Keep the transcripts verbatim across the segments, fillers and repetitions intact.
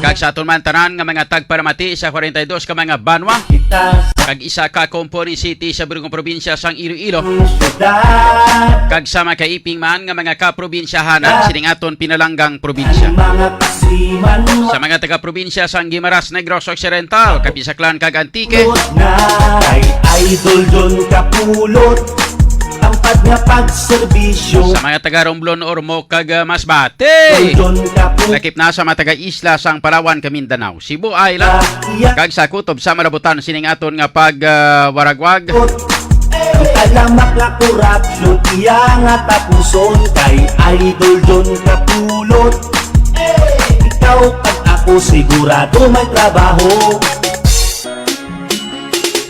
Kag sa aton man tanan nga mga tagpalamati sa forty-two ka mga banwa, kag isa ka component city sa Bulugong Probinsya sang Iloilo, kag sa makaiping man nga mga kaprobinsyahanan sining aton pinalanggang probinsya. Sa mga taga-probinsya sang Guimaras, Negros Occidental, Capiz, Aklan, kag Antique, Kay Idol John Kapulot, tampad nga pagserbisyo. Sa mga taga Romblon, Ormoc, kag, ah, Masbate. Idol John Kapulot. Lakip na sa mga taga-isla sang Palawan, kag Mindanao, Cebu Island, kag sa kutob sa malabutan sining aton nga pag, ah, waragwag. Ang talamak nga korupsyon, iya nga tapuson kay Idol John Kapulot. Ikaw kag ako sigurado may trabaho.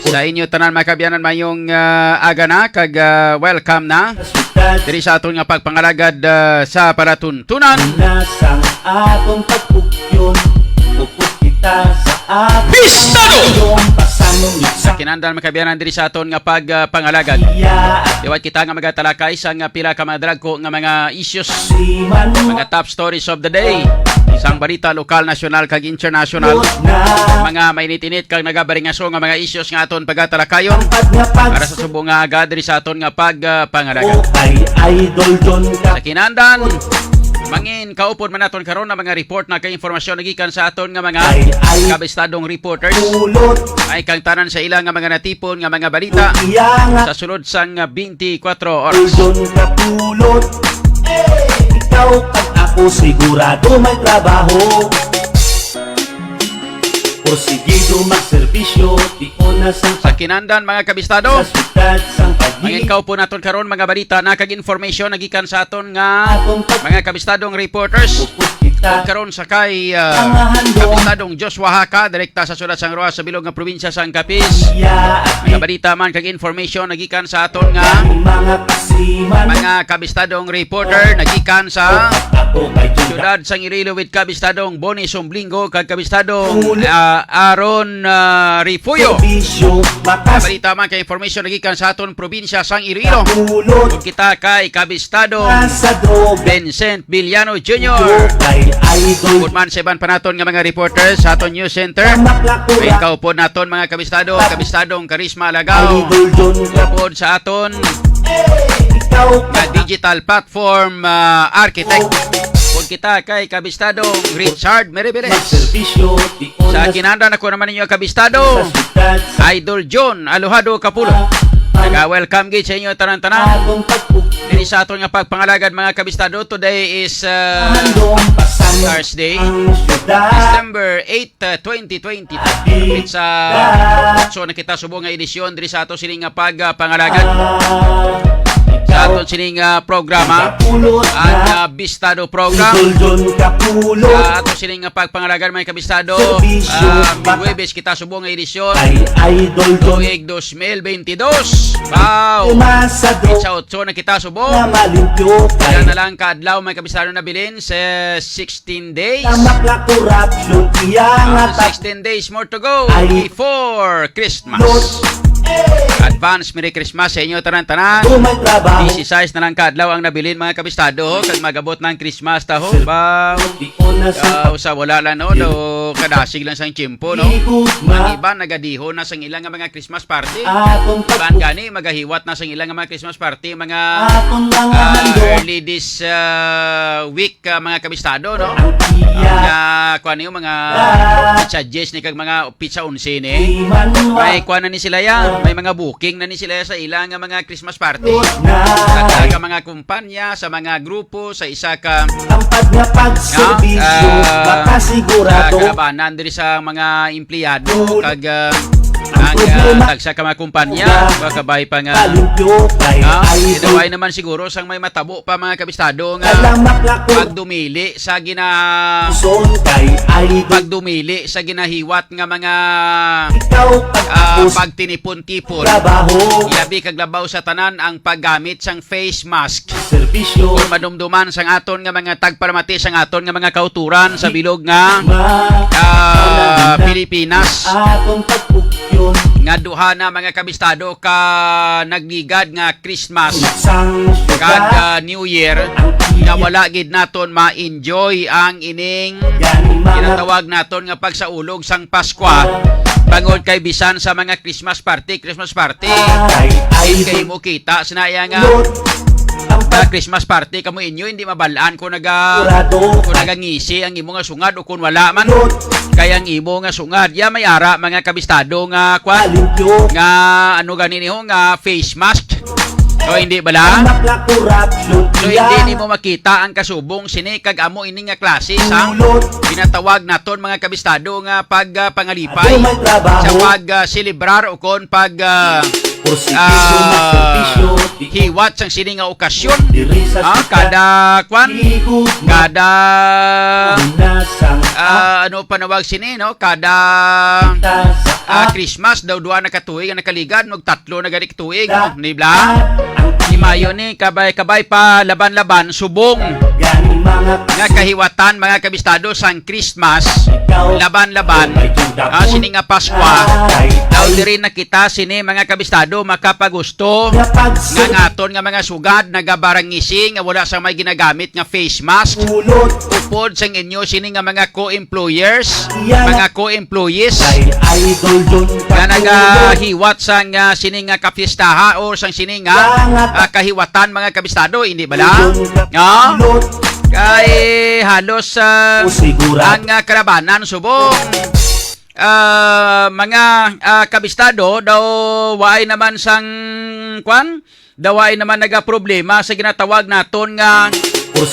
Sa inyo tanan, mga kaabyanan, mayong, ah, aga na kag, ah, welcome na diri sa aton nga pagpangalagad, ah, sa palatuntunan. Nasang atong pagpugyon, upod kita sa aton Bistado! Sa kinahanglan, mga kaabyanan, diri sa aton nga pagpangalagad. Liwat kita nga magatalakay sa nga pila ka mga dragko nga mga issues, mga top stories of the day, sang balita lokal, nasyonal, kag international, mga mainit-init kag nagabaringaso nga mga issues nga aton pagatalakayon para sa subong nga aga diri sa aton nga pagpangalagad. Sa kinahanglan, mangin kaupod man naton karon ang mga report na kay impormasyon nagikan sa aton nga mga kabistadong reporters. Ay kang tanan sa ila nga mga natipon nga mga balita sa sulod sang twenty-four oras. Idol Kapulot, ikaw kag ako sigurado may trabaho. Porsigido magserbisyo, di una sang Sa kinahanglan, mga kabistado, sa syudad sang Taguig. Ang ikaw po naton karon, mga balita na kag information nagikan sa aton nga mga kabistadong reporters. Kita. Karon sa kay, ah, kabistadong Joshua Haka, direkta sa Sulat sang Roa sa bilog nga probinsya sang Capiz. Mga balita man kag information nagikan sa aton nga mga kabistadong reporter nagikan sa syudad sang Iloilo with kabistadong Bonnie Sumblingo kag kabistadong, ah, Aaron, ah, Refugio. Mga balita man kag information nagikan sa aton probinsya sang Iloilo. Kung kita kay kabistadong Vincent Villano Junior. Bukod man sa iban pa naton nga mga reporters sa aton news center, may kaupod naton mga kabistado, kabistadong Karisma Alagaw. Upod sa aton nga digital platform, ah, architect. Kung kita kay kabistadong Richard Meribeles. Sa kinahanglan, ako naman ninyo kabistado, Idol John Aluhado Kapulo. Naga-welcome gid sa inyo tanan-tanan. Diri sa aton nga pagpangalagad, mga kabistado, today is, uh, Thursday, December eight, uh, twenty twenty. Sa otso na kita subong nga edisyon diri sa ato sining nga pagpangalagad. Sa aton sining nga programa, ang, uh, Bistado Program. Sa ato sining nga pagpangalagad, mga kabistado, uh, Huwebes kita subong nga edisyon. Tuig dos mil bentidós. Wow! Sa otso na kita subong. Kaya na lang ka adlaw, mga kabistado, nabilin sa sixteen days. Tamak nga korupsyon, iya nga Ah, ta- sixteen days more to go Ay. before Christmas. Advance Merry Christmas sa inyo tanan-tanan. Kung may trabaho. Disisais na lang ka adlaw ang nabilin, mga kabistado, kag magabot na ang Christmas ta, ho. Ba, Di ko na sa ah, usa wala lang, no? Do, kadasig lang sang tiyempo, no? Di ko ma- Ang iba nagadihon na sang ilang nga mga Christmas party. Atong pag- Ban gani, magahiwat na sang ilang nga mga Christmas party, mga, Atong mga ah, handog. early this, ah, week, ah, mga kabistado, no? Ang iya. Nga, kuwan niyo, mga Ah. pizza diyes ni kag mga pizza onse ni. Di man wa- May kuwan na ni sila ya. May mga booking na ni sila ya sa ilang nga mga Christmas party. Na. Sa mga kumpanya, sa mga grupo, sa isa ka Tampad nga pagserbisyo, Ah, ah, makasigurado. ah, kalabanan diri sa mga empleyado, Good. kag, ah, Ang ang, ah, problema, tagsa ka mga kumpanya, mga kabay pa nga, kalimpyo kay ah, idol. Gidaway naman siguro sang may matabo pa, mga kabistado, nga Alamak nga ko. pagdumili sa gina-, Son kay idol. pagdumili sa ginahiwat nga mga, Ikaw pag ah, ako sa pagtinipon-tipon. trabaho. Labi kag labaw sa tanan ang paggamit sang face mask. Serbisyo. Kung madumduman sang aton nga mga tagpalamati, sang aton nga mga kauturan sa bilog nga, Ma- ah, ah, Pilipinas, nga duha na, mga kabistado, ka nagligad nga Christmas kag, ah, New Year nga wala gid naton ma-enjoy ang ining ginatawag naton nga pagsaulog sang Paskwa, bangod kay bisan sa mga Christmas party, Christmas party, ay kay mo kita sina iya nga, ah, Christmas party kamo inyo, hindi mabalaan kung naga-, kung nagangisi ang imo nga sungad o kung wala man. Kay ang imo nga sungad, ya may ara, mga kabistado, nga kwan, nga ano gani niho, nga face mask. So, hindi bala? So, hindi nimo makita ang kasubong sini kag amo ini nga klase sang ginatawag naton, mga kabistado, nga pag, ah, pangalipay sa pag, ah, selebrar o kon pag, ah, ah, hiwat sang sini nga okasyon. Ah, kada kwan, kada, ah, ano panawag sini, no? Kada, ah, Christmas daw, duha na ka tuig ang nakaligad, magtatlo na gani ka tuig, no? Di ba? Di mayo ni kabay-kabay pa laban-laban subong nga kahiwatan, mga kabistado, sang Christmas laban-laban, ah, sini nga Paskwa. Daw diri na kita sini, mga kabistado, makapagusto nga nga aton nga mga sugad nagabarangisi nga wala sa may ginagamit nga face mask. Upod sang inyo sini nga mga co-employers, mga co-employees nga nagahiwat sang, ah, sini nga kapistaha o sang sini nga, ah, kahiwatan, mga kabistado, hindi bala? No? Kay halos, ah, ang, ah, kalabanan subong, ah, mga, ah, kabistado daw waay naman sang kwan, daw waay naman nagaproblema sa ginatawag naton nga,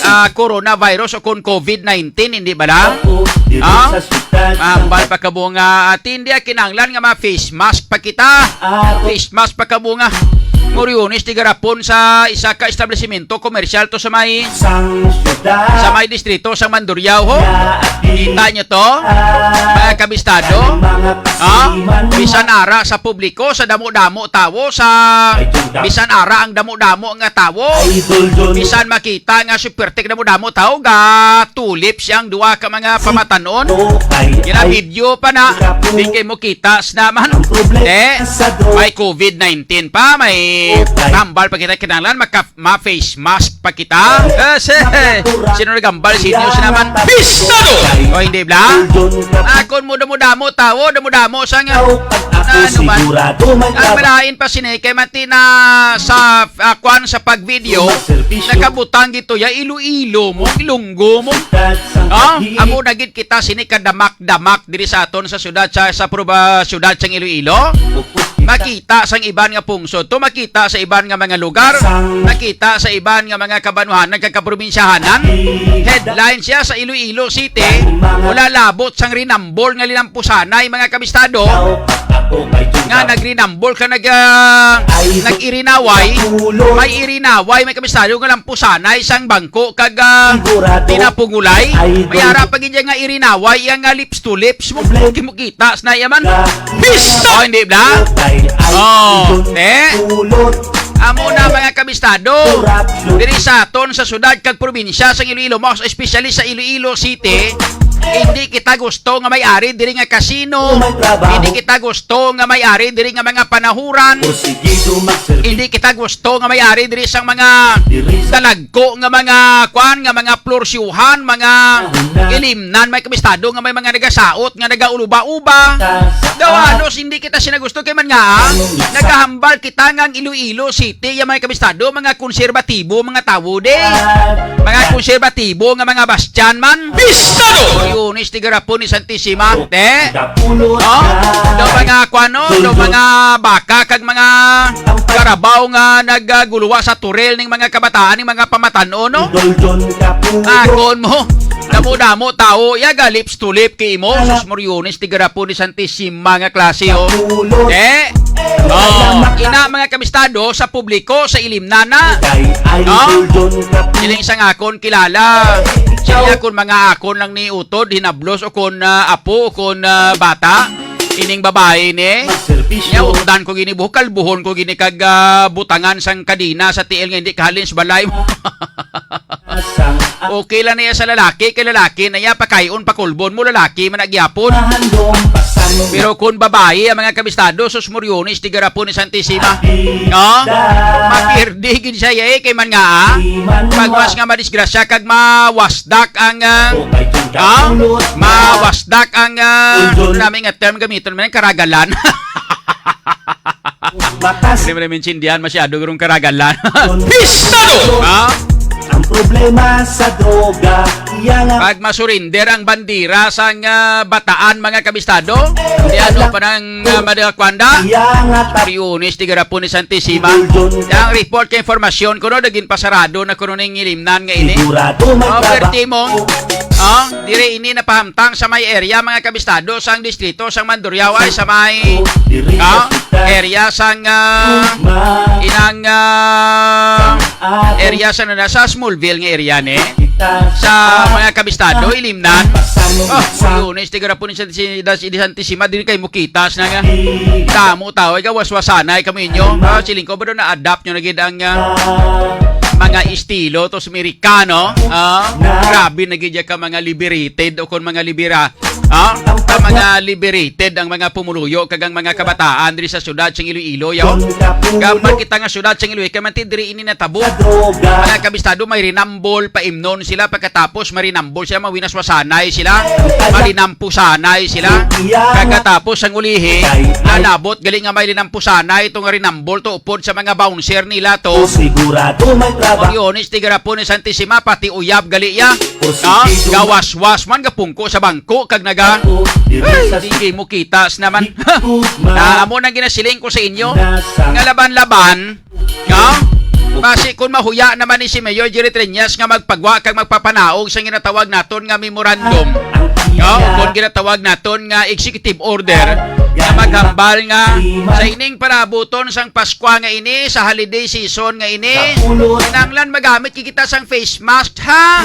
ah, coronavirus o kon covid nineteen, hindi bala? Ah? Mahambal pa kamo nga, ah, hindi kinahanglan nga ma-face mask pa kita. Face mask pa kamo nga. Moriones, tigarapon sa isa ka establishmento komersyal to sa may, sa may distrito sa Mandurriao, ho. Kita nyo to? Mga kabistado? Ah? Bisan ara sa publiko, sa damo-damo tawo, sa bisan ara ang damo-damo nga tawo. Bisan makita nga super tek damo-damo tawo, ga tulip siyang duha ka mga pamatanon. Gina-video pa na. Di kay mo kita sa naman. Eh, may covid nineteen pa, may tambal pa kita, kinahanglan maka ma-face mask pa kita. Eh, si, sino nagambal sa inyo sa naman? Pistado! O, hindi bla? Akon mo damo-damo tawo, damo-damo sa nga. Ano man? Ang malain pa sini kay mati na sa, ah, kwan sa pag-video, nakabutang gito ya Iloilo mo, Ilonggo mo. Ah, amo na gid kita sini kadamak-damak diri sa aton sa syudad sa, sa proba-, syudad sang Iloilo. Makita sang iban nga pungsod to, makita sa iban nga mga lugar, makita sa iban nga mga kabanwahanan kag kaprobinsyahanan. Headline siya sa Iloilo City, wala labot sang rinambol nga linampusanay, mga kabistado, nga nagrinambol ka nag, ah, nag-irinaway, may irinaway, may kabistado nga lampusanay sang bangko kag, ah, pinapungulay. May ara pa gid nga irinaway, iya nga lips to lips mo, mo kita sa naiyaman. Pista! Oh, hindi bla? Oh, te. Amo na, mga kabistado. Diri sa aton sa syudad kag probinsya sa Iloilo, mas especially sa Iloilo City, hindi kita gusto nga may ari diri nga kasino. Hindi kita gusto nga may ari diri nga mga panahuran. Hindi kita gusto nga may ari diri sang mga talagko nga mga kwan, nga mga plorsyuhan, mga ilimnan, may kabistado nga may mga nagasaot nga nagauluba-uba. Daw halos hindi kita sina gusto kay man nga, ah, nagahambal kita nga ang Iloilo City, ya mga kabistado, mga konserbatibo, mga tawo di. Mga konserbatibo nga mga Bastian man. Pistado! Moriones, tigarapon ni Santisima. Te? Oh? Daw mga kwano, daw mga baka kag mga karabaw nga nagaguluwa sa turel ning mga kabataan, ning mga pamatan-on, no? Akon mo, damo-damo tawo, ya ga lips to lip kay imo, sus Moriones, tigarapon ni Santisima nga klase, oh. Eh? Oh, ina mga kabistado sa publiko, sa ilimnana. No? Siling sang akon kilala. Siling akon mga akon lang ni utod, hinablos o kon, ah, apo o kon, ah, bata. Ining babae ni. Nya utdan ko gini buhok, kalbuhon ko gini kag, ah, butangan sang kadina sa tiil nga hindi kahalin sa balay mo. Okay lang niya sa lalaki, kay lalaki na iya, pakayon, pakulbon mo, lalaki man na gyapon. Mahandom pasan. Pero kung babayi ang mga kabistado, sus, moryones, tigarapon ni Santisima. No? Mapirdi gid siya, eh, kay man nga, ah. Pagwas nga madisgrasya, kag mawasdak ang, ah, ah? Mawasdak ang, ah, ano namin nga term gamiton man, karagalan. Hindi mo na maintindihan masyado, gurong karagalan. Pistado! Ha? Ang problema sa droga, iya nga. Pag masurinder ang bandira sang, ah, bataan, mga kabistado, di ano pa nang, ah, madakwanda? Iya nga ta- Oriones, tigarapon ni Santisima. Ang report kay informasyon kuno, naging pasarado na kuno ning ilimnan nga ini. Sigurado may Oh, trabaho. Perti mo. Oh, dire ini napahamtang sa may area, mga kabistado, sang distrito sang Mandurriao, ay sa may, ah, area sang, ah, inang, ah, area sa, na sa Smallville nga area ni. Sa mga kabistado, ilimnan. Oh, lunes, tigarapon ni Santi-, si, das-, di Santisima, dili kay mukitas na nga. Damo tao, ay gawaswasanay kamo inyo. Ah, siling ko, ba daw na-adapt nyo na gid ang, ah, mga estilo to sa Amerikano? Ah, grabe na gid ya ka mga liberated o kung mga libera, ah, ka mga liberated ang mga pumuluyo kag ang mga kabataan diri sa syudad sang Iloilo, yaw. Gamay kita nga syudad sang Iloilo, kay man ti diri ini natabo. Mga kabistado, may rinambol, paimnon sila, pagkatapos marinambol sila, mawinaswasanay sila, malinampusanay sila. Pagkatapos ang ulihi, nalabot gali nga may linampusanay, ito nga rinambol to upod sa mga bouncer nila to. Sigurado may trabaho. Oriones, tigarapon ni Santisima, pati uyab gali ya. Ah, gawaswas man, gapungko sa bangko, kag naga, ay, di mo kitas naman. Na amo nang ginasiling ko sa inyo, nga laban-laban, no? Basi kung mahuya naman ni si Mayor Jerry Treñas nga magpagwa kag magpapanaog sa ginatawag naton nga memorandum, no? Kung ginatawag naton nga executive order, nga maghambal nga sa ining parabuton sang Paskwa nga ini, sa holiday season nga ini, kinahanglan magamit kita sang face mask, ha?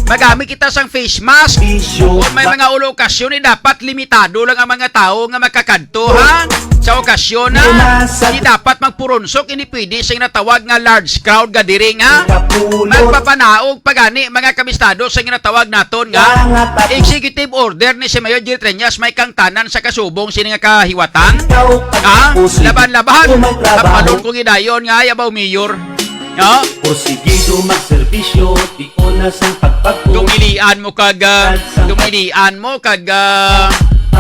Magamit kita sang face mask. Kung may mga ulo okasyon, eh, dapat limitado lang ang mga tawo nga makakadto, ha? Sa okasyon, ha? Di dapat magpuronsok, hindi pwede sing natawag nga large crowd gathering, ha? Magpapanaog pa gani, mga kabistado, sa ginatawag naton nga executive order ni si Mayor Jerry Treñas, may kangtanan sa kasubong sini nga kahiwatan. Ha? Laban-laban. Kapalong ko gidayon nga, ay, abaw, Mayor. No? Porsigido magserbisyo, di una sang pagpagod. Dumilian mo kag, ah, dumilian mo kag, ah,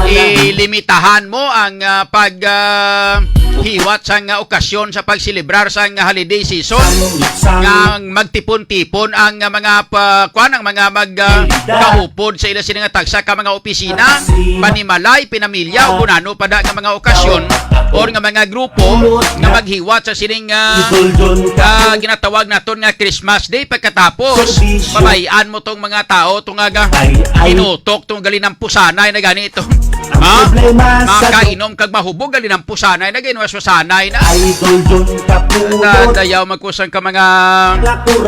ilimitahan mo ang, ah, pag, ah, hiwat sang, ah, okasyon sa pagselebrar sang, ah, holiday season. Nga magtipon-tipon ang, ah, mga pa, kuan, ang mga mag, ah, kaupod sa ila sini nga tagsa ka mga opisina, panimalay, pinamilya, o kung ano pa da nga mga okasyon or nga mga grupo nga maghiwat sa sining, ah, ah, ginatawag naton nga Christmas Day. Pagkatapos, pabay-an mo tong mga tao, tong aga, ay, ay, ginutok, tong galinampusanay na gani ito. Ha? Makainom kag mahubog, galinampusanay na, ginwaswasanay na. Idol John Capulot. Dayaw magkusang ka mga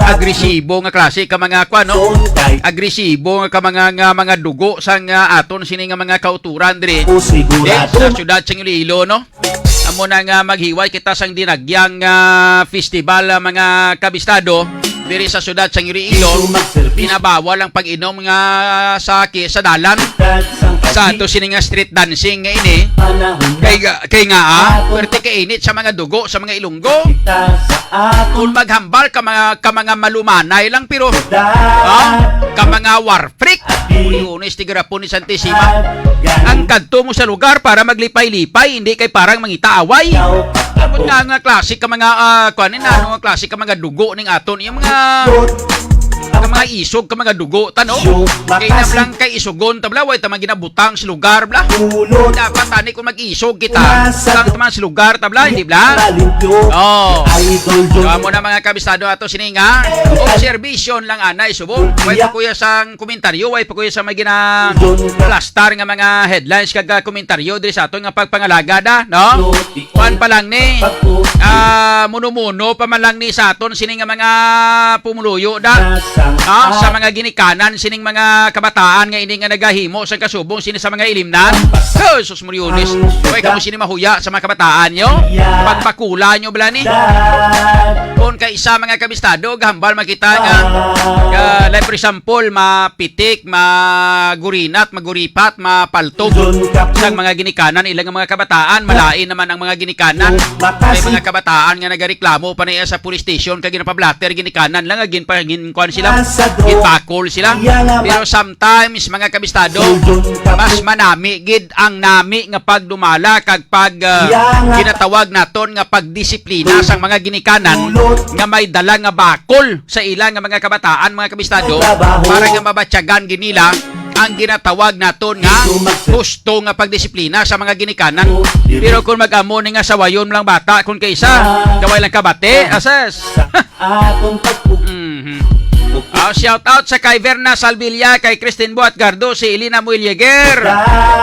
agresibo nga klase, ka mga, kwa, no? Agresibo nga ka mga, nga mga dugo sang, ah, aton sini nga mga kauturan diri. Sa syudad sang Iloilo, no? Amo na nga maghiway kita sang dinagyang, ah, festival, ah, mga kabistado, diri sa syudad sang Iloilo. Pinabawal ang pag-inom nga sake sa dalan. Sa ato sini nga street dancing nga ini. Kay, kay nga, ah, pwerte ka init sa mga dugo, sa mga Ilonggo. Kung maghambal ka mga, ka mga malumanay lang, pero, ah, ka mga war freak. Oriones, tigarapon ni Santisima. Ang kadto mo sa lugar para maglipay-lipay, hindi kay parang mangita away. Dapat nga, nga klase ka mga, ah, kuan ni, ano nga klase ka mga dugo ning aton. Yung mga, ka mga isog, ka mga dugo, tano? Kay na lang kay isugon, tabla, way ta man ginabutang sa lugar, bla. Dapat tani kung mag-isog kita, sang ta man sa lugar, tabla, hindi bla? Oh. Idol John. So, amo na mga kabistado ato sini nga. Observation lang anay subong. Way pa kuya sang komentaryo, way pa kuya sa may gina-plastar nga mga headlines kag, ah, komentaryo diri sa aton nga pagpangalagad, ah, no? Kuan pa lang ni, ah, muno-muno pa man lang ni sa aton sini nga mga pumuluyo da. Ah, sa mga ginikanan sining mga kabataan nga ini nga nagahimo sang kasubong sini sa mga ilimnan. Jesus, Moriones. Way kamo sini mahuya sa mga kabataan nyo? Pagbakula nyo bala ni? Kung kay isa, mga kabistado, gahambal makita nga, nga, like, for example, mapitik, magurinat, maguripat, mapaltog sang mga ginikanan, ilang mga kabataan, malain naman ang mga ginikanan. May mga kabataan nga nagareklamo pa na iya sa police station kay ginapablatter ginikanan lang, nga ginpa-, ginkuan sila, ginbakol sila. Pero sometimes, mga kabistado, mas manami gid ang nami nga pagdumala kag pag, ah, ginatawag naton nga pagdisiplina sang mga ginikanan nga may dala nga bakol sa ila nga mga kabataan, mga kabistado, para nga mabatyagan gid nila ang ginatawag naton nga husto nga pagdisiplina sa mga ginikanan. Pero kung mag-amo ni nga sawayon lang bata, kung kaisa, kaway lang kabati, ases. Mhm. Ah, shout out sa kay Verna Salvilla, kay Christine Buat Gardo, si Elena Muilleger,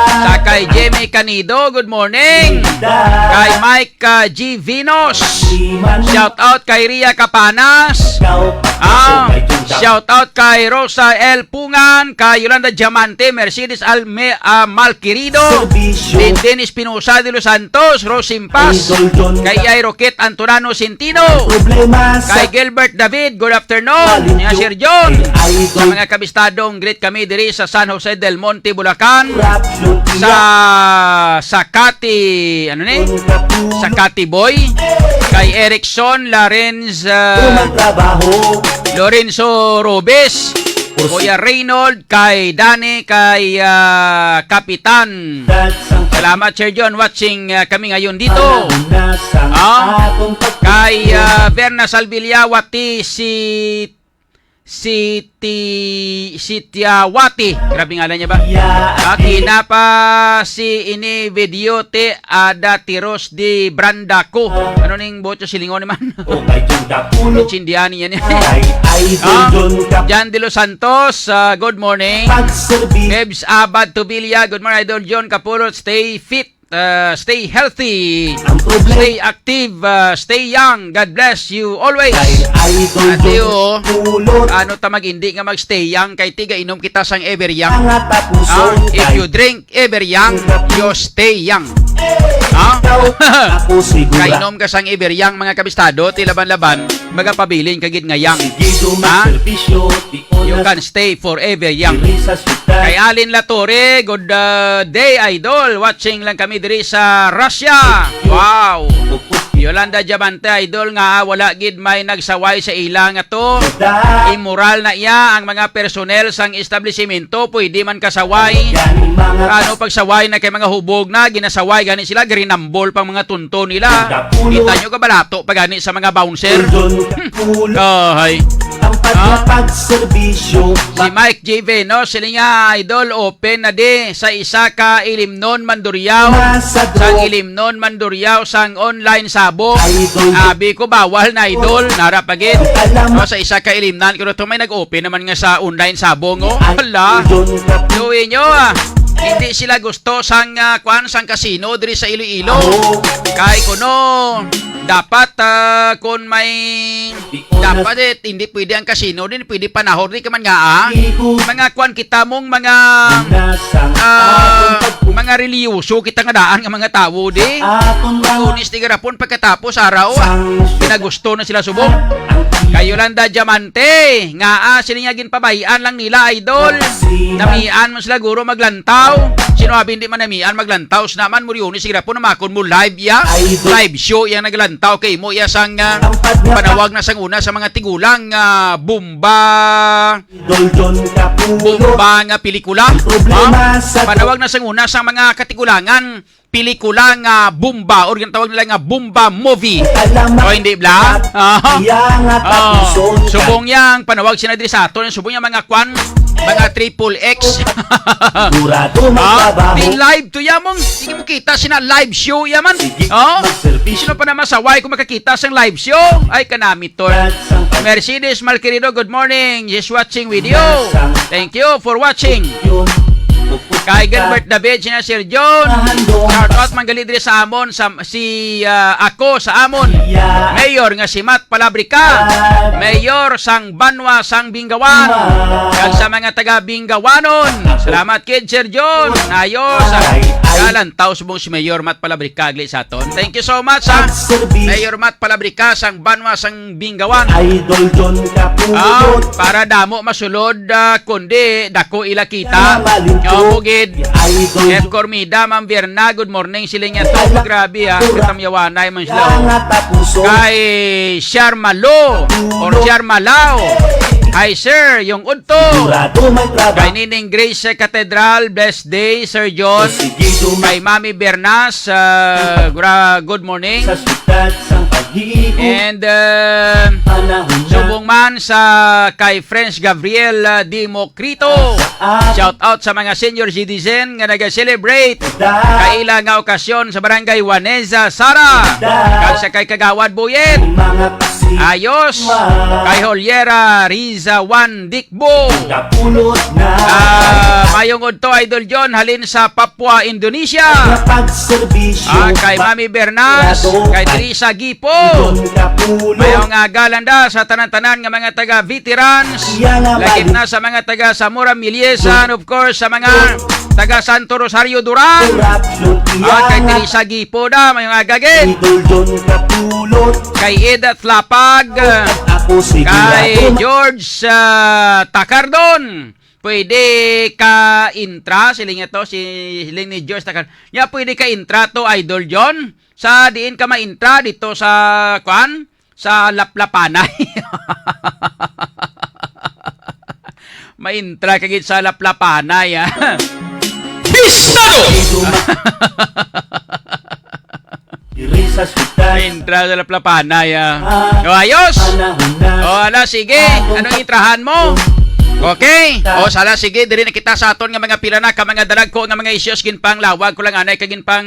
sa kay Jimmy Canido, good morning. Kay Mike, ah, G Vinos, shout out kay Ria Capanas. Ah, shout out kay Rosa L Pungan, kay Yolanda Diamante, Mercedes Alme-, ah, Malquerido, Serbisyo. Dennis Espinosa de los Santos, Rose Simpas, Idol John kay Yairo Kit Antonano Centino, Problema sa kay Gilbert David, good afternoon. Quality. Nga Sir John, Idol. Sa mga kabistadong, greet kami diri sa San Jose del Monte, Bulacan, Corruption. Sa Sakati, ano ni? Sakati Boy, kay Erickson Lorenz, ah, Umang trabaho. Lorenzo Robes, Kuya Reynold, kay Dani, kay, ah, Kapitan. Salamat, Sir John. Watching, ah, kami ngayon dito. Ah, kay, ah, Verna Salvillawati, si, si Ti-, si Tiawati. Grabe ngalan niya ba? Ah, kina pa si ini video ti ada tiros di branda ko. Ano ning buot silingon naman? Chindiani yan eh. Ah, Jan De Los Santos, ah, good morning. Bebs Abad Tubilla, good morning, Idol John Kapulot. Stay fit, ah, stay healthy, stay active, ah, stay young. God bless you always. Ate, oh, ano ta mag-indi nga mag-stay young kay tiga inom kita sang Ever Young. Ah, if you drink Ever Young, you stay young. Ha? Kainom ka sang Ever Young, mga kabistado, ti laban-laban, magapabilin ka gid nga young. Ha? You can stay forever young. Kay Alin Latore, good, uh, day, idol. Watching lang kami diri sa Russia. Wow. Yolanda Diamante, idol, nga wala gid may nagsaway sa ila nga to. Immoral na iya ang mga personnel sang establisimento. Pwede man kasaway. Ano pagsaway na kay mga hubog na, ginasaway gani sila, grinambol pang mga tunto nila. Kita nyo, kabalato pa gani sa mga bouncer. Kahay. Ah? Si Mike J V, no? Sila nga, idol, open na di sa isa ka ilimnon manduryaw. Sang ilimnon manduryaw sang online sabo. Abi ko, bawal na, idol. Nara pa gid. No, sa isa ka ilimnan, pero to may nag-open naman nga sa online sabo, ngo. Hala. Luwi nyo, ah. Hindi sila gusto sang, ah, kwan, sang kasino diri sa Iloilo. Kay kuno, dapat, ah, kun may, dapat, eh, hindi pwede ang kasino, din pwede panahon, di ka man nga, ah. Mga kwan kita mong mga, ah, mga reliyoso kita nga daan nga mga tawo, di. Lunes, di garapon, pagkatapos araw, ah, pinagusto na sila subong. Kay Yolanda Diamante, nga, ah, sila nga ginpabayan lang nila, idol. Namian man sila, guro, maglantaw. Sino abi hindi man namian maglantaw? Sa naman, Murioni, sige na po, namakon mo live, ya. Idol. Live show, yang naglantaw kay mo, ya, sang, ah, panawag na sang una sa mga tigulang, ah, bomba. Idol John Capulot. Bomba nga pelikula. Ang problema, ha? Sa panawag na sang una sa mga katigulangan, pelikula nga bomba, or ginatawag nila nga bomba movie. Alam. O, hindi bla? Ah. Iya nga, oh, tapuson ka. Subong yang panawag sila diri sa aton, subong yang mga kwan, mga triple X. Sigurado. Ah, magtrabaho. Di live to ya mong, sige mo kita sina live show ya man. Sige, oh? Magserbisyo. Sino pa na masaway kung makakita sang live show? Ay, kanami, tol. Mercedes Malquerido, good morning. Just watching with you. Thank you for watching. Kay Gilbert David, sina Sir John. Shout out man gali diri sa amon, sa, si, ah, ako sa amon. Mayor nga si Matt Palabrica. Mayor sang Banwa sang Binggawan. Kag sa mga taga Binggawanon. Salamat kid Sir John. Ayos. Kalantaw subong si Mayor Matt Palabrica gali sa aton. Thank you so much, ha. Mayor Matt Palabrica sang Banwa sang Binggawan. Idol John Capulot. Ah, para damo masulod, ah, kundi dako ila kita. Salamat, Lito. Oo, gid. Idol F. Cormida, Ma'am Vierna, good morning. Sila niya to, grabe, ah. Katamyawanay man sila, oh. Kay Sharmalo or Sharmalao. Hi, sir. Yung udto. Sigurado may trabaho. Kay Nining Grace sa Cathedral, blessed day, Sir John. Sige, Duma. Kay Mami Bernas, ah, gra-, good morning. Sa syudad sang pag-iibig. And, ah, panahon na. Subong man sa kay French Gabriel, ah, Democrito. Sa atin. Shout out sa mga senior citizen nga naga-celebrate Da. Kaila nga okasyon sa Barangay Juanesa, Sara. Da. Kag sa kay Kagawad Buyet. Mga Ayos. Kay Holiera Riza Juan Dikbo. Kapulot na. Ah, mayong udto, Idol John, halin sa Papua, Indonesia. Pagserbisyo. Ah, kay Mami Bernas, kay Teresa Gipo. Mayong aga, landa sa tanan-tanan nga mga taga-veterans. Lagip na sa mga taga Zamora Miliesa, and of course, sa mga taga Santo Rosario, Duran. Ah, kay Teresa Gipo da, mayong aga gid. Idol John Kapulot. Kay Edith Lapag. Ako si Kay George, ah, Takardon. Pwede ka intra, siling niya to, si, siling ni George Takardon. Nya, pwede ka intra to, Idol John. Sa diin ka maintra dito sa, kwan? Sa Laplapanay. Maintra ka gid sa Laplapanay, ah. Bistado! Diri sa syudad. Maintra sa Laplapanay, ah. Ah, o, ayos. Panahon na. O, ala, sige. Anong intrahan mo? Okay. O, sala, sige. Diri na kita sa aton nga mga pila na ka mga dalagko nga mga issues. Ginpanglawag ko lang anay kag ginpang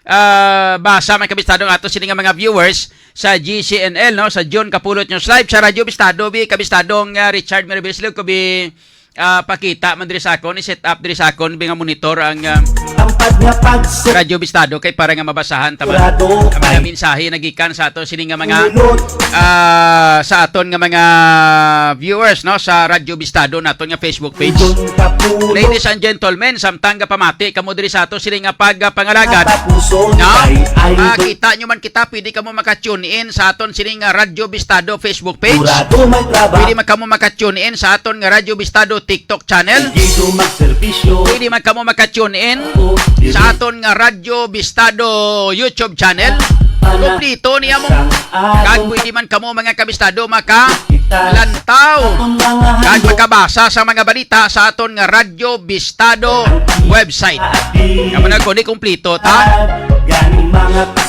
ah, basa, mga kabistado, nga ato sini nga mga viewers sa G C N L, no, sa June Kapulot News Live, sa Radyo Bistado, bi, kabistadong, ah, Richard Mirabes, ko bi, ah, pakita man diri sa akon, i-set up diri sa akon, bi, nga monitor ang, ah, Tampad nga pagse- Radyo Bistado kay para nga mabasahan ta man Sigurado ang mga ay mensahe nagikan sa ato sini nga mga, Ulot. ah, sa aton nga mga viewers, no, sa Radyo Bistado naton nga Facebook page. Idol Kapulot. Ladies and gentlemen, samtang gapamati kamo diri sa ato sini nga pagpangalagad, Tapuson no? Kay Idol. Makita nyo man kita, pwede kamo maka-tune in sa aton sini nga Radyo Bistado Facebook page. Sigurado may trabaho. Pwede man kamo maka-tune in sa aton nga Radyo Bistado TikTok channel. Dito magserbisyo. Pwede man kamo maka-tune in Oo, sa dito. aton nga Radyo Bistado YouTube channel. Pana- Kumplito niya mo. Sang araw. Kag pwede man kamo, mga kabistado, maka lantaw kag makabasa sa mga balita sa aton nga Radyo Bistado website. Nga man, kundi kumplito ta.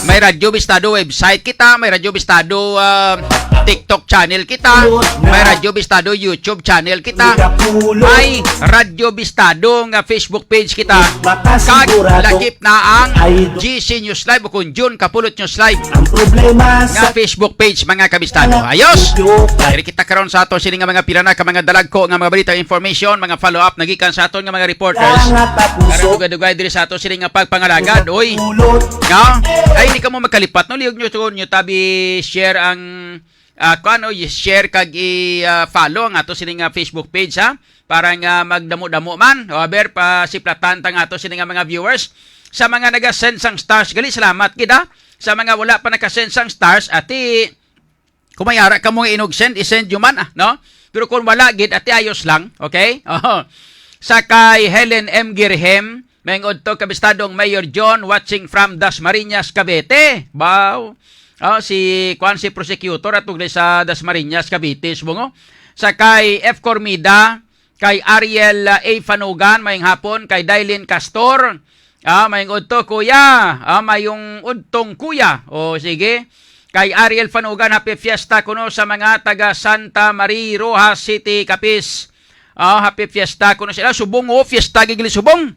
May Radyo Bistado website kita, may Radyo Bistado, ah, TikTok channel kita, may Radyo Bistado YouTube channel kita, may Radyo Bistado nga Facebook page kita. Kag lakip na ang G C News Live o kung June Kapulot News Live Ang problema nga sa Facebook page, mga kabistado. Ayos! Diri kita karon sa ato sini nga mga pila na ka mga dalagko nga mga balita, information, mga follow-up nagikan sa aton nga mga reporters. Mga tapuso. Karon dugay-dugay diri sa ato sini nga pagpangalagad. Uy, Ulot. Nga? Ay, hindi ka mo magkalipat, no? Liyog nyo, nyo tabi share ang, ah, kuan, no? I-share kag i, ah, follow ang ato sini nga Facebook page, ha? Para nga magdamo-damo man. O, aber, pasiplatan ta nga ato sini nga mga viewers. Sa mga naga-send sang stars, gali, salamat gid, ha. Sa mga wala pa naka-send sang stars, ati, kung may ara kamo nga inog-send, i-send nyo man, ah, no? Pero kung wala gid, ati, ayos lang, okay? Oh. Sa kay Helen M Girhem, may udto, kabistadong Mayor John, watching from Dasmariñas, Cavite. Wow. Oh, si, kuan, si prosecutor at sa Dasmariñas, Cavite, subong, oh. Sa kay F Cormida, kay Ariel, uh, A Fanugan, mayong hapon, kay Dailin Castor, ah, mayong udto, kuya, ah, mayong udtong kuya. O, sige. Kay Ariel Fanugan, happy fiesta kuno sa mga taga Santa Maria Rojas City, Capiz. Ah, happy fiesta kuno sila. Subong, oh, fiesta gid gali subong.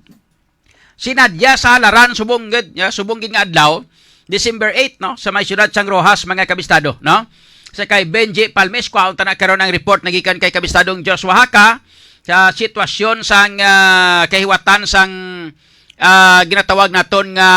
Si Nadia sa Halaran, subong gid, ya, subong gid nga adlaw, December eight, no, sa may siyudad sang Roxas, mga kabistado, no? Sa kay Benji Palmes, kuhaon ta na karon ang report nagikan kay kabistadong Joshua Haka, sa sitwasyon sang, ah, kahiwatan sang, ah, ginatawag naton nga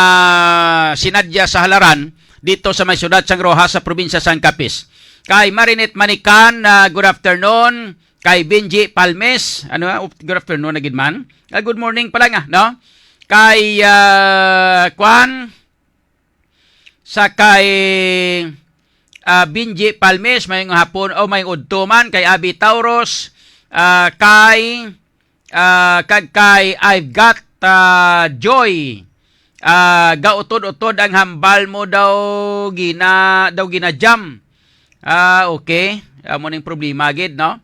sinadya sa halaran dito sa may siyudad sang Roxas sa probinsya sang Capiz. Kay Marinette Manican, ah, good afternoon. Kay Benji Palmes, ano, ah, good afternoon na gid man. Ah, good morning pa lang, ah, no? Kay, ah, kwan, sa kay, ah, Benji Palmes, may hapon, o may udto man, kay Abby Tauros, ah, kay, ah, kag kay I've Got, ah, Joy. Ah, gautod-utod ang hambal mo daw gina-, daw ginajam. Ah, okay. Amo ning problema gid, no?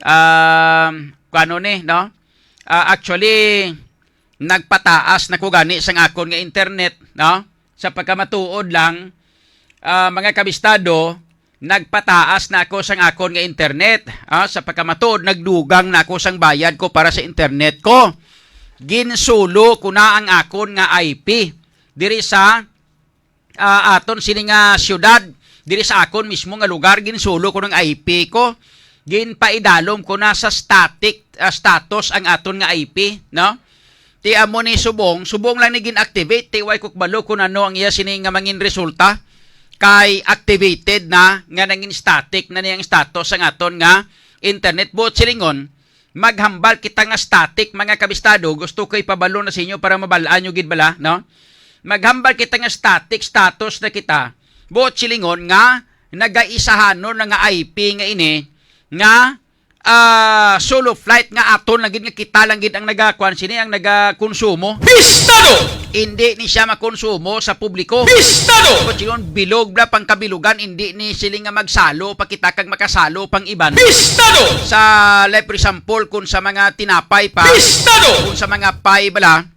Um, kuno ni, no? Ah, actually, nagpataas na ko gani sang akon nga internet, no? Sa pagkamatuod lang, ah, mga kabistado, nagpataas na ako sang akon nga internet. Ah, sa pagkamatuod, nagdugang na ako sang bayad ko para sa internet ko. Ginsulo ko na ang akon nga I P diri sa, ah, aton sini nga siyudad, diri sa akon mismo nga lugar, ginsulo ko ng I P ko. Ginpaidalom ko na sa static, ah, status ang aton nga I P, no? Ti amo ni subong, subong lang ni gin-activate, ti way ko kabalo kung ano ang iya sini nga mangin resulta. Kay activated na, nga nangin static na niyang status ang aton nga internet. Buot silingon, maghambal kita nga static, mga kabistado. Gusto ko ipabalo na sa inyo para mabal-an nyo gid bala, no? Maghambal kita nga static status na kita. Buot silingon nga nagaisahanon na nga I P nga ini nga, ah, solo flight nga aton lang gid, nga kita lang gid ang nagakuan sini, ang nagakonsumo. Pistado! Hindi ni siya makonsumo sa publiko. Pistado! Kung sigon, bilog bla pang kabilugan, hindi ni sila nga magsalo pa kita kag makasalo pang iban. Pistado! Sa, like, for example, kung sa mga tinapay pa, Pistado! Kung sa mga pie bala,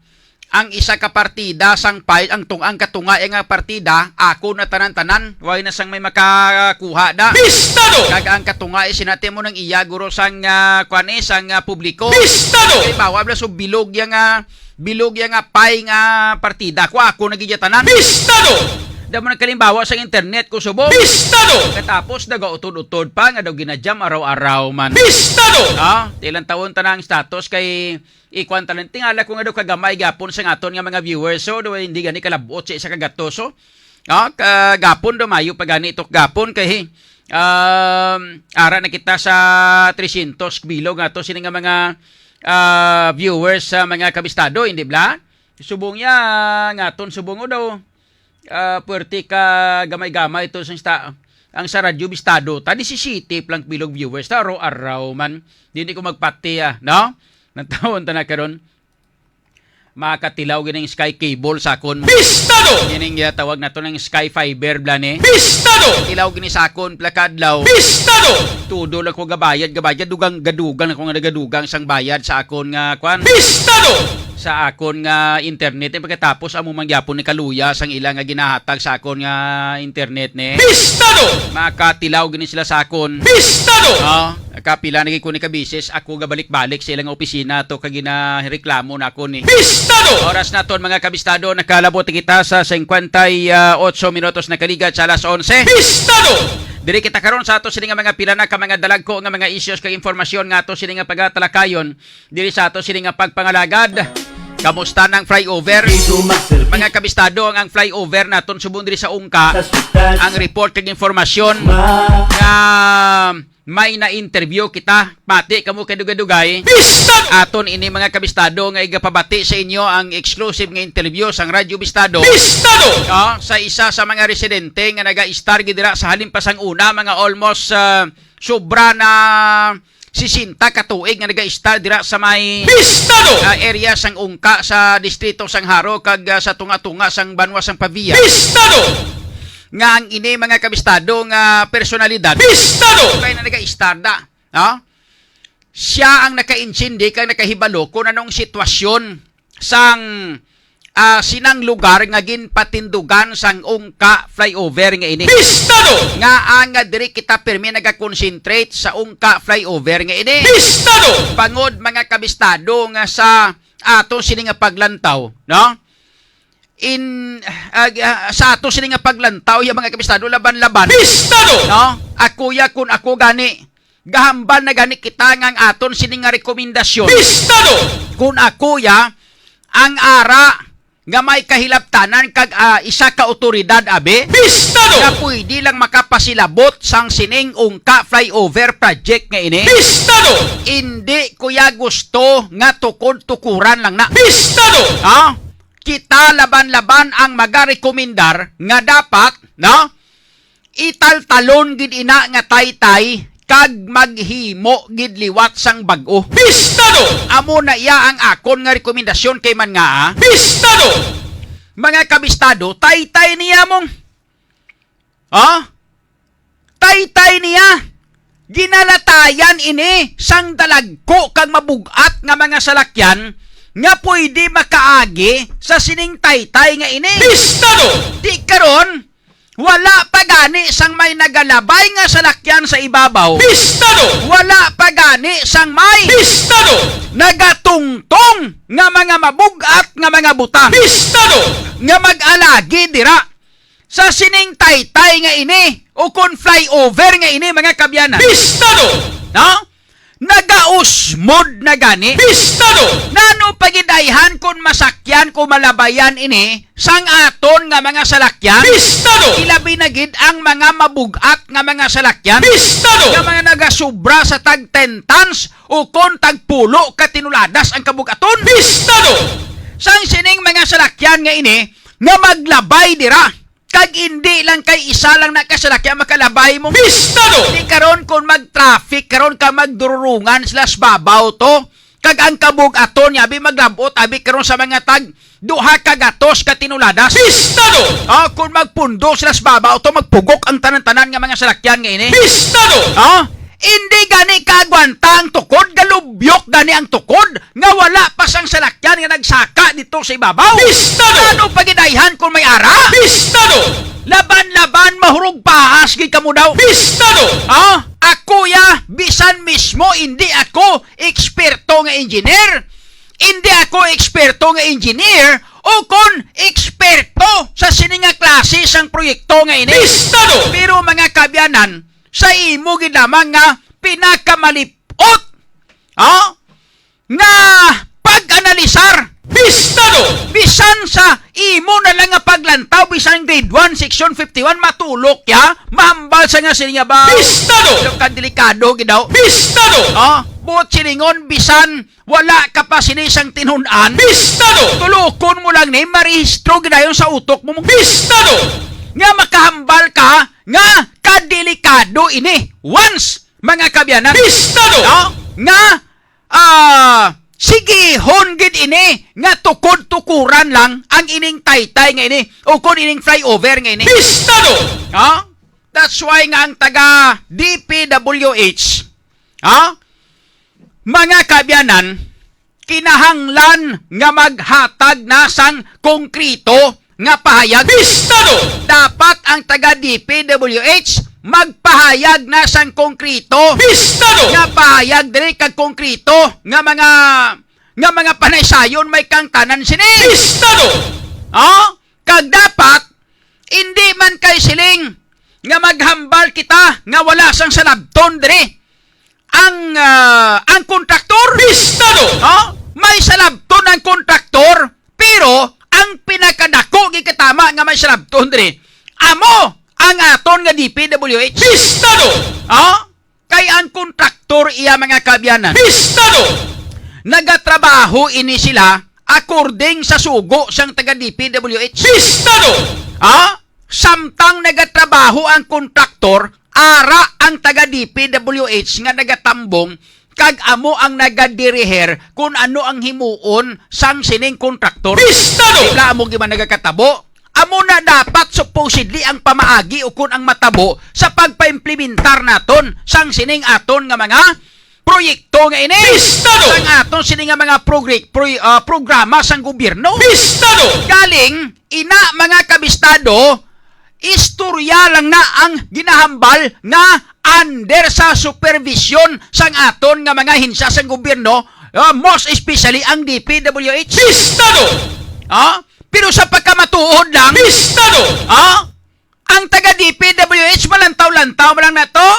ang isa ka partida sang pie, ang tung-, ang katunga nga partida, ako na tanan-tanan, way na sang may makakuha da. Pistado! Kag ang katunga, eh, sinati mo nang iya, guro, sang, ah, kuan, eh, sang, ah, publiko. Pistado! Halimbawa, bala, so bilog ya nga, bilog ya nga pie nga partida ko, ako na gid ya tanan. Pistado! Da mo nagkalimbawa sang internet ko subong. Pistado! Katapos, nagautod-utod pa nga daw ginajam araw-araw man. Pistado! Ah, ilang taon ta na ang status kay ikuan tanan. Tingala ko nga daw kagamay gapon sa aton nga mga viewers. So, daw hindi gani kalabot sa isa ka gatos, so. Ah, kagapon daw, mayo pa gani ito gapon kay, um, ara na kita sa trescientos bilog nga to sini nga mga, ah, viewers sa mga kabistado, hindi bla? Subong ya nga aton subong daw, ah, puwerte ka gamay-gamay ito sa sta-, ang sa Radyo Bistado, ta disisiyete pa lang bilog viewers, ta araw-araw man. Di, di ko magpati, ah, no? Nantawon ta na karon. Makatilaw gini ang Sky Cable sa akon. Pistado! Ining, ah, tawag nato ng Sky Fiber, bla ni. Pistado! Tilaw gini sa akon, plakadlaw. Pistado! Tudo lang ko gabayad, gabayad, dugang, gadugang ako nga nagadugang sang bayad sa akon nga, kwan. Pistado! Sa akon nga internet. Eh, pagkatapos, amo man gyapon ni kaluya sang ila nga ginahatag sa akon nga internet, ni. Pistado! Makatilaw gini sila sa akon. Pistado! Oh, kapila na gid ko ni kabisis, ako gabalik-balik sa ilang opisina to kag ginareklamo na ako ni. Pistado! Oras naton, mga kabistado, nakalabot kita sa singkwenta y otso minutos na kaligat sa alas onse. Pistado! Diri kita karon sa ato sini nga mga pila na ka mga dalagko nga mga issues kag impormasyon nga ato sini nga pagatalakayon diri sa ato sini nga pagpangalagad. Kamusta nang flyover? Mga kabistado, ang, ang flyover naton subong diri sa Ungka, ang report kag impormasyon nga may na-interview kita. Pati kamo kay dugay-dugay. Pistado! Aton ini, mga kabistado, nga igapabati sa inyo ang exclusive nga interview sang Radyo Bistado. Pistado! Oh, sa isa sa mga residente nga naga-istar gid dira sa halin pa sang una, mga almost, ah, sobra na sesenta ka tuig nga naga-istar dira sa may, Pistado! Ah, area sang Ungka sa distrito sang Jaro kag, ah, sa tunga-tunga sang banwa sang Pavia. Pistado! Nga ang ini, mga kabistado, nga personalidad, Pistado! Kay na naga-istar da, no? Siya ang nakaintindi kag nakahibalo kung anong sitwasyon sang, ah, sinang lugar nga ginpatindugan sang Ungka flyover nga ini. Pistado! Nga ang, ah, diri kita pirmi nagakonsentrate sa Ungka flyover nga ini. Pistado! Bangod, mga kabistado, nga sa ato sini nga paglantaw, no? In, ah, ah, sa ato sini nga paglantaw, ya, mga kabistado, laban-laban. Pistado! No? Ako ya, kun ako gani, gahambal na gani kita nga ang aton sini nga rekomendasyon. Pistado! Kung ako ya, ang ara nga may kahilabtanan kag, ah, isa ka awtoridad, abi, Pistado! Nga pwede lang makapasilabot sang sining ungka flyover project nga ini. Pistado! Indi ko ya gusto nga tukod-tukuran lang na. Pistado! Ha? Kita laban-laban ang magarekomendar nga dapat, no? Italtalon gid ina nga taytay kag maghimo gid liwat sang bag-o. Pistado! Amo na iya ang akon nga rekomendasyon kay man nga, ah, Pistado! Mga kabistado, taytay niya mong, ah? Taytay niya. Ginalatayan ini sang dalagko kag mabug-at nga mga salakyan nga pwede makaagi sa sining taytay nga ini. Pistado! Di karon, wala pa gani sang may nagalabay nga salakyan sa ibabaw. Pistado! Wala pa gani sang may Pistado! Nagatungtong nga mga mabug-at nga mga butang. Pistado! Nga mag-alagi dira sa sining taytay nga ini, o kon flyover nga ini, mga kabyanan. Pistado! No? Nagausmod na gani. Pistado! Nano pa gid ayhan kon masakyan, kon malabayan ini sang aton nga mga salakyan? Pistado! Ilabi na gid ang mga mabug-at nga mga salakyan. Pistado! Nga mga nagasubra sa tag ten tons o kon tag pulo ka tinuladas ang kabug-aton. Pistado! Sang sining mga salakyan nga ini nga maglabay dira. Kag indi lang kay isa lang na ka salakyan makalabay mo. Pistado! Di karon kon mag-traffic, karon ka magdururungan sila sa babaw to. Kag ang kabug-aton niya, abi maglabot, abi karon sa mga tag duha ka gatos ka tinuladas. Pistado! Ah, kon magpundo sila sa babaw to, magpugok ang tanan-tanan nga mga salakyan nga ini. Pistado! Ah, indi gani kaagwanta ang tukod, galubyok gani ang tukod, nga wala pa sang salakyan nga nagsaka dito sa ibabaw. Pistado! Ano pa gid ayhan kung may ara? Pistado! Laban-laban, mahurog paas gid kamo daw. Pistado! Ah, ako ya, bisan mismo indi ako eksperto nga engineer, indi ako eksperto nga engineer, o kon eksperto sa sini nga klase sang proyekto nga ini. Pistado! Pero mga kabyanan, sa imo gid lamang nga pinakamalipot, ha? Nga pag-analisar. Pistado! Bisan sa imo na lang nga paglantaw, bisan grade one, section fifty-one, matulok ya, mahambal sa nga sini nga ba? Pistado! Pero ka delikado gid daw. Pistado! Oh, buot silingon, bisan wala ka pa sini sang tinun-an. Pistado! Tulokon mo lang ni, marehistro gid dayon sa utok mo. Pistado! Nga makahambal ka nga kadelikado ini. Once, mga kabyanan. Pistado! No? Nga, ah, sigihon gid ini nga tukod-tukuran lang ang ining taytay nga ini o kon ining flyover nga ini. Pistado! Ha? That's why nga ang taga D P W H, ha? Mga kabyanan, kinahanglan nga maghatag na sang konkreto nga pahayag. Pistado! Dapat ang taga D P W H magpahayag na sang konkreto. Pistado! Nga pahayag diri kag konkreto nga mga, nga mga panaysayon may kang tanan sini. Pistado! Oh? Kag dapat, indi man kay siling nga maghambal kita nga wala sang salabton diri ang, ah, ang kontraktor. Pistado! No? May salabton ang kontraktor, pero ang pinakadako gid katama nga may salabton diri, amo ang aton nga D P W H. Pistado! Ha? Kay ang kontraktor iya, mga kabyanan. Pistado! Nagatrabaho ini sila according sa sugo sang taga D P W H. Pistado! Ha? Samtang nagatrabaho ang kontraktor, ara ang taga D P W H nga nagatambong kag amo ang nagadiriher kung ano ang himuon sang sining kontraktor. Pistado! Di ba amo gid man nagakatabo? Amo na dapat supposedly ang pamaagi ukon ang matabo sa pagpaimplementar naton sang sining aton nga mga proyekto nga ini. Pistado! Sang aton sini nga mga progr-, proy-, ah, programa sang gobyerno. Pistado! Galing, ina, mga kabistado, istorya lang na ang ginahambal nga under sa supervision sang aton nga mga hensya sang gobyerno, ah, most especially ang D P W H. Pistado! Ah, pero sa pagkamatuod lang, Pistado! Ah, ang taga D P W H malantaw-lantaw man lang na to.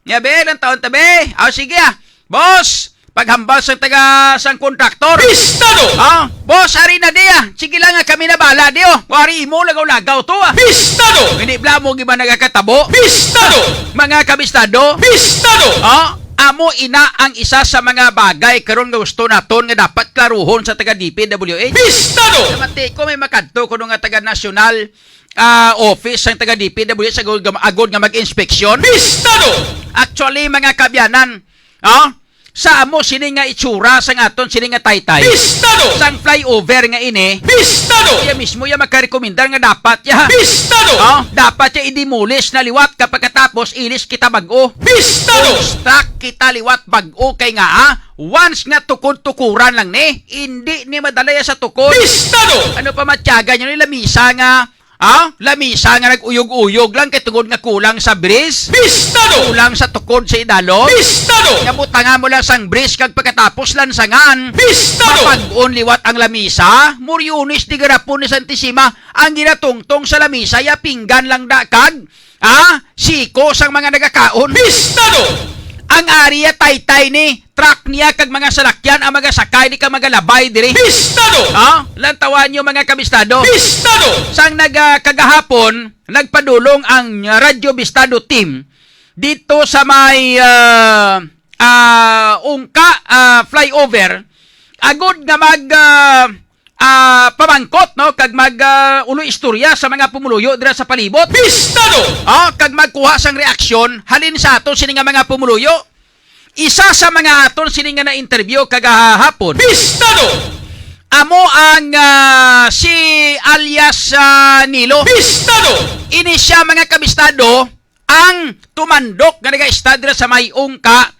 Nga, be, ilang taon ta, be? Aw, sige, ah. Boss, paghambal sang taga, sang kontraktor. Pistado! Ah, boss, ari na di, ah. Sige lang nga kami na bala di, oh. Wari imo lagaw-lagaw to, ah. Pistado! Hindi bala mo giba nagakatabo? Pistado! Mga kabistado. Pistado! Ah, amo ina ang isa sa mga bagay karon nga gusto naton nga dapat klaruhon sa taga D P W H. Pistado! Sa mati ko may makadto kuno nga taga nasyonal, ah, office sang taga D P W H agod, agod nga mag-inspeksyon. Pistado! Actually, mga kabyanan, ah, sa amo sini nga itsura sang aton sini nga taytay. Pistado! Sang flyover nga ini. Pistado! Iya mismo iya makarekomendar nga dapat ya. Pistado! Ah, dapat ya i-demolish na liwat ka pagkatapos ilis kita bag-o. Pistado! Construct kita liwat bag-o kay nga, ah, once nga tukod-tukuran lang ni, hindi ni madala ya sa tukod. Pistado! Ano pa matyagan nyo ni lamisa nga, ah, lamisa nga nag-uyog-uyog lang kay tungod nga kulang sa bris? Pistado! Kulang sa tukod sa idalom? Pistado! Nga butangan mo lang sang bris kag pagkatapos lansangan. Pistado! Mapag-on liwat ang lamisa, muryones di garapon ni Santisima ang ginatungtong sa lamisa, ya pinggan lang da kag, ah, siko sang mga nagakaon. Pistado! Ang ari ya taytay ni, truck niya kag mga salakyan ang magasakay di ka magalabay diri. Pistado! Ah, lantawan nyo, mga kabistado. Pistado! Sang nag-, ah, kagahapon, nagpadulong ang Radyo Bistado team dito sa may, ah, ah, Ungka, ah, flyover agod nga mag, ah, ah, pamangkot, no, kag mag, ah, uloy istorya sa mga pumuluyo dira sa palibot. Pistado! Ah, kag magkuha sang reaksyon halin sa aton sini nga mga pumuluyo. Isa sa mga aton sini nga na-interview kagahapon. Pistado! Amo ang, ah, si alias, ah, Nilo. Pistado! Ini siya, mga kabistado, ang tumandok nga naga-estad dira sa may Ungka,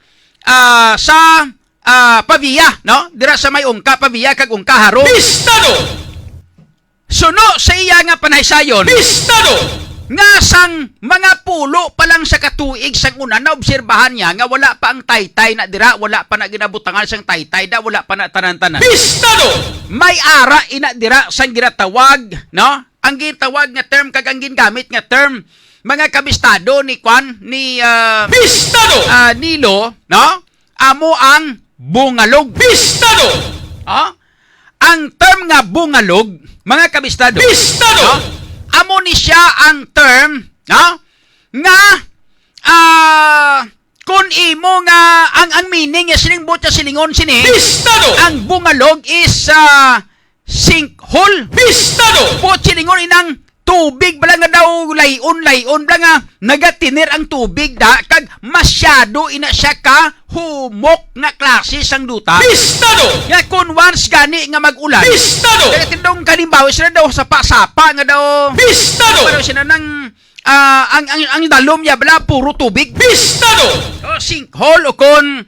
ah, sa, ah, Pavia, no? Dira sa may Ungka, Pavia, kag Ungka, Jaro. Pistado! Suno sa iya nga panaysayon, Pistado! Nga sang mga pulo pa lang sa katuig sang una, naobserbahan niya nga wala pa ang taytay na dira, wala pa na ginabutangan sang taytay da, wala pa na tanan-tanan. Pistado! May ara ina dira sang ginatawag, no? Ang gintawag nga term kag ang gingamit nga term, mga kabistado ni kwan, ni, ah, Pistado! Ah, Nilo, no? Amo ang bungalog. Pistado! Ah? Ang term nga bungalog, mga kabistado, Pistado! No? Amo ni siya ang term, no? Nga, ah, kung imo nga, ang, ang meaning niya, sining buot siya silingon sini, Pistado! Ang bungalog is, ah, sinkhole. Pistado! Buot silingon inang tubig bala nga daw layon-layon bala nga nagatinir ang tubig da kag masyado ina siya ka humok nga klase sang duta. Pistado! Nga kun once gani nga mag-ulan, Pistado! Kaya tindong kalimbawa sila daw sapa-sapa nga daw Pistado! Pero sila nang, ah, ang, ang, ang dalom niya bala puro tubig. Pistado! O sinkhole o kun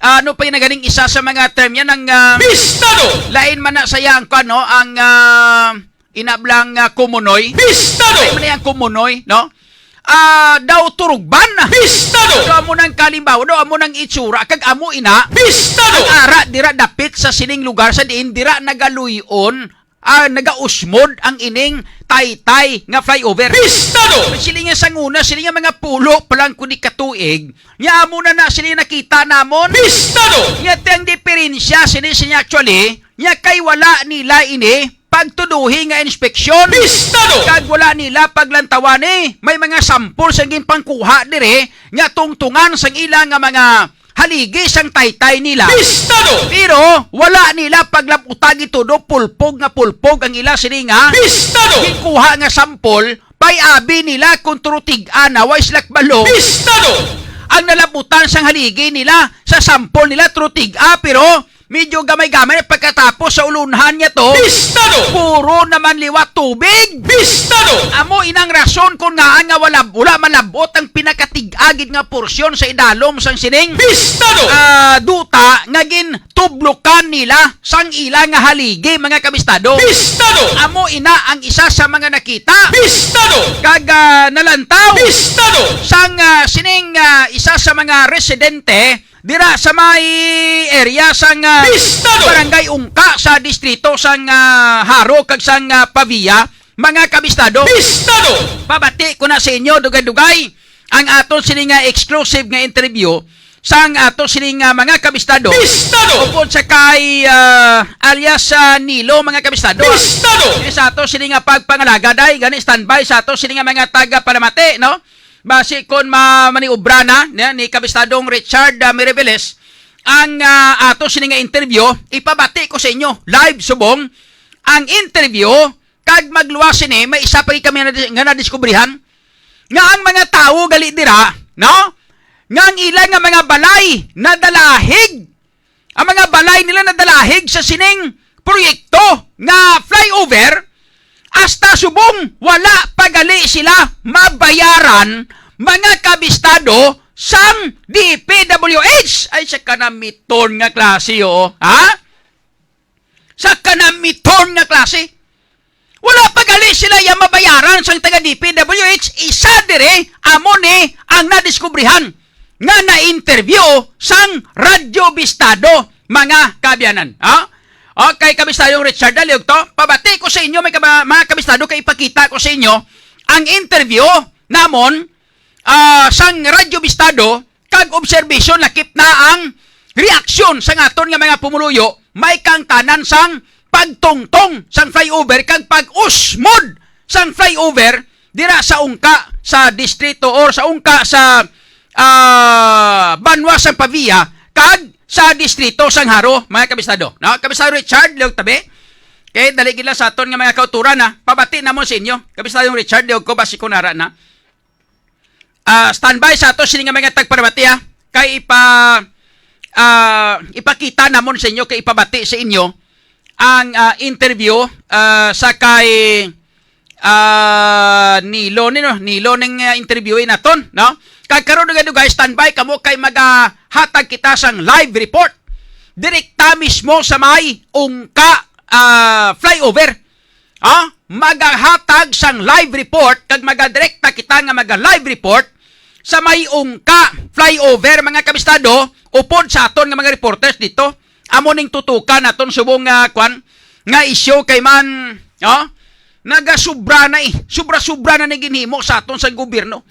ano pa yung naganing isa sa mga term yan ang, ah, Pistado! Lain man na saya ang ano, ang, ah, inablang, ah, kumunoy. Pistado! Lain man na yung kumunoy, no? Ah, daw turugban. Pistado! Daw amo nang kalimbawa, daw amo nang itsura, kag amo ina. Pistado! Ang ara dira dapit sa sining lugar sa diin dira nagaluyon, ah, nagausmod ang ining taytay nga flyover. Pistado! Sila nga sanguna, sila nga mga pulo pa lang kundi katuig, nya amo na na sila nakita namon. Pistado! Nya ti ang diferensya sini, sini actually, nya kay wala nila ini pagtuduhi nga inspeksyon. Pistado! Kag wala nila paglantawani, may mga sampol sa ginpangkuha diri nga tungtungan sang ila nga mga haligi sang taytay nila. Pistado! Pero wala nila paglab-uta gitudo pulpog nga pulpog ang ila sini nga Pistado! Ginkuha nga sampol, pay-abi nila kung turutig-a na way sila kabalo. Pistado! Ang nalabutan sang haligi nila sa sampol nila turutig-a, pero medyo gamay-gamay na pagkatapos sa ulunhan niya to. Pistado! Puro naman liwat tubig. Pistado! Amo inang rason kung ngaan nga wala, wala malabot ang pinakatig-a gid nga porsyon sa idalom sang sining Pistado! Ah, duta nga gintublokan nila sang ila nga haligi, mga kabistado. Pistado! Amo ina ang isa sa mga nakita. Pistado! Kag, ah, nalantaw. Pistado! Sang, ah, sining, ah, isa sa mga residente dira sa may area sang, ah, Pistado! Barangay Ungka sa distrito sang, ah, Jaro kag sang, ah, Pavia, mga kabistado. Pistado! Pabati ko na sa inyo, dugay-dugay. ang ato sini nga exclusive nga interview sang ato sini nga mga kabistado. Bistado! Upod sa kay, ah, alias, ah, Nilo, mga kabistado. Bistado! Sa ato sini nga pagpangalaga, day, gani standby sa ato sini nga mga taga-palamati, no? Basi kon ma-, maniobra na, ni, ni Kabistadong Richard, ah, Miriveles, ang, ah, ato sini nga interview, ipabati ko sa inyo, live subong, ang interview, kag magluwas sini, may isa pa gid kami na, nga nadiskubrihan, nga ang mga tawo gali dira, no? Nga ang ila nga mga balay nadalahig, ang mga balay nila nadalahig sa sining proyekto nga flyover, hasta subong wala pa gali sila mabayaran, mga kabistado sang D P W H. Ay, sa kanamiton nga klase, oo. Ha? Sa kanamiton nga klase. Wala pa gali sila iya mabayaran sang taga D P W H. Isa diri, amo ni ang nadiskubrihan nga na-interview sang Radyo Bistado, mga kaabyanan. Ha? Okay, Kabistadong Richard, dali og to. Pabati ko sa inyo, may kaba-, mga kabistado, kay ipakita ko sa inyo ang interview namon, ah, sang Radyo Bistado, kag obserbasyon, lakip na ang reaksyon sang aton nga mga pumuluyo, may kaangtanan sang pagtungtong sang flyover kag pag-usmod sang flyover dira sa ungka sa distrito or sa ungka sa, ah, banwa sang Pavia kag sa distrito sang Jaro, mga kabistado. No? Kabistado Richard, liog tabi. Okay, dali gid lang sa aton nga mga kauturan, ha. Pabati namon sa inyo. Kabistadong Richard, liog ko, basi ko nara na. Ah, standby sa ato sini nga mga tagpalamati, ha. Kay ipa-, ah, ipakita namon sa inyo, kay ipabati sa inyo ang, ah, interview, ah, sa kay, ah, Nilo ni, no? Nilo ning, ah, interviewee naton, no? Kag karon, dugay-dugay, standby kamo kay magahatag kita sang live report direkta mismo sa may ungka, ah, flyover. Ha? Magahatag sang live report kag magadirekta kita nga maga-live report sa may ungka flyover, mga kabistado, upod sa aton nga mga reporters dito. Amo ning tutukan naton subong nga, kwan, nga isyu kay man, ha? Nagasubra na, eh. Sobra-sobra na ni ginhimo sa aton sa gobyerno.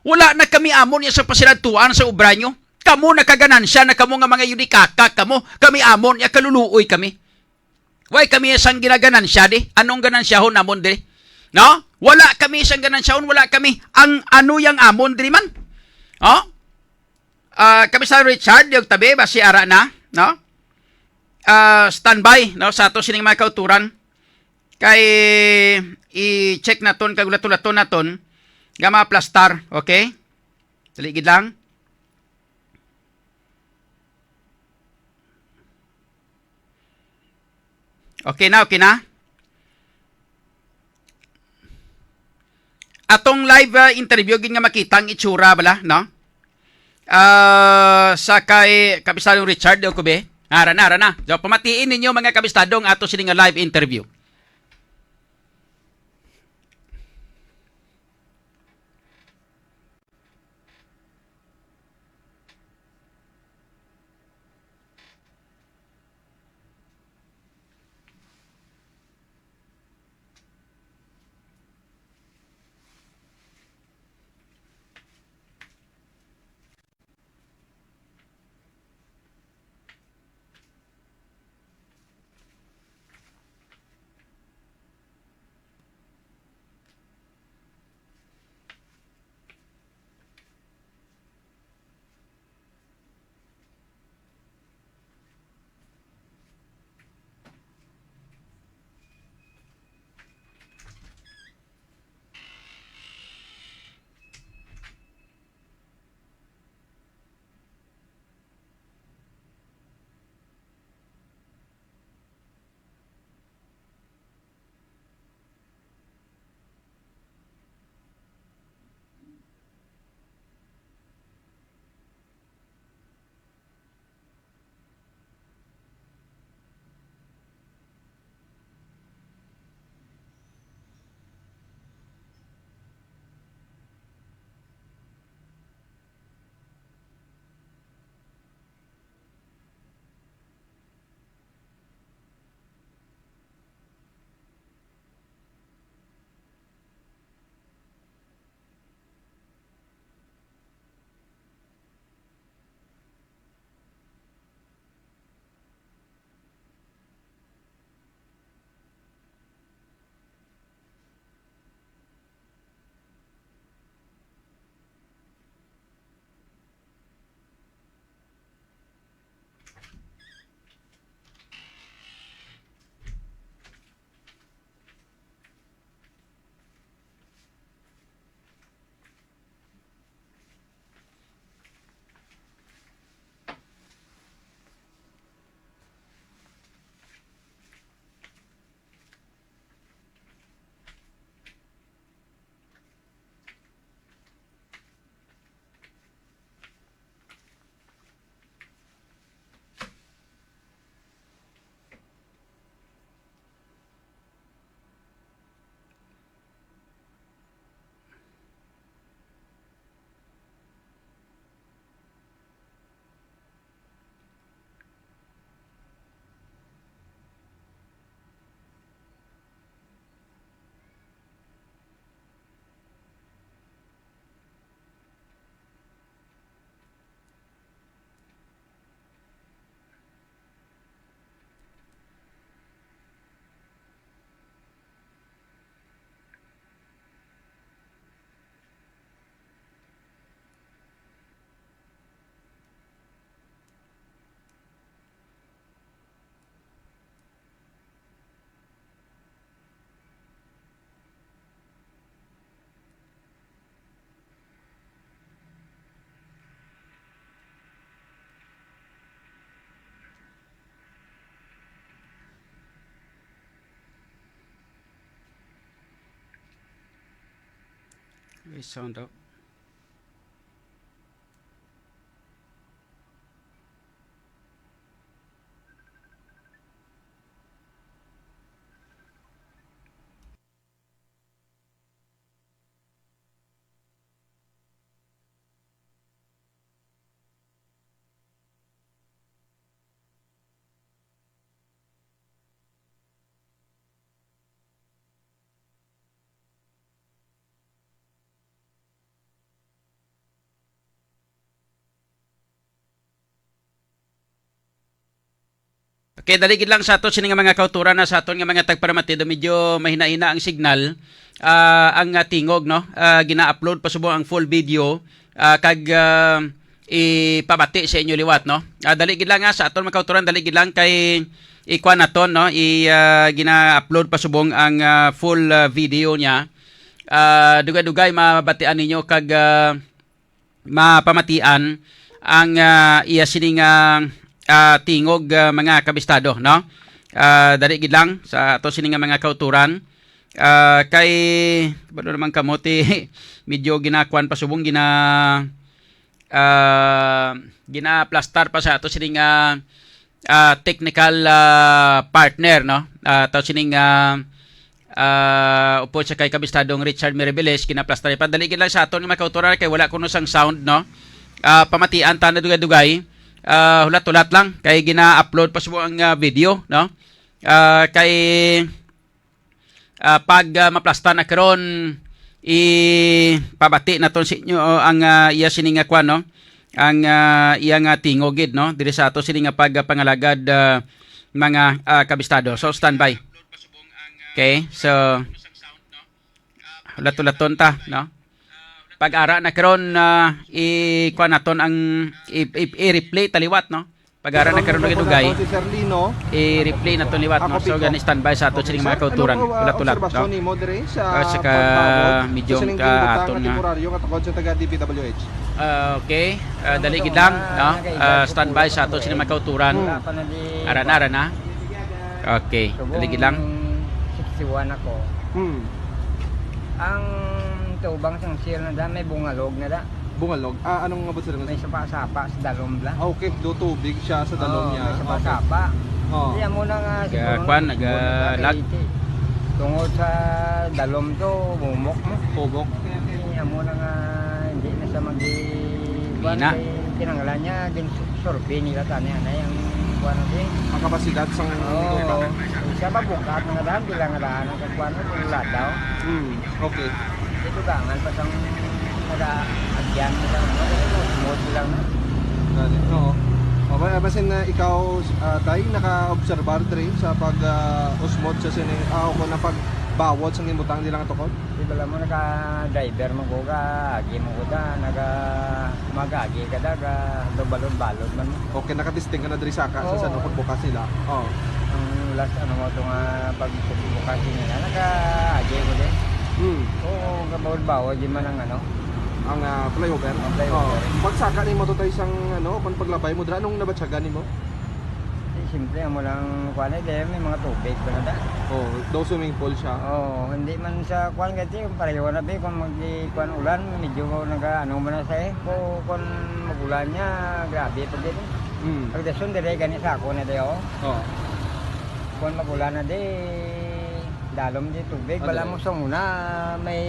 Wala na kami amon ya sa pasiradtuan sa obra nyo. Kamo nakaganansya na kamo nga mga yudikaka kamo. Kami amon ya kaluluoy kami. Way kami sang ginaganansya di? Anong ganansyahon namon diri? No? Wala kami sang ganansyahon, wala kami. Ang ano yang amon diri man? Oh? Ah, kami sa Richard, yung tabi, basi ara na, no? Ah, standby, no, sa ato sining mga kauturan. Kay i-check naton, kag ulat-ulaton naton, nga mga plastar, okay? Dali gid lang. Okay na, okay na. Atong live, ah, interview gid nga makita ang itsura bala, no? Ah, sa kay Kapisadong Richard, o kubi. Ara na, ara na. So, pamatiin ninyo, mga kabistado, ang ato sini nga live interview. Okay, sound out. Okay, dali gid lang sa ato sini nga mga kauturan na sa aton nga mga tagparamati, do medyo mahina-hina ang signal, ah, ang, ah, tingog, no? Ah, gina-upload pa subong ang full video, ah, kag, ah, ipabati sa inyo liwat, no? Ah, dali gid lang, ah, sa aton mga kauturan, dali gid lang kay ikuan naton, no? I, ah, gina-upload pa subong ang, ah, full, ah, video niya. Ah, dugay-dugay mabatian ninyo kag, ah, mapamatian ang, ah, iya sini nga, ah, tingog, ah, mga kabistado, no? Ah, dali gid lang sa ato sini nga mga kauturan. Ah, kay, kabalo naman kamo, ti, medyo ginakuan pa subong, gina-, ah, ginaplastar pa sa ato sini nga, ah, technical, ah, partner, no? Ah, ato sining, ah, ah, upod sa kay Kabistadong Richard Miribeles, ginaplastar. Padali gid lang sa aton nga mga kauturan kay wala kuno sang sound, no? Ah, pamatian ta na dugay-dugay. Ah, hulat-hulat lang kay gina-upload pa subong ang, ah, video, no? Ah, kay, ah, pag, ah, maplastar na karon, ipabati naton sa inyo ang, ah, iya sini nga kwan, no? Ang, ah, iya nga tingog gid, no? Diri sa ato sini nga pagpangalagad, ah, mga, ah, kabistado. So, standby. Okay, so, hulat-hulaton ta, no? Pag ara na karon, ah, i-kuan naton ang i-, i-, i-replay ta liwat, no? Pag ara na karon dugay-dugay, i-replay naton liwat, no? So, gani standby sa ato sining mga kauturan. Hulat-hulat, no? At saka medyo ka aton nga. Ah, okay. Ah, dali gid lang, no? Ah, standby sa ato sining mga kauturan. Ara na, ara na. Okay, dali gid lang. Sixty-one ako. Hmm. Ang tubang sang seal na da, may bungalog na da. Bungalog? Ah, anong abot sa May sapa-sapa sa dalom bla. Ah, okay. Do tubig siya sa dalom Oo, niya. May sapa-sapa. Okay. Oo. Kaya mo na nga Kaya siguro kwan, naga-lag. Tungod sa dalom to, bumok mo. Bumok. Kaya mo na nga hindi na siya mag-, Hindi na. Kay kinanglan niya, din survey nila tani anay ang kuwan, okay? Ang kapasidad sang Oo. Tubang. Siya ba bukat nga daan, bilang nga daan ang kuwan, kung ladaw. Hmm, okay. Ito gangan pa sang nag-aagyan mo lang, no? Smooth lang, no? Gani, oo. Okay, ah, basin na ikaw, ah, Tay, naka-obserbar diri sa pag, ah, usmod sa sini, ah, o kung na pagbawod sa ginbutang nila nga tukod? Di bala mo naka-driver mo ko ka, agi mo ko da, naga-, mag-agi ka da, ka, do balod-balod man mo. Okay, nakatisting ka na diri sa ka, sa Oo. San Juan, bukas nila. Oo. Ang last, ano mo, ito nga pagbukas nila, naka-agi ko din. Hmm. Oo, kabawal-bawal, di man ang ano. Ang, ah, flyover? Ang flyover. Oo. Pagsaka ni mo to tayo sang, ano, kung paglabay mo, dira, anong nabatyagan ni mo? Di, siyempre, amo lang, kuwan, eh, di, may mga tubig pa na da. Oo, daw swimming pool siya. Oo, hindi man sa kuwan, kasi yung pareho na, be, kung mag-, kuwan, ulan, medyo naga, ano man na siya, eh. Kung, kung mag-ulan niya, grabe pa din. Hmm. Pag dason, dire, gani sa ako na, di, oh. Oo. Kung mag-ulan na, di, dalom di tubig. Ah, bala dire. Mo sa una, may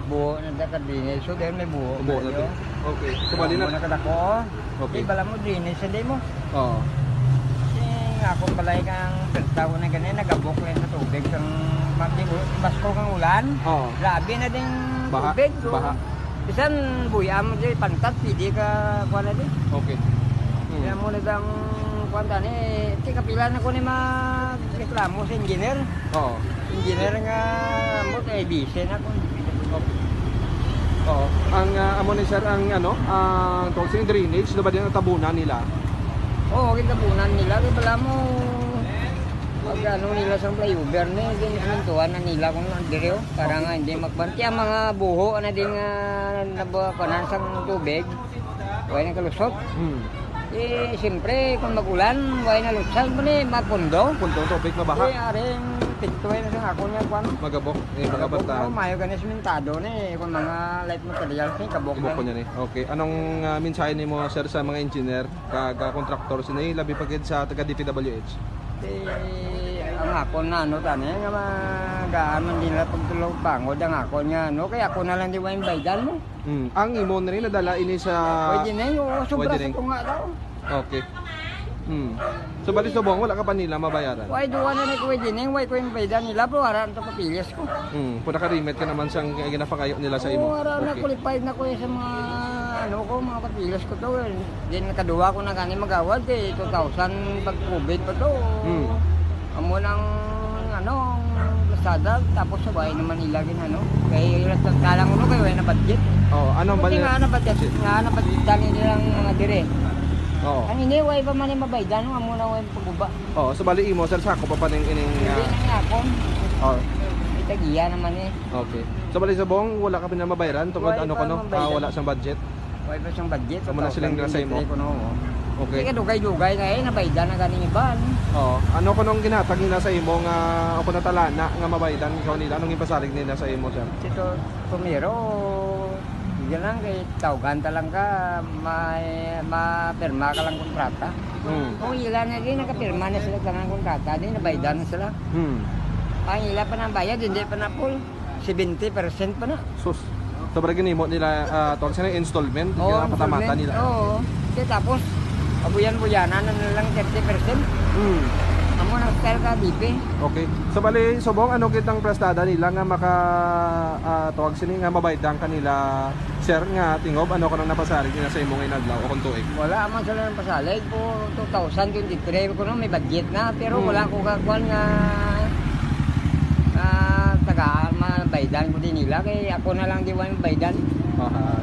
buho na da ka drainage. So, dahil may buho. Buho na di. Okay. So, bali na. Buho na kadako, oh. Okay. Di, bala mo, drainage, hindi mo. Oo. Sing ako pala kang pesta ko na ganyan, nagabok lang sa tubig. Kang, ma'am, di, basko kang ulan. Oo. Grabe na ding Baha. Tubig, oh. Baha. Bisan buya mo di pantat, pwede ka, kuha na di. Okay. Hmm. Kaya mo na dang, kuha na ni, ti kapila na ko ni magreklamo sa engineer. Oo. Engineer nga, mo kay busy na ko. Okay. Oo. Ang, ah, amo ni sir, ang ano, ang tawag sa drainage, diba din ang tabunan nila? Oo, ang tabunan nila. Di bala mo, pag ano nila sa flyover ni, din ang tuwan na nila kung ang diri, oh. Para nga hindi magbanti ang mga buho na din nga nabukanan sa tubig. Way na kalusot. Hmm. Eh, siyempre, kung mag-ulan, way na lusot, mali, mapundo. Pundo ang tubig, mabaha. Eh, aring Tikto eh, sa ako niya, kwan. Magabok, eh, mga Magabok, bartahan. No? Mayo gani simentado ni, kung mga light materials ni, kabok Ibok ko lang. Niya ni. Okay. Anong, ah, mensahe nimo, sir, sa mga engineer kag, ah, kontraktor sini, labi pa gid sa taga D P W H? Eh, ang akon na ano tani, nga magaan man din lang pagtulog bangod ang akon nga ano, kaya ako na lang di wayang baydan mo. Hmm. Ang imo na rin nadala ini sa Pwede na yun, oo, sobra Pwede sa na yun. Tunga daw. Okay. Hmm. So, bali subong, wala ka pa nila mabayaran? Why do wala na ko din, why ko yung baydan nila, pero wala na to papilis ko. Hmm. Pura ka-remit ka naman sa ginapangayo nila sa imo. Oo, wala na, Okay. Qualified na ko eh sa mga, ano ko, mga papilis ko to eh. Then, nakaduwa ko na gani magawad eh, two thousand pag COVID pa to. Hmm. Amo nang, ano, ang Lazada, tapos sa bahay naman nila gin, ano. Kay, kalang ulo, kay wala na budget. Oh, anong Buti bali- nga na budget, Si- nga na budget dali nilang mga dire. Oo. Ang ini, way pa man yung mabaydan, no? Amo na way paguba. Oo, so bali imo, sir, sako pa pa ning ining, Hindi ah, na nga ako. Oh. May tagiya naman eh. Okay. So bali subong, wala ka pa na mabayaran tungod Wala ano pa ko, no? Ah, mabayaran. Wala sang budget. Wala pa siyang budget, Amo na siling two thousand twenty-three nasa imo? Ko, no? Okay. Kaya dugay-dugay na eh, nabaydan na ganing iban. Oo. Ano ko nung ginatag nila sa imo nga, o kung natalana nga mabaydan ikaw nila, anong ipasalig nila sa imo, sir? Ito, primero, yun lang, kay tawgan ta lang ka, may, mapirma ka lang kontrata. Hmm. Kung ila na din, nakapirma na sila sa mga kontrata, di nabaydan na sila. Hmm. Ang ila pa ng bayad, hindi pa na full. Seventy percent pa na. Sus. So, barag ginimo nila, ah, tawag sila installment, Oo, ginapatamata installment. Nila. Oo. Kaya tapos, abuyan-buyanan na nilang thirty percent. Hmm. Amo nang style ka, D P. Okay. So, bali, subong, ano kitang plastada nila nga maka, ah, tawag sini nga mabaydan kanila, sir, nga tingob, ano kanang napasalig nila sa imong inadlaw o kung tuig? Wala man sila nang pasalig po two thousand twenty-three ko no, may budget na, pero Hmm. wala ko kakuan nga, ah, taga, mabaydan ko din nila, kay ako na lang di wala baydan. Aha.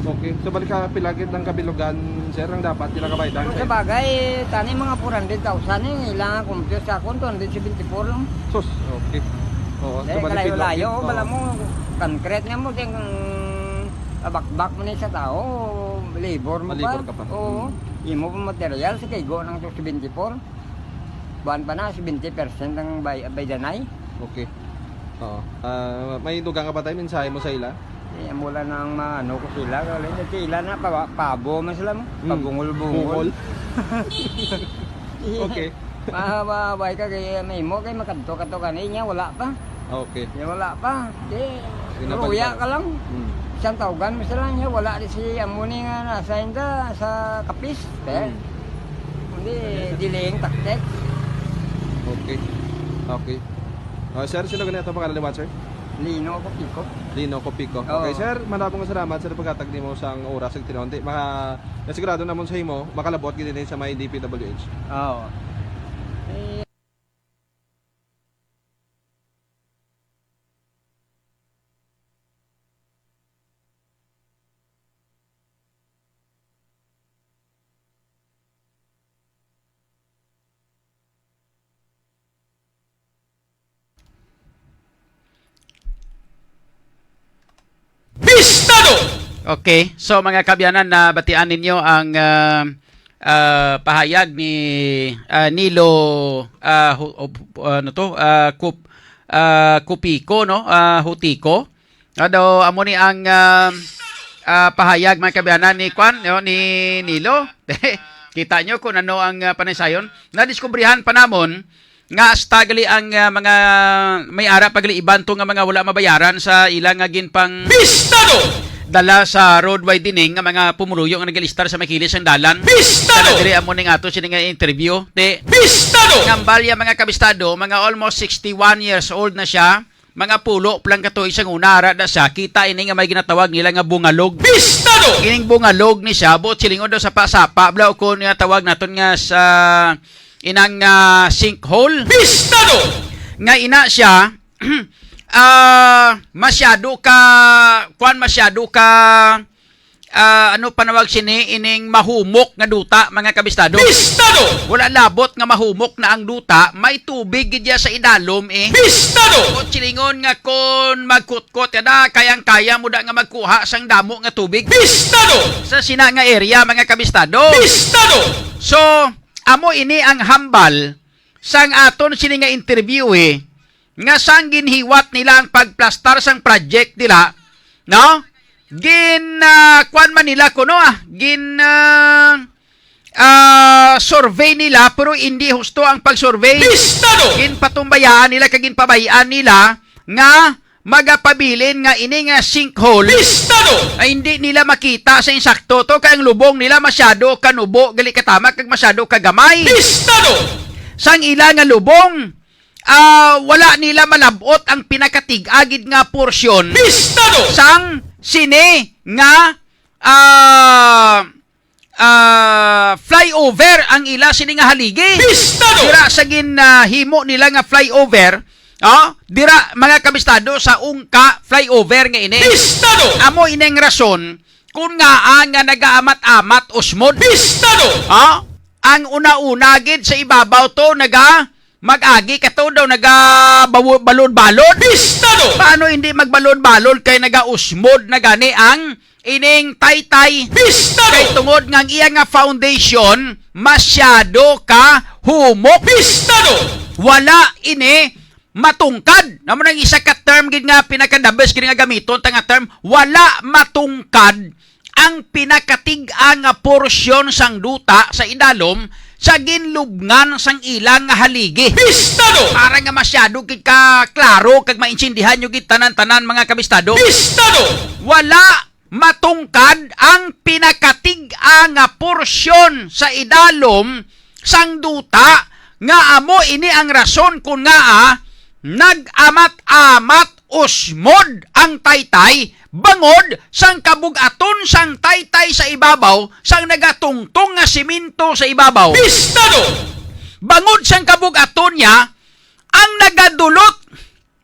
Okay. So, balik ka, pila gid ang kabilugan, sir, ang dapat nila kabaydan, Pero sir? Sa bagay, tani mga four hundred thousand eh, ilang compute sa akon, two hundred seventy-four lang. Sus, okay. Oo, Eh, so, balik kalayo-layo, pila- bala Oo. mo, concrete nga mo, ding, mm, abakbak mo na sa tao, labor mo Malibor pa. Ka pa. Oo. Mm. Imo pa material, sa kaigo ng seventy-four. Buwan pa na, seventy percent ang bay-, baydanay. Okay. Oo. Ah, may dugang ka pa tayo, mensahe mo sa ila? Eh, mula nang maano ko sila, kala nila, sila na, pa-, pabo man sila mo. Hmm. Pabungol-bungol. Bungol. Okay. Ma-, ma-, bay ka kay may mo, kay makadto ka to gani niya, wala pa. Okay. Niya, wala pa. Di, Pinabalikan. Luya ka lang. Hmm. Isang tawgan mo sila niya, wala di si Amoni nga nasa inda, sa Kapis. Kaya, Hmm. hindi, delaying tactics. Okay. Okay. Ah, sir, sino ganito ang pangalan ni Watcher? Lino Copico. Lino Copico. Oo. Okay, sir, marami nga salamat sa paghatag nimo sang oras ug tinunti. Maka-, nasigurado namon sa imo, makalabot gid ini sa may D P W H. Oo. Eh, Bistado! Okay. So, mga kaabyanan, nabatian ninyo ang, ah, ah, pahayag ni, ah, Nilo, ah, Hu-, Hu-, ano to? Ah, Cup-, ah, Cupico, no? Ah, Hutico. Ano, amo ni ang, ah, ah, pahayag, mga kaabyanan, ni Kwan, no? Ni Nilo. Kita nyo kung ano ang, ah, panaysayon. Nadiskubrihan pa namon nga hasta gali ang, ah, mga may ara pa gali iban to nga mga wala mabayaran sa ila nga ginpang Bistado! Dala sa road widening nga mga pumuluyo nga nagalistar sa may kilis sang dalan. Bistado! Kana diri amo ning ato sini nga interview. Te, Bistado! Ngambalya, mga kabistado, mga almost sixty-one years old na siya. Mga pulo pa lang ka tuig sang una, ara na siya, kita ini nga may ginatawag nila nga bungalog. Bistado! Ining bungalog ni siya, buot silingon daw sa sapa-sapa, bla, o kon nga tawag naton nga sa inang, ah, sinkhole. Bistado! Nga ina siya, ah, masyado ka, kwan, masyado ka, ah, ano panawag sini, ining mahumok nga duta, mga kabistado? Bistado! Wala labot nga mahumok na ang duta, may tubig gid ya sa idalom, eh. Bistado! Kung silingon nga kon magkutkot ka da, kayang-kaya mo da nga magkuha sang damo nga tubig. Bistado! Sa sina nga area, mga kabistado. Bistado! So, amo ini ang hambal sang aton sini nga interview, eh. nga sang ginhiwat nila ang pagplastar sang project nila, no? Gin, ah, kuwan man nila kuno, ah, gin, ah, ah, survey nila, pero hindi husto ang pag-survey. Pistado! Ginpatumbayaan nila kag ginpabayaan nila nga magapabilin nga ini nga sinkhole Pistado! Ay hindi nila makita sa insakto to, kay ang lubong nila masyado kanubo, gali katama, kag masyado kagamay. Pistado! Sang ila nga lubong, ah, wala nila malabot ang pinakatig-a gid nga porsyon Pistado! Sang sini nga, ah, ah, flyover ang ila sini nga haligi. Pistado! Dira sa gin, ah, himo nila nga flyover, oh, dira, mga kabistado, sa Ungka flyover nga ini. Pistado! Amo ini ang rason kung ngaa nga nagaamat-amat usmod. Pistado! Oh, ang una-una gid sa ibabaw to naga mag-agi kato daw naga bawo-, balon-balon. Pistado! Paano hindi magbalon-balon kay nagausmod na gani ang ining taytay? Pistado! Kay tungod nga ang iya nga foundation masyado ka humok. Pistado! Wala ini matungkad. Amo nang isa ka term gid nga pinaka the best gid nga gamiton ta nga term, wala matungkad ang pinakatig-a nga porsyon sang duta sa idalom sa ginlubngan sang ila nga haligi. Pistado! Para nga masyado gid ka klaro kag maintindihan nyo gid tanan-tanan, mga kabistado. Pistado! Wala matungkad ang pinakatig-a nga porsyon sa idalom sang duta, nga amo ini ang rason kon ngaa nag-amat-amat usmod ang taytay bangod sang kabug-aton sang taytay sa ibabaw, sang nagatungtong nga simento sa ibabaw. Pistado! Bangod sang kabug-aton niya, ang nagadulot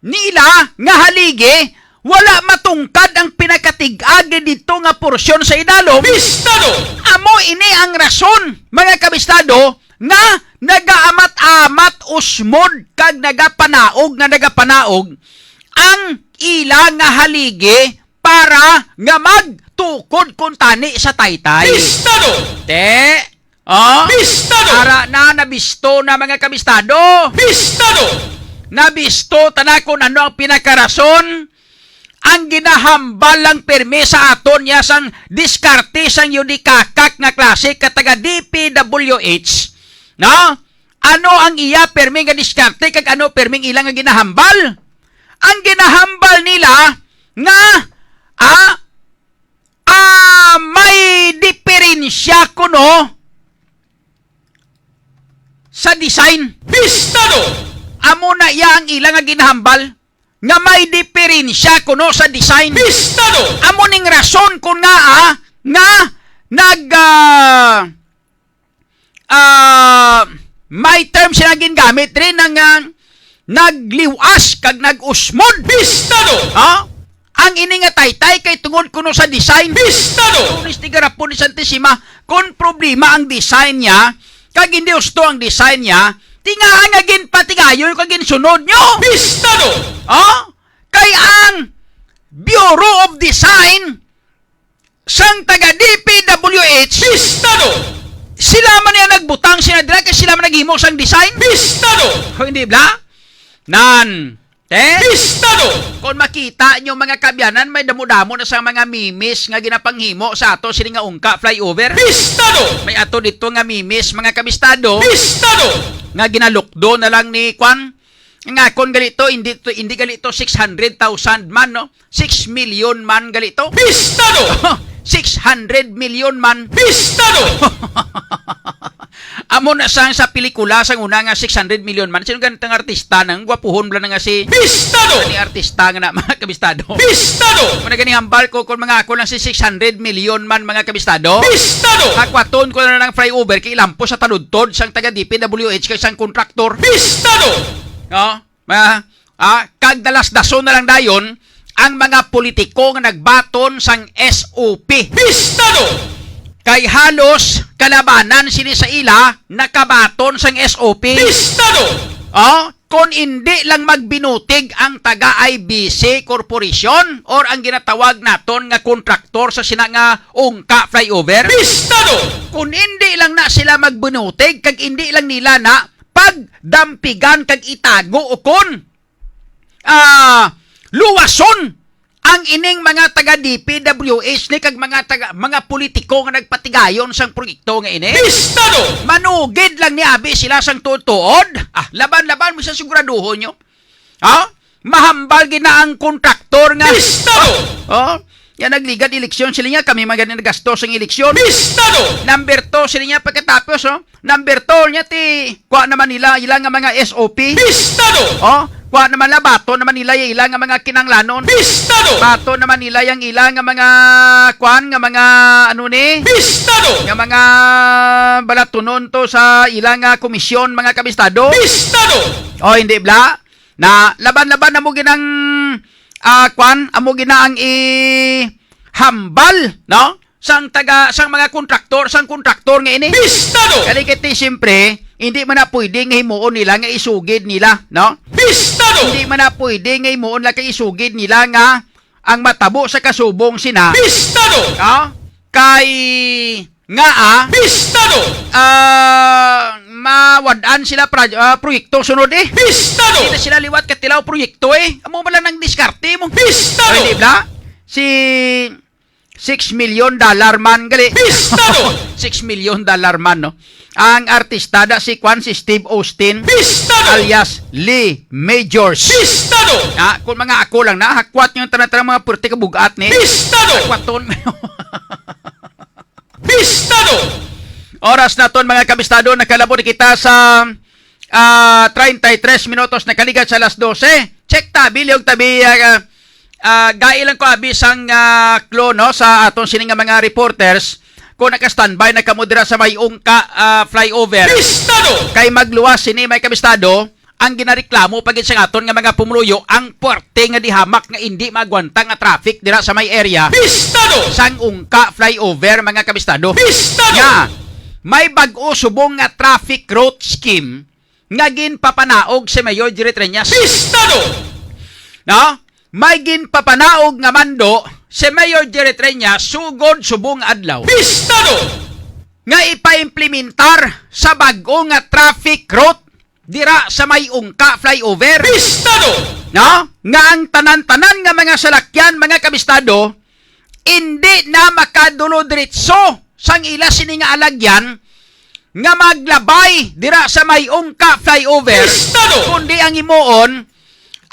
nila nga haligi, wala matungkad ang pinakatig-a gid didto nga porsyon sa idalom. Pistado! Amo ini ang rason, mga kabistado, nga nagaamat-amat usmod kag nagapanaog nga nagapanaog ang ila nga haligi para nga magtukod kuntani sa taytay. Pistado! Te, oh? Pistado! Ara na, nabisto na, mga kabistado. Pistado! Nabisto ta na kung ano ang pinakarason. Ang ginahambal lang pirmi sa aton niya sang diskarte sang yudikakak nga klase ka taga D P W H, no? Ano ang iya pirmi nga diskarte kag ano pirming ila nga ginahambal? Ang ginahambal nila nga, ah, ah, may diferensya kuno sa design. Pistado! Amo na iya ang ila nga ginahambal, nga may diferensya kuno sa design. Pistado! Amo ning rason kon ngaa nga nag, ah, ah, may term sila gingamit rin nga nagliwas kag nag-usmod. Pistado! Ha? Ang ini nga taytay kay tungod kuno sa design. Pistado! Lunes ni garapon ni Santissima, kung problema ang design niya, kag hindi husto ang design niya, tingahan nga ginpatigayon kag ginsunod nyo. Pistado! Ha? Kay ang Bureau of Design sang taga D P W H, Pistado! Sila man niya nagbutang sila dira kay sila man naghimo sang design. Pistado! O, hindi bla? Nan. Te? Pistado! Kung makita nyo, mga kabyanan, may damo-damo na sa mga memes nga ginapanghimo sa ato sini nga Ungka flyover. Pistado! May ato dito nga memes, mga kabistado. Pistado! Nga ginalukdo na lang ni kwan. Nga kon gali to, hindi to, hindi gali to six hundred thousand man, no? Six million man gali to. Pistado! Six hundred million man. Pistado! Amo na sang sa pelikula sang una nga six hundred million man. Sino ganito nga artista nang gwapuhon bala na nga si Pistado! Ni artista nga na, mga kabistado. Pistado! Muna gani hambal ko kung mga ako lang si six hundred million man, mga kabistado. Pistado! Hakwaton ko na ng flyover kay ilampo sa taludtod sang taga D P W H kay sang kontraktor. Pistado! No? Ma, ah, kag dalasdason na lang dayon ang mga politiko nga nagbaton sang S O P. Pistado! Kay halos kalabanan sini sa ila nakabaton sang S O P. Pistado! Oh, kung indi lang magbinutig ang taga I B C Corporation or ang ginatawag naton nga kontraktor sa sina nga Ungka flyover. Pistado! Kung indi lang na sila magbinutig kag indi lang nila na pagdampigan kag itago ukon ah, luwason ang ining mga taga D P W H ni kag mga taga, mga politiko nga nagpatigayon sang proyekto nga ini. Pistado! Manugid lang ni abi sila sang tuod-tuod. Ah, laban-laban mo sa siguraduhon nyo. Ha? Mahambal gid na ang kontraktor nga. Pistado! Oh, yan nagligad eleksyon sila niya, kami man gani nagasto sang eleksyon. Pistado! Number two sila niya pagkatapos, oh. Number two niya ti, kuha naman nila, ila nga mga S O P. Pistado! Oh, kuha naman la, bato naman nila yung ila nga mga kinanglanon. Pistado! Bato naman nila yung ila nga mga, kuan, nga mga, ano ni? Pistado! Nga mga balatunon to sa ila nga komisyon, mga kabistado. Pistado! Oh, hindi bla? Na laban-laban amo ginang, ah, kwan, amo gina ang ihambal, no? Sang taga, sang mga kontraktor, sang kontraktor nga ini. Pistado! Kali kay ti, siyempre, hindi man na pwede nga himuon nila nga isugid nila, no? Pistado! Hindi man na pwede nga himuon nila kay isugid nila nga ang matabo sa kasubong sina. Pistado! No? Kay nga, ah, Pistado! Ah, mawad-an sila pra-, ah, proyekto sunod, eh. Pistado! Hindi na sila liwat katilaw proyekto, eh. Amo ba lang nang diskarte mo? Pistado! Ay, di ba? Si six million dollar man gali. Pistado! Six million dollar man, no? Ang artista da si kwan, si Steve Austin, Pistado! Alias Lee Majors. Pistado! Ah, kung mga ako lang na, hakwat yung tanan-tanan mga purti kabugat ni. Pistado! Hakwaton. Pistado! Oras naton, mga kabistado, nakalabot kita sa, ah, treinta y tres minutos, nakaligad sa alas dose. Check tabi, liyog tabi, ah, ah, gai lang ko abi sang, ah, clue, no, sa aton sini nga mga reporters. Kung naka-standby na kamo dira sa may Ungka, ah, flyover, Pistado! Kay magluwas sini, mga kabistado, ang ginareklamo pa gid sa aton nga mga pumuluyo ang puwerte nga dihamak nga indi maagwanta nga traffic dira sa may area Pistado! Sang Ungka flyover, mga kabistado. Pistado! Nga, may bag-o subong nga traffic route scheme nga ginpapanaog si Mayor Jerry Treñas. Pistado! No? May ginpapanaog nga mando si Mayor Jerry Treñas sugod subong adlaw. Pistado! Nga ipaimplementar sa bag-o nga traffic route dira sa may Ungka flyover. Pistado! No? Nga ang tanan-tanan nga mga salakyan, mga kabistado, indi na makadulo diretso sang ila sini nga alagyan nga maglabay dira sa may Ungka flyover, Pistado! Kundi ang himuon,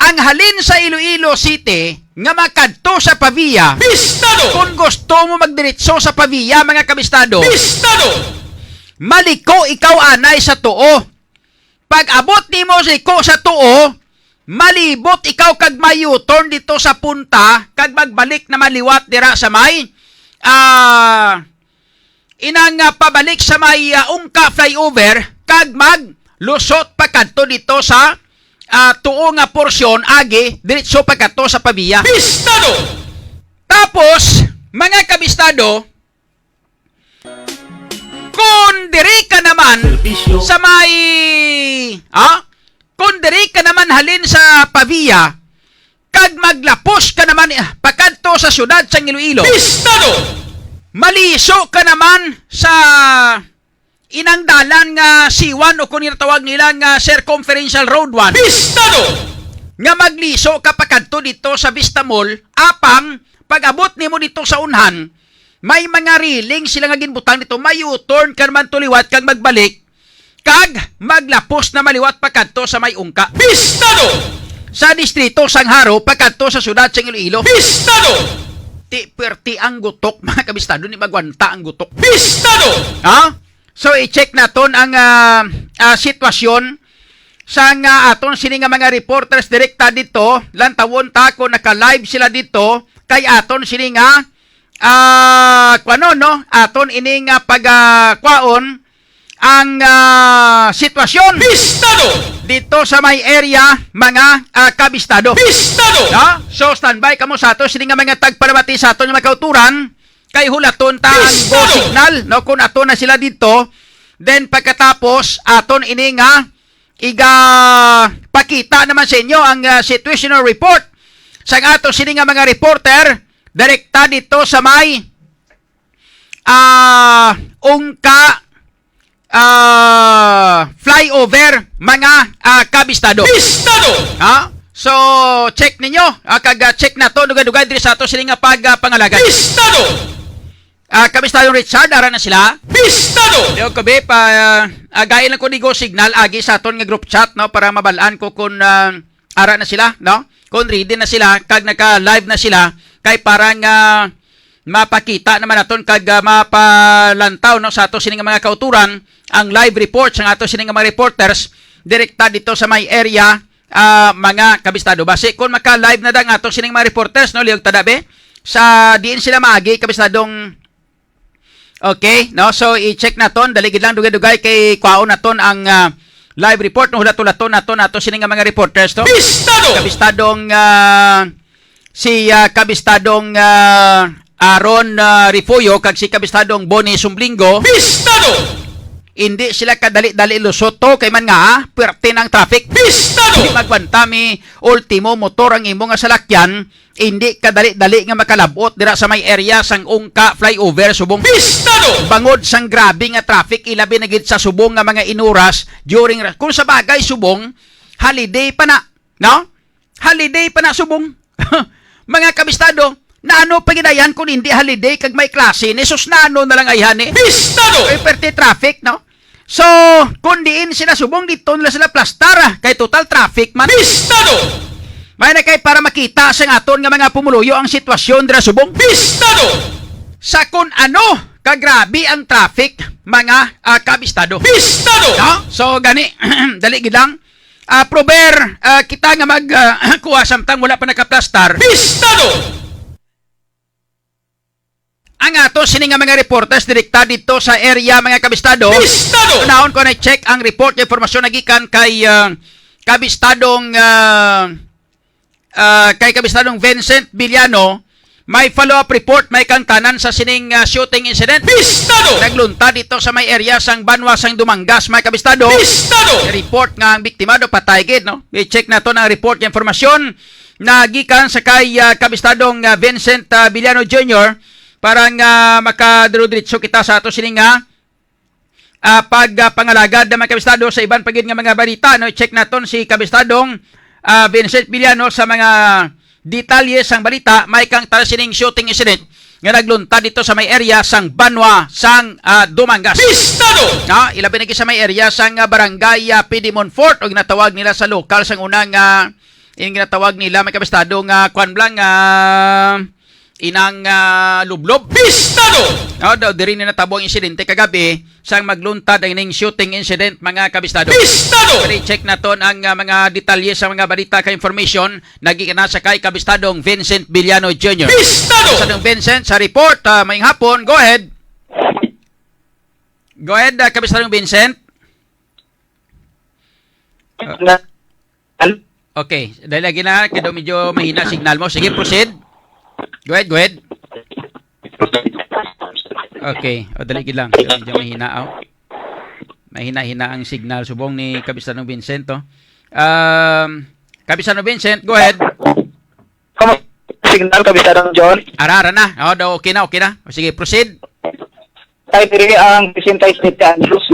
ang halin sa Iloilo City nga makadto sa Pavia, Pistado! Kung gusto mo magdiretso sa Pavia, mga kabistado, Pistado! Maliko ikaw anay sa tuo. Pag-abot nimo sa liko sa tuo, malibot ikaw kag may U-turn dito sa punta, kag magbalik na maliwat dira sa may, ah, inang, ah, pabalik sa may, ah, Ungka flyover, kag maglusot pa kadto dito sa, ah, tuo nga porsyon, agi, diretso pa kadto sa Pavia. Pistado! Tapos, mga kabistado, kung diri ka naman Serbisyo. Sa may, ha? Kung diri ka naman halin sa Pavia, kag maglapos ka naman, eh, pakadto sa siyudad sang Iloilo. Pistado! Maliso ka naman sa inang dalan nga C one o kung ginatawag nila nga Circumferential Road one. Pistado! Nga magliso ka pakadto dito sa Vista Mall, apang pag-abot nimo dito sa unhan, may mga railing sila nga ginbutang dito. May U-turn ka naman to liwat kag magbalik, kag maglapos na maliwat pa kadto sa may Ungka. Pistado! Sa distrito sang Jaro, pa kadto sa siyudad sang Iloilo. Pistado! Ti, perti ang gutok, mga kabistado, ni magwanta ang gutok. Pistado! Ha? So, i-check naton ang, ah, ah, sitwasyon sa nga aton sini nga mga reporters direkta dito. Lantawon ta kung naka-live sila dito kay aton sini nga, ah, kuno, no? Aton ini nga pag, ah, kwaon ang, ah, sitwasyon Pistado! Dito sa may area, mga, ah, kabistado. Pistado! No? So, standby kamo sa ato sini nga mga tagpalamati sa aton nga mga kauturan. Kay hulaton ta ang go signal, no? Kung ato na sila dito, then pagkatapos, aton ini nga iga pakita naman sa inyo ang, ah, situational report sa ato sini nga mga reporter direkta dito sa may, ah, Ungka, ah, flyover, mga, ah, kabistado. Bistado! Ha? So, check ninyo. Ah, kag, ah, check nato, dugay-dugay diri sa ato sini nga pag, ah, pangalagad. Bistado! Ah, Kabistadong Richard, ara na sila. Bistado! Leo Kabe, pa, ah, again lang ko digo signal agi sa aton nga group chat, no, para mabalaan ko kung, ah, ara na sila, no? Kung ready na sila, kag naka-live na sila, kay para nga mapakita naman naton kag, ah, mapalantaw, no, sa ato sini nga mga kauturan ang live report sa ato sini nga mga reporters direkta dito sa may area, ah, mga kabistado. Basi kung maka-live na da ang ato sining mga reporters, no, Leo, tada be, sa diin sila maagi, kabistadong. Okay, no? So, i-check naton. Dali gid lang, dugay-dugay kay kwaon naton ang, ah, live report, no? Hulat-hulaton naton ato sini nga mga reporters, to. Bistado! Kabistadong, ah, si, ah, kabistadong, ah, Aaron, ah, Refugio kag si kabistadong Bonnie Sumblingo. Bistado! Hindi sila kadali-dali lusot to kay man nga, ah, puwerte ng traffic. Bistado! Di magwantami, ultimo motor ang imo nga salakyan, hindi kadali-dali nga makalabot dira sa may area sang Ungka flyover subong. Bistado! Bangod sang grabe nga traffic, ilabi na gid sa subong nga mga inuras during ra-, kung sa bagay subong, holiday pa na, no? Holiday pa na subong. Mga kabistado, naano pa gidayan kung hindi holiday kag may klase ni sus, naano na lang ayhan ni? Bistado! Ay, perte traffic, no? So, kung diin sila subong, dito nila sila plastar, ah, kay total traffic man. Bistado! May na kay para makita sa aton nga mga pumuluyo ang sitwasyon dira subong. Bistado! Sa kung ano kagrabe ang traffic, mga, ah, kabistado. Bistado! No? So, gani, dali gid lang. Ah, prover, ah, kita nga mag, ah, kuha samtang wala pa nakaplastar. Bistado! Ang ato sini nga mga reporters direkta dito sa area, mga kabistado. Bistado! Unahon ko na check ang report nga impormasyon nagikan kay, ah, kabistadong, ah, ah, kay kabistadong Vincent Villano. May follow-up report, may kangtanan sa sining, ah, shooting incident. Bistado! Naglunta dito sa may area sang Banwa sang Dumangas, mga kabistado. Bistado! Report nga ang biktima do patay gid, no? I-check nato ang report nga impormasyon na gikan sa kay, ah, kabistadong, ah, Vincent, ah, Villano Junior para nga makadiretso kita sa ato sini nga, ah, pag, ah, pangalagad na mga kabistado sa iban pa gid nga mga balita, no? I-check naton si kabistadong, ah, Vincent Villano sa mga detalye sang balita, may kang tara sining shooting incident nga naglunta dito sa may area sang Banwa sang, ah, Dumangas. Bistado! No? Ilabi na gid sa may area sang, ah, barangay, ah, Pidimon Fort, o ginatawag nila sa lokal sang unang, ah, yung ginatawag nila, may kabistado nga, kwan lang, ah, inang, ah, lublob. Bistado! No, daw diri ni natabo ang insidente kagabi sang magluntad ang ining shooting incident, mga kabistado. Bistado! Dali, check naton ang, ah, mga detalye sa mga balita kag information na gikan sa kay kabistadong Vincent Villano Junior. Bistado! Kabistadong Vincent sa report, ah, maayong hapon. Go ahead. Go ahead, ah, kabistadong Vincent. Ah. Na-, al- Okay, dali lagi na, kay daw medyo mahina signal mo. Sige, proceed. Go ahead, go ahead. Okay, o, dali gid lang. Medyo mahina, oh. Mahina-hina ang signal subong ni Kabistadong Vincent, oh. Um, Kabistadong Vincent, go ahead. Kamu-, signal, Kabistadong John? Ara, ara na. Oh, daw okay na, okay na. O, sige, proceed. Tayo diri ang sixty-seven anyos.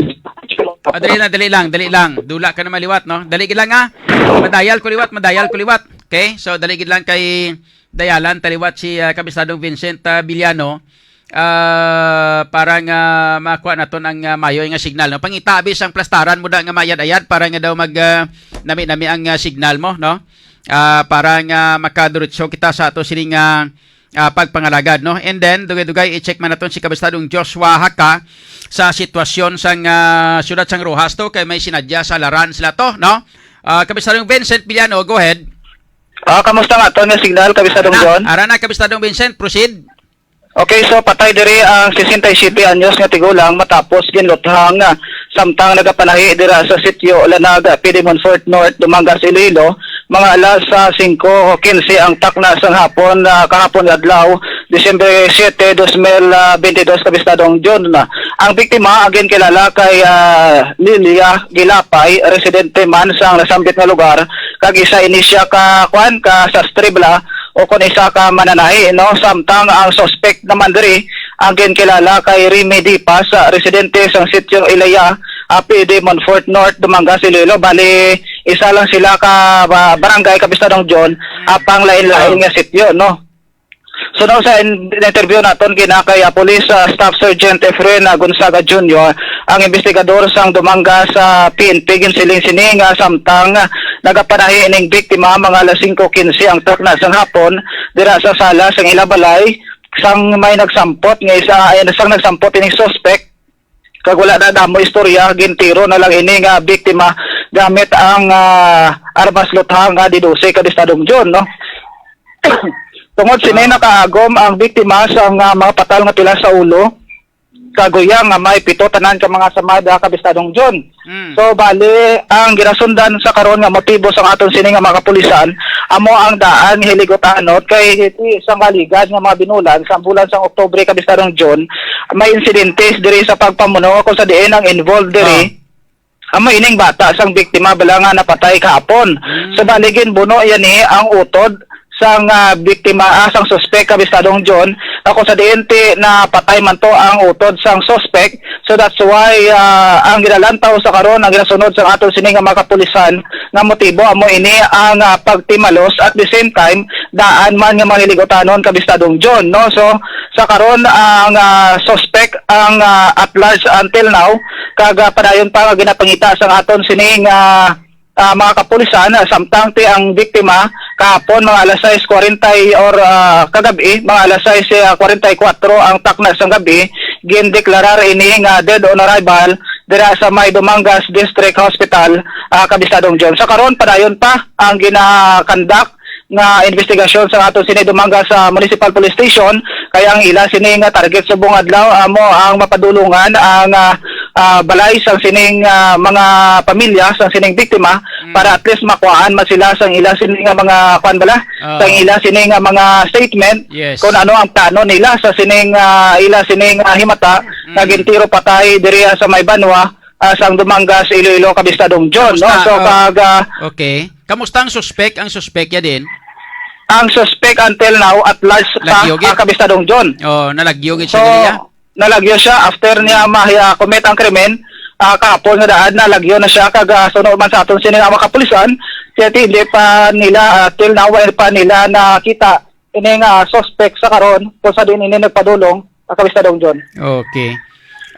Ah, dali na, dali lang, dali lang. Dula ka na maliwat, no? Dali gid lang, ha? Madayal ko liwat, madayal ko liwat. Okay? So, dali gid lang kay dayalan ta liwat si, ah, Kabistadong Vincent, ah, Villano, ah, para nga makuha naton ang, ah, mayo nga signal, no? Pangita abi sang plastaran mo da nga mayad-ayad para nga daw mag, ah, nami-nami ang, ah, signal mo, no? Ah, para nga makadiretso kita sa ato sining, ah, ah, pagpangalagad, no? And then, dugay-dugay, i-check man naton si Kabistadong Joshua Haka sa sitwasyon sang, ah, siyudad sang Roxas to, kay may sinadya sa Laran sila to, no? Ah, Kabistadong Vincent Villano, go ahead. Ah, kamusta nga to nga signal, Kabistadong Ara na, John? Ara na, Kabistadong Vincent, proceed. Okay, so patay diri ang sixty-seven anyos nga tigulang matapos ginluthang, ah, samtang nagapanahi dira sa sitio Lanag, Pidimon Fort North, Dumangas, Iloilo, mga alas, ah, singko o kinse ang takna sang hapon, ah, kahapon nga adlaw, Disyembre siete, dos mil, ah, bente dos, Kabistadong John. Ang biktima ang ginkilala kay, ah, Lilia Gilapay, residente man sang nasambit nga lugar, kag isa ini siya ka, kuan, ka sastre bala, o kon isa ka mananahi, no? Samtang ang suspect naman diri ang ginkilala kay Remy Dipas, ah, residente sang sitio Ilaya, ah, P D Monfort North, Dumangas, Iloilo. Bali, isa lang sila ka ba-, barangay, Kabistadong John, apang lain-lain nga sityo, no? So, now sa in-, interview naton kina kay, ah, Police, ah, Staff Sergeant Efren, ah, Gonzaga Junior, ang investigador sang Dumangas sa P N P, ginsiling sini nga samtang, ah, nagapanahi ining biktima, mga alas singko quince ang takna sang hapon, dira sa sala sang ila balay, sang may nagsampot nga isa, ay, sang nagsampot ining suspect, kag wala na damo istorya, gintiro na lang ini nga biktima gamit ang, ah, armas lutha nga D dose, Kabistadong John, no? Tungod sini, nakaagom ang biktima sa nga mga patal nga pila sa ulo, kag uyang nga may pito tanan ka mga samad, ah, Kabistadong John. Mm. So, bali, ang ginasundan sa karon nga motibo sang aton sini nga mga kapulisan, amo ang daan nga hiligot-anot kay ti sang kaligad nga mga binulan sa bulan sang Oktubre, Kabistadong John, may insidentes diri sa pagpamuno kung sa diin ang involved diri. Ah. Amo ining bata sang biktima bala nga napatay kahapon. Mm. So, bali, ginbuno yan ni ang utod sang, ah, biktima, ah, sang suspek, Kabistadong John, ako sa diin ti napatay man to ang utod sang suspek. So that's why, ah, ang ginalantaw sa karon, ang ginasunod sa aton sini nga mga kapulisan nga motibo amo ini ang, ah, pagtimalos, at the same time daan man nga mga hiligot-anon, Kabistadong John, no? So sa karon ang, ah, suspek ang, ah, at large until now, kag, ah, padayon pa nga ginapangita sa aton sini nga ah, mga kapulisan, ah, samtang ti ang biktima kahapon mga alas sais kwarenta or, ah, kagabi mga alas sais, ah, kwarenta y kuwatro ang takna sang gabi, gindeklarar ini nga dead on arrival dira sa may Dumangas District Hospital, ah, Kabistadong John. Sa karon, padayon pa ang ginakandak nga investigasyon sa aton sini Dumangas, ah, Municipal Police Station, kay ang ila sini nga target subong adlaw amo ang mapadulungan ang, ah, ah, balay sang sining, ah, mga pamilya sang sining biktima, mm, para at least makuhaan man sila sang ila sini nga mga, kuan bala, ah, sang ila sini nga mga statement, yes, kung ano ang plano nila sa sining, ah, ila sining, ah, himata nga, mm, gintiro patay diri, ah, sa may banwa, ah, sang Dumangas, Iloilo, Kabistadong John, no? Kamusta? So, ah, kag, ah, okay. Kamusta ang suspek? Ang suspek ya din? Ang suspek until now at large pa, lagyo gid, ah, Kabistadong John. Oh, nalagyo gid siya. So, diri, ya? Nalagyo siya after niya ma-, ah, commit ang krimen, ah, kahapon nga daan, nalagyo na siya. Kag, ah, suno man sa aton sini nga mga kapulisan, kaya ti-, hindi pa nila, ah, till now, wala pa nila nakita ini nga suspect sa karon kung sa diin ini nagpadulong, ah, Kabistadong John. Okay.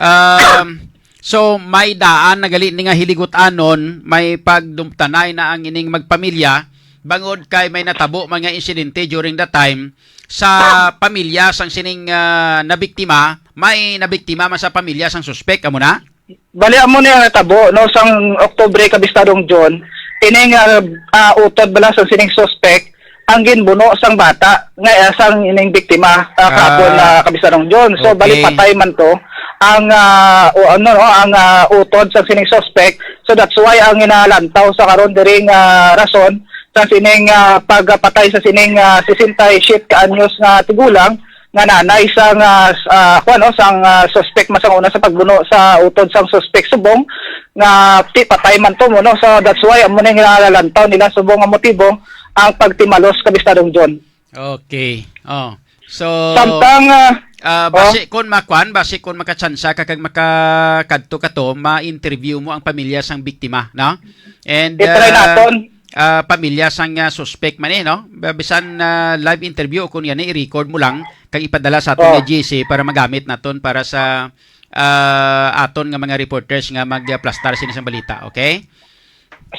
Um, so, may daan na gali ni nga hiligot-anon, may pagdumtanay na ang ining magpamilya, bangod kay may natabo man nga insidente during the time sa pamilya sang sining, ah, nabiktima, may nabiktima man sa pamilya sang suspect, amo na? Bali, amo ni ang natabo, no, sang Oktubre, Kabistadong John, ining, ah, ah, utod bala sang sining suspect ang ginbuno sang bata nga, ah, sang ining biktima, ah, kahapon, ah, Kabistadong John. So, bali, okay, patay man to ang, ah, o ano, no, ang, ah, utod sang sining suspect. So, that's why ang ginalantaw sa karon diri nga rason sa sining, ah, pagpatay sa sining, ah, sesenta y siete ka anyos nga tigulang nga nanay sang, ah, s-, ah, kuwan, no, sang, ah, suspect man sang una sa pagbuno sa utod sang suspect subong nga ti-, patay man to mo, no? So that's why amo ning ginalantaw nila subong nga motibo ang pagtimalos, Kabistadong John. Okay. Oh. So, samtang, ah, ah, oh, basi kon makuan, basi kon makatsansa ka kag makakadto ka to, ma-interview mo ang pamilya sang biktima, no? And, i-try, ah, naton, ah, pamilya sang, ah, suspect man, eh, no? Ba-, bisan, ah, live interview, kung yan, eh, i-record mo lang kag ipadala sa aton, oh, nga G C para magamit naton para sa, ah, aton nga mga reporters nga magplastar sini sang balita, okay?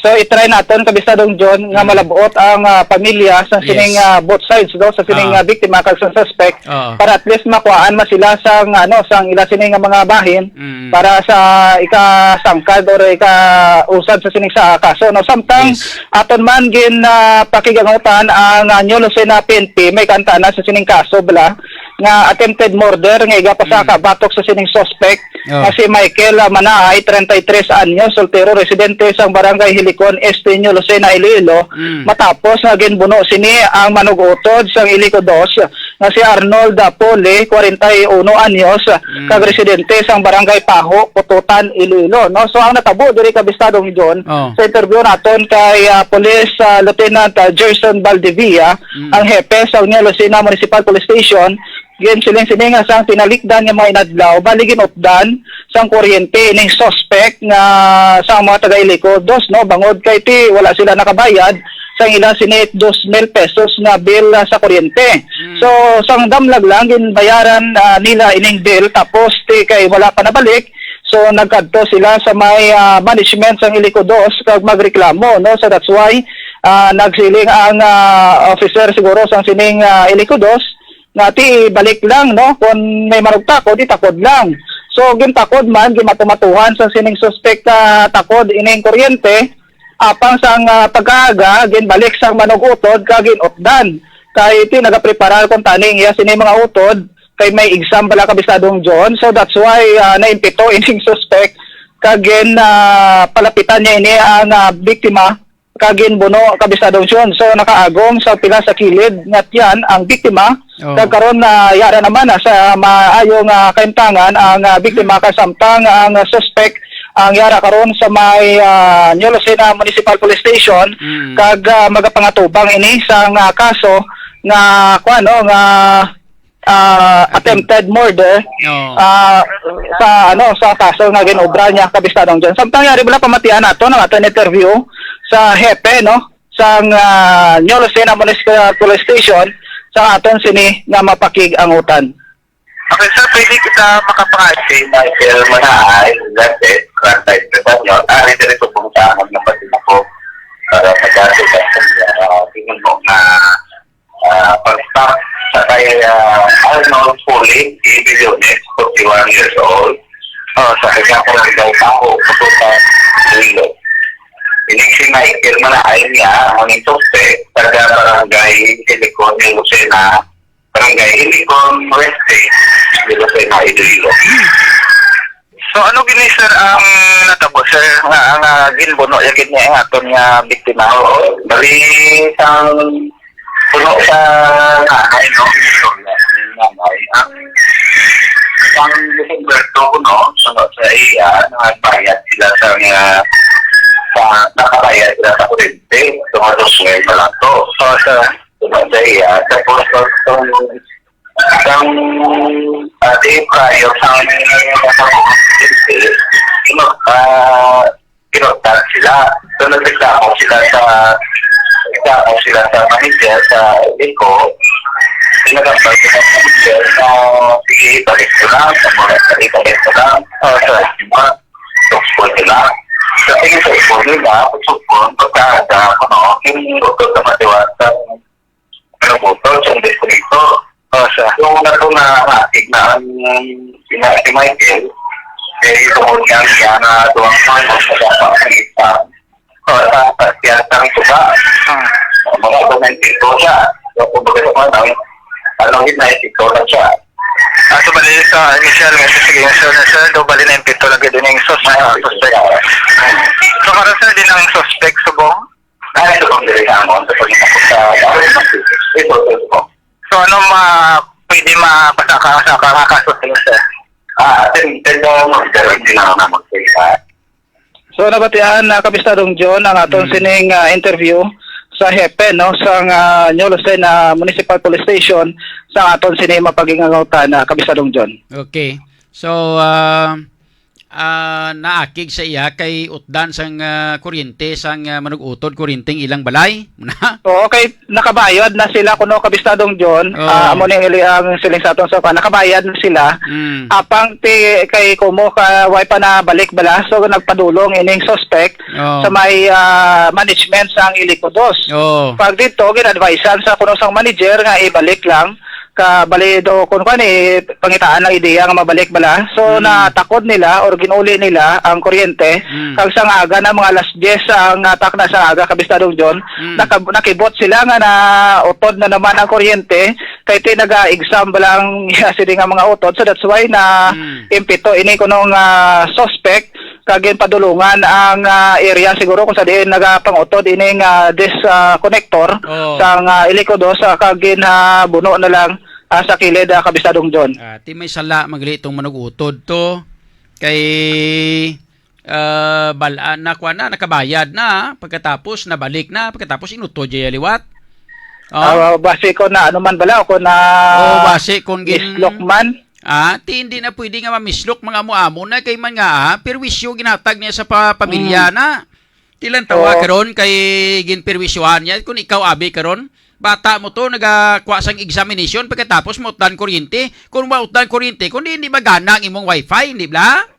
So, i-try naton, Kabistadong John, nga, mm, malab-ot ang, ah, pamilya sa sining, yes, ah, both sides, no, sa sining, ah, ah, biktima kag sa suspect, oo, para at least makuhaan man sila sa, nga, ano, sang ila sini nga mga bahin, mm, para sa ikasangkad or ikausad sa sining sa kaso, no. Samtang, yes, aton man gin, ah, pakigangutan ang, ah, New Lucena P N P, may kantaan na sa sining kaso bala nga attempted murder nga igapasaka, mm, batok sa sining suspect, oh, nga si Michael, ah, Manaay, treinta y tres anyos, soltero, residente sa Barangay Hilicon Este, New Lucena, Iloilo, mm, matapos nga ginbuno sini ang manug-utod sang Helico dos nga si Arnold, ah, Pole, kwarenta y uno anyos, Mm. kag residente sang Barangay Paho, Kututan, Iloilo, no? So, ang natabo diri, Kabistadong John, Oh. sa interview naton kay, ah, Police, ah, Lieutenant, ah, Gerson Valdivia, Mm. ang hepe sa New Lucena Municipal Police Station, ginsiling sini nga sang tinalikdan nga mga inadlaw, bali ginutdan sang kuryente ining suspect nga sa mga taga Ilico Dos, no? Bangod kay ti wala sila nakabayad sa ilang sini dos mil pesos nga bill, ah, sa kuryente. Mm. So, sang damlag lang, ginbayaran, ah, nila ining bill, tapos ti kay wala pa nabalik, so nagkadto sila sa may, ah, management sang Ilico Dos kag magreklamo, no? So that's why, ah, nagsiling ang, ah, officer siguro sang sining, ah, Ilico Dos nga ti balik lang, no? Kung may manugtakod, itakod lang. So, gintakod man, gimatumatuhan sa sining suspect nga takod ining kuryente, apang sang, ah, pagkaaga, ginbalik sang manug-utod kag ginutdan. Kay ti nagapreparar kuntani ang iya sini mga utod, kay may exam bala, Kabistadong John. So, that's why, ah, naimpito ining suspect kag gin, ah, palapitan niya ini ang, ah, biktima kag ginbuno, Kabistadong John. So, nakaagom sa pila sa kilid nga tiyan ang biktima. Oh. Kag karon na yara naman na sa maayo nga kahimtangan ang, ah, biktima, kag samtang ang, ah, suspect ang yara karon sa may, ah, New Lucena Municipal Police Station, Mm. kag, ah, magapangatubang ini sang, ah, kaso nga, kuwan, no, nga, ah, attempted murder, Oo. ah, sa, ano, sa kaso nga ginobra niya, Kabistadong John. Samtang yari, wala pamatian nato ang aton interview sa hepe, no, sang, ah, New Lucena Municipal Police Station, sa aton sini nga mapakig-angutan. Okay, sir, pwede kita makapangayo kay Michael Manaay, Gazette, Barangay Trepaño, ari diri subong sa amon nga pati ako para magdasig sa, ah, tingin mo nga, ah, pag-stop sa kay, ah, Arnold Puli, Ibiliones, forty-one years old. Oh, sa kanya ko lang daw tao, pupunta sa Iloilo. Ining si Michael Manaay niya, ang suspect, taga Barangay Silicon, Lucena, Barangay Ilicon West, Iloilo, sa mga Iloilo. So, ano gini, sir, ang natabo, sir, nga ang, ah, ginbuno ya gid niya ang aton nga biktima? Oo, bali sang puno sa nanay, no? Nanay, ang sang December two, no? Suno sa iya, nagbayad sila sa nga, sa, nakabayad sila sa kuryente. Tunga dos mil pa lang to. Oh, sir. Diba, sa iya, tapos, itong, itong, ah, di prior sa, ah, kinurtat sila. So, nagreklamo sila sa, nagreklamo sila sa manager sa Eco. Pinagambal sila sa manager na, "Sige, balik ko lang, sa mga balik ko lang." Oh, sir. Diba? Tukso sila. Sa tingin sa ipon nila, tukso, pagka, ano, yung doktor sa matiwasa, ano po, sa distrito. Oh, sir. Yung una po na nakita ang sina-, si Michael, eh, tungkol niya siya na duwang taon sa dapat ng isa. Oh, sa pagkiyatang suga. Hmm. Mga komento siya. So, kumbaga sa mga, ano, yun na, ito lang siya. Ah, so, bali sa initial nga, sige, sir, sir, do, bali na yung pito lagi din yung sus-, Ah, suspect. Yeah. So, karon, sir, din ang suspect subong? Ah, ito pang dili na mo. Ito pang dili na mo. Sa, ito, ito, ito. So, ano ma-, pwede mapasaka sa ka-, nga kaso sa inyo, sir? Ah, then, then, uh, pero hindi na ako na mag-, ah. So, nabatian na, Kabistadong John, ang aton Mm. sining, ah, interview sa hepe, no, sa, ah, New Lucena Municipal Police Station, sa aton sini mapaging-angutan, ah, Kabistadong John. Okay. So, ah, ah, naakig sa iya kay utdan sang, ah, kuryente, sang, ah, manug-utod kuryenteng ilang balay. Muna? Oo, kay nakabayad na sila kuno, Kabistadong John. Oo. Ah, amo ni ang ili-, ang siling sa aton sa pa, nakabayad na sila. Mm. Apang ti kay kumo ka way pa nabalik bala, so nagpadulong ining suspect Oo. sa may, ah, management sang Ilico Dos. Oo. Pag dito, gin-advisean sa kuno sang manager nga ibalik lang ka bali do kun kuan, eh, pangitaan lang ideya nga mabalik bala. So, Mm. natakod nila or ginuli nila ang kuryente. Mm. Kag sang aga na, mga alas diyes ang atak na sa aga, Kabistadong John. Mm. Nakab-, nakibot sila nga nautod na naman ang kuryente. Kay ti naga-exam bala ang sini nga mga utod. So, that's why na Mm. impito ini kunong, ah, suspect. Kag ginpadulungan ang, ah, area siguro kung sa diin nagapangutod ining, ah, dis-, ah, connector Oo. sang, ah, Ilico Dos, ah, kag gin, ah, buno na lang ah, sa kilid, ah, Kabistadong John. Ah, ti may sala man gali tong manug-utod to. Kay, ah, bal-, ah, nakuha na, nakabayad na, pagkatapos nabalik na, pagkatapos inutod dya liwat. Oh. Ah, basi ko na ano man bala, o kung na Oh, basi kung gin- mislok man. Ah, ti hindi na pwede nga mamislok mga amo-amo na kay man nga, ah, perwisyo ginhatag niya sa pa-, pamilya Mm. na. Ti lang tawa Oo. karon kay ginperwisyohan niya. Kung ikaw, abi, karon, bata mo to, nagakuha sang examination, pagkatapos mautdan kuryente. Kung mautdan kuryente, kung di, hindi magana ang imong wifi, hindi bala?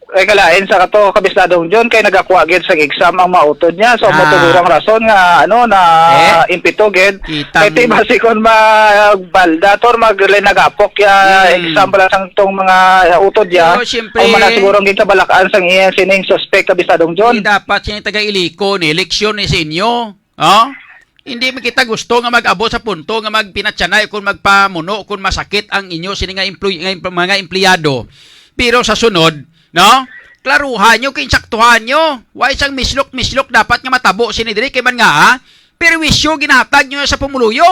Ay, kalain sa kato, Kabistadong John, kay nagakuha gid sang exam ang mautod niya. So, mo Ah. tugurang rason nga, ano, na Eh? impito gid. Kita Kay ti mo. basi kon magbalda to, or mag-, nagapok ya Hmm. exam pala sang tong mga utod ya. Pero, siyempre, Ang mana siguro ang ginkabalakan sang iya sining suspect, Kabistadong John. Di dapat sini taga Ilico ni, leksyon ni sa inyo. Oh? Hindi man kita gusto nga mag-abot sa punto nga magpinatyanay kung magpamuno, kung masakit ang inyo sini nga employ-, nga empl-, mga empleyado. Pero sa sunod, no? Klaruhan nyo, kinsaktuhan nyo. Why sang mislok-mislok dapat nga matabo sini diri kay man nga, ha? Perwisyo ginhatag nyo sa pumuluyo.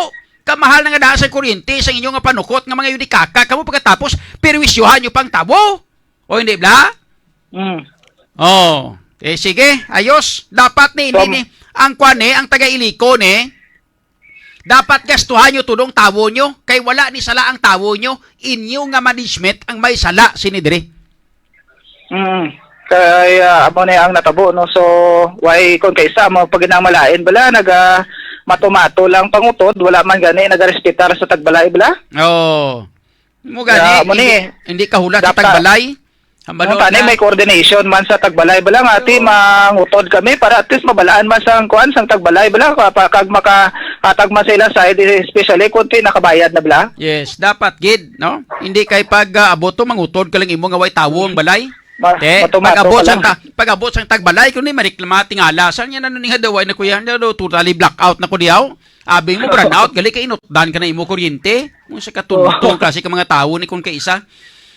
Kamahal na nga daan sa kuryente sa inyo nga panukot nga mga yudikaka kamo pagkatapos perwisyohan nyo pang tawo. O hindi bala? Mm. Oh, eh, sige, ayos. Dapat ni, hindi Tom- ni, ang kwan ni, ang taga Ilico ni, dapat gastuhan nyo tudong tawo nyo, kay wala ni sala ang tawo nyo, inyo nga management ang may sala sini diri. Mm. Kay, ah, amo ni ang natabo, no? So, why kung kaisa mo pag ginamalain bala, naga mato-mato lang pangutod, wala man gani nagarespetar sa tagbalay bala? Oh. Mo gani, Yeah, amo ni. hindi, hindi kahulat sa Dapat tagbalay. Ang Ano balon tani, na may coordination man sa tagbalay bala nga, ati, Oo. mangutod kami para at least mabalaan man sang kuan, sang tagbalay bala, pa, pa, kag makahatag man sa ila side, especially kung ti nakabayad na bala. Yes, dapat gid, no? Hindi kay pag, ah, abot to, mangutod ka lang imo nga way tawo ang balay. Ma-, Te, mato-mato pag-abot ka sang lang. ta-, pag-abot sang tagbalay, kung ni mareklama, tingala, sang yan, ano ni nga daw, ay na kuya, ano daw, totally blackout na ko diyaw. Abi mo, brownout, gali kay inutdan ka na imo kuryente. Mo sa katunto Oo. kasi ka mga tawo ni kun kaisa.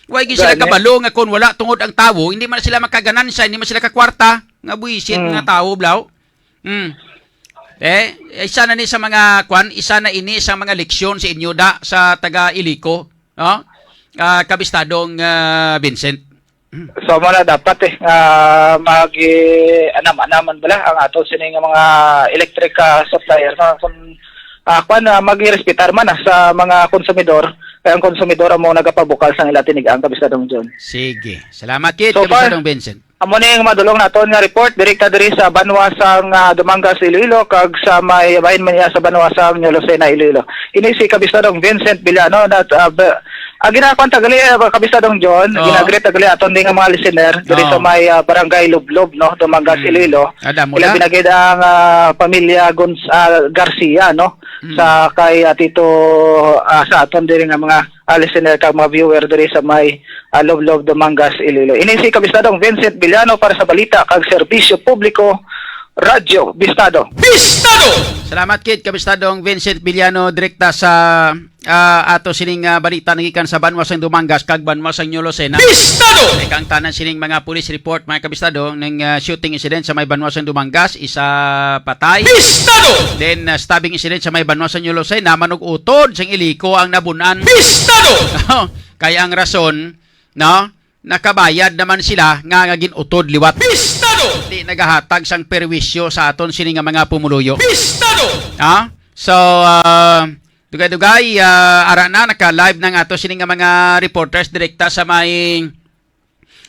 Way gid sila Gani. kabalo nga kun wala tungod ang tawo, hindi man sila makaganansya, hindi man sila kakwarta. Nga buwisit Mm. nga tawo, blaw. Mm. Eh, isa na ni sa mga kwan, isa na ini sa mga leksyon sa inyo da, sa taga Ilico, no? Ah, kabistadong, ah, Vincent. So, mo na dapat, eh, nga mag-, eh, anam-anaman bala ang ato sini nga mga electric, ah, supplier, no? Kung, ah, kwan, ah, mag-respetar man, ah, sa mga konsumidor, kay ang konsumidor amo nagapabukal sang ila tinig-ang, Kabistadong John. Sige. Salamat, Kit, So far, Kabistadong Vincent. Amo ni ang madulong naton nga report, direkta diri sa banwa sang, ah, Dumangas, Iloilo, kag sa may bahin man niya sa banwa sang New Lucena, Iloilo. Ini si Kabistadong Vincent Villano, na, ah, ba-, ang ginakuan ta gali, ah, Kabistadong John, Oo. ginagreet ta gali aton din nga mga listener diri Oo. sa may, ah, barangay Lublob, no, Dumangas, Hmm. Iloilo. Ada mo Ila na? binagid ang, ah, pamilya Gonz-, ah, Garcia, no, Hmm. sa kay, ah, Tito, ah, sa aton diri nga mga, ah, listener kag mga viewer diri sa may, ah, Lublob, Dumangas, Iloilo. Ini si Kabistadong Vincent Villano para sa balita kag serbisyo publiko, Radyo Bistado. Bistado! Salamat, Kit, Kabistadong Vincent Villano, direkta sa, ah, ato sining, ah, balita nagikan sa banwa sang Dumangas kag banwa sang New Lucena. Bistado! Kay kang tanan sining mga police report, mga kabistado, ning, ah, shooting incident sa may banwa sang Dumangas, isa patay. Bistado! Then, ah, stabbing incident sa may banwa sang New Lucena, manug-utod sang Ilico ang nabunan. Bistado! Kay ang rason, no? Nakabayad naman sila nga, nga gin-utod liwat. Pistado! Di nagahatag sang perwisyo sa aton sini nga mga pumuluyo. Pistado! Ha? So, ah, dugay-dugay, ah, ara na, naka-live na nga ato sini nga mga reporters direkta sa may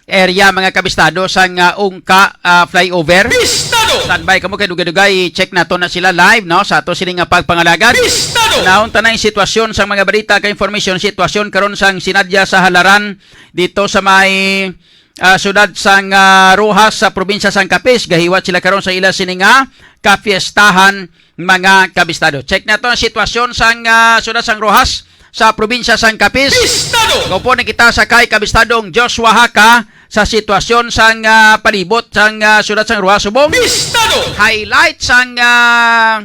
area, mga kabistado, sang, ah, Ungka, ah, flyover. Pistado! Standby kamo kay dugay-dugay, check nato na sila live, no, sa ato sini nga pagpangalagad. Pistado! Naon ta na ang sitwasyon sang mga balita kag information, sitwasyon karon sang sinadya sa halaran dito sa may, ah, siyudad sang, ah, Roxas sa probinsya sang Capiz. Gahiwat sila karon sa ila sini nga kapiestahan, mga kabistado. Check nato ang sitwasyon sang, ah, siyudad sang Roxas sa probinsya sang Capiz. Pistado! Kaupo na kita sa kay Kabistadong Joshua Haka sa sitwasyon sang, ah, palibot sang, ah, siyudad sang Roxas subong. Pistado! Highlight sang, ah,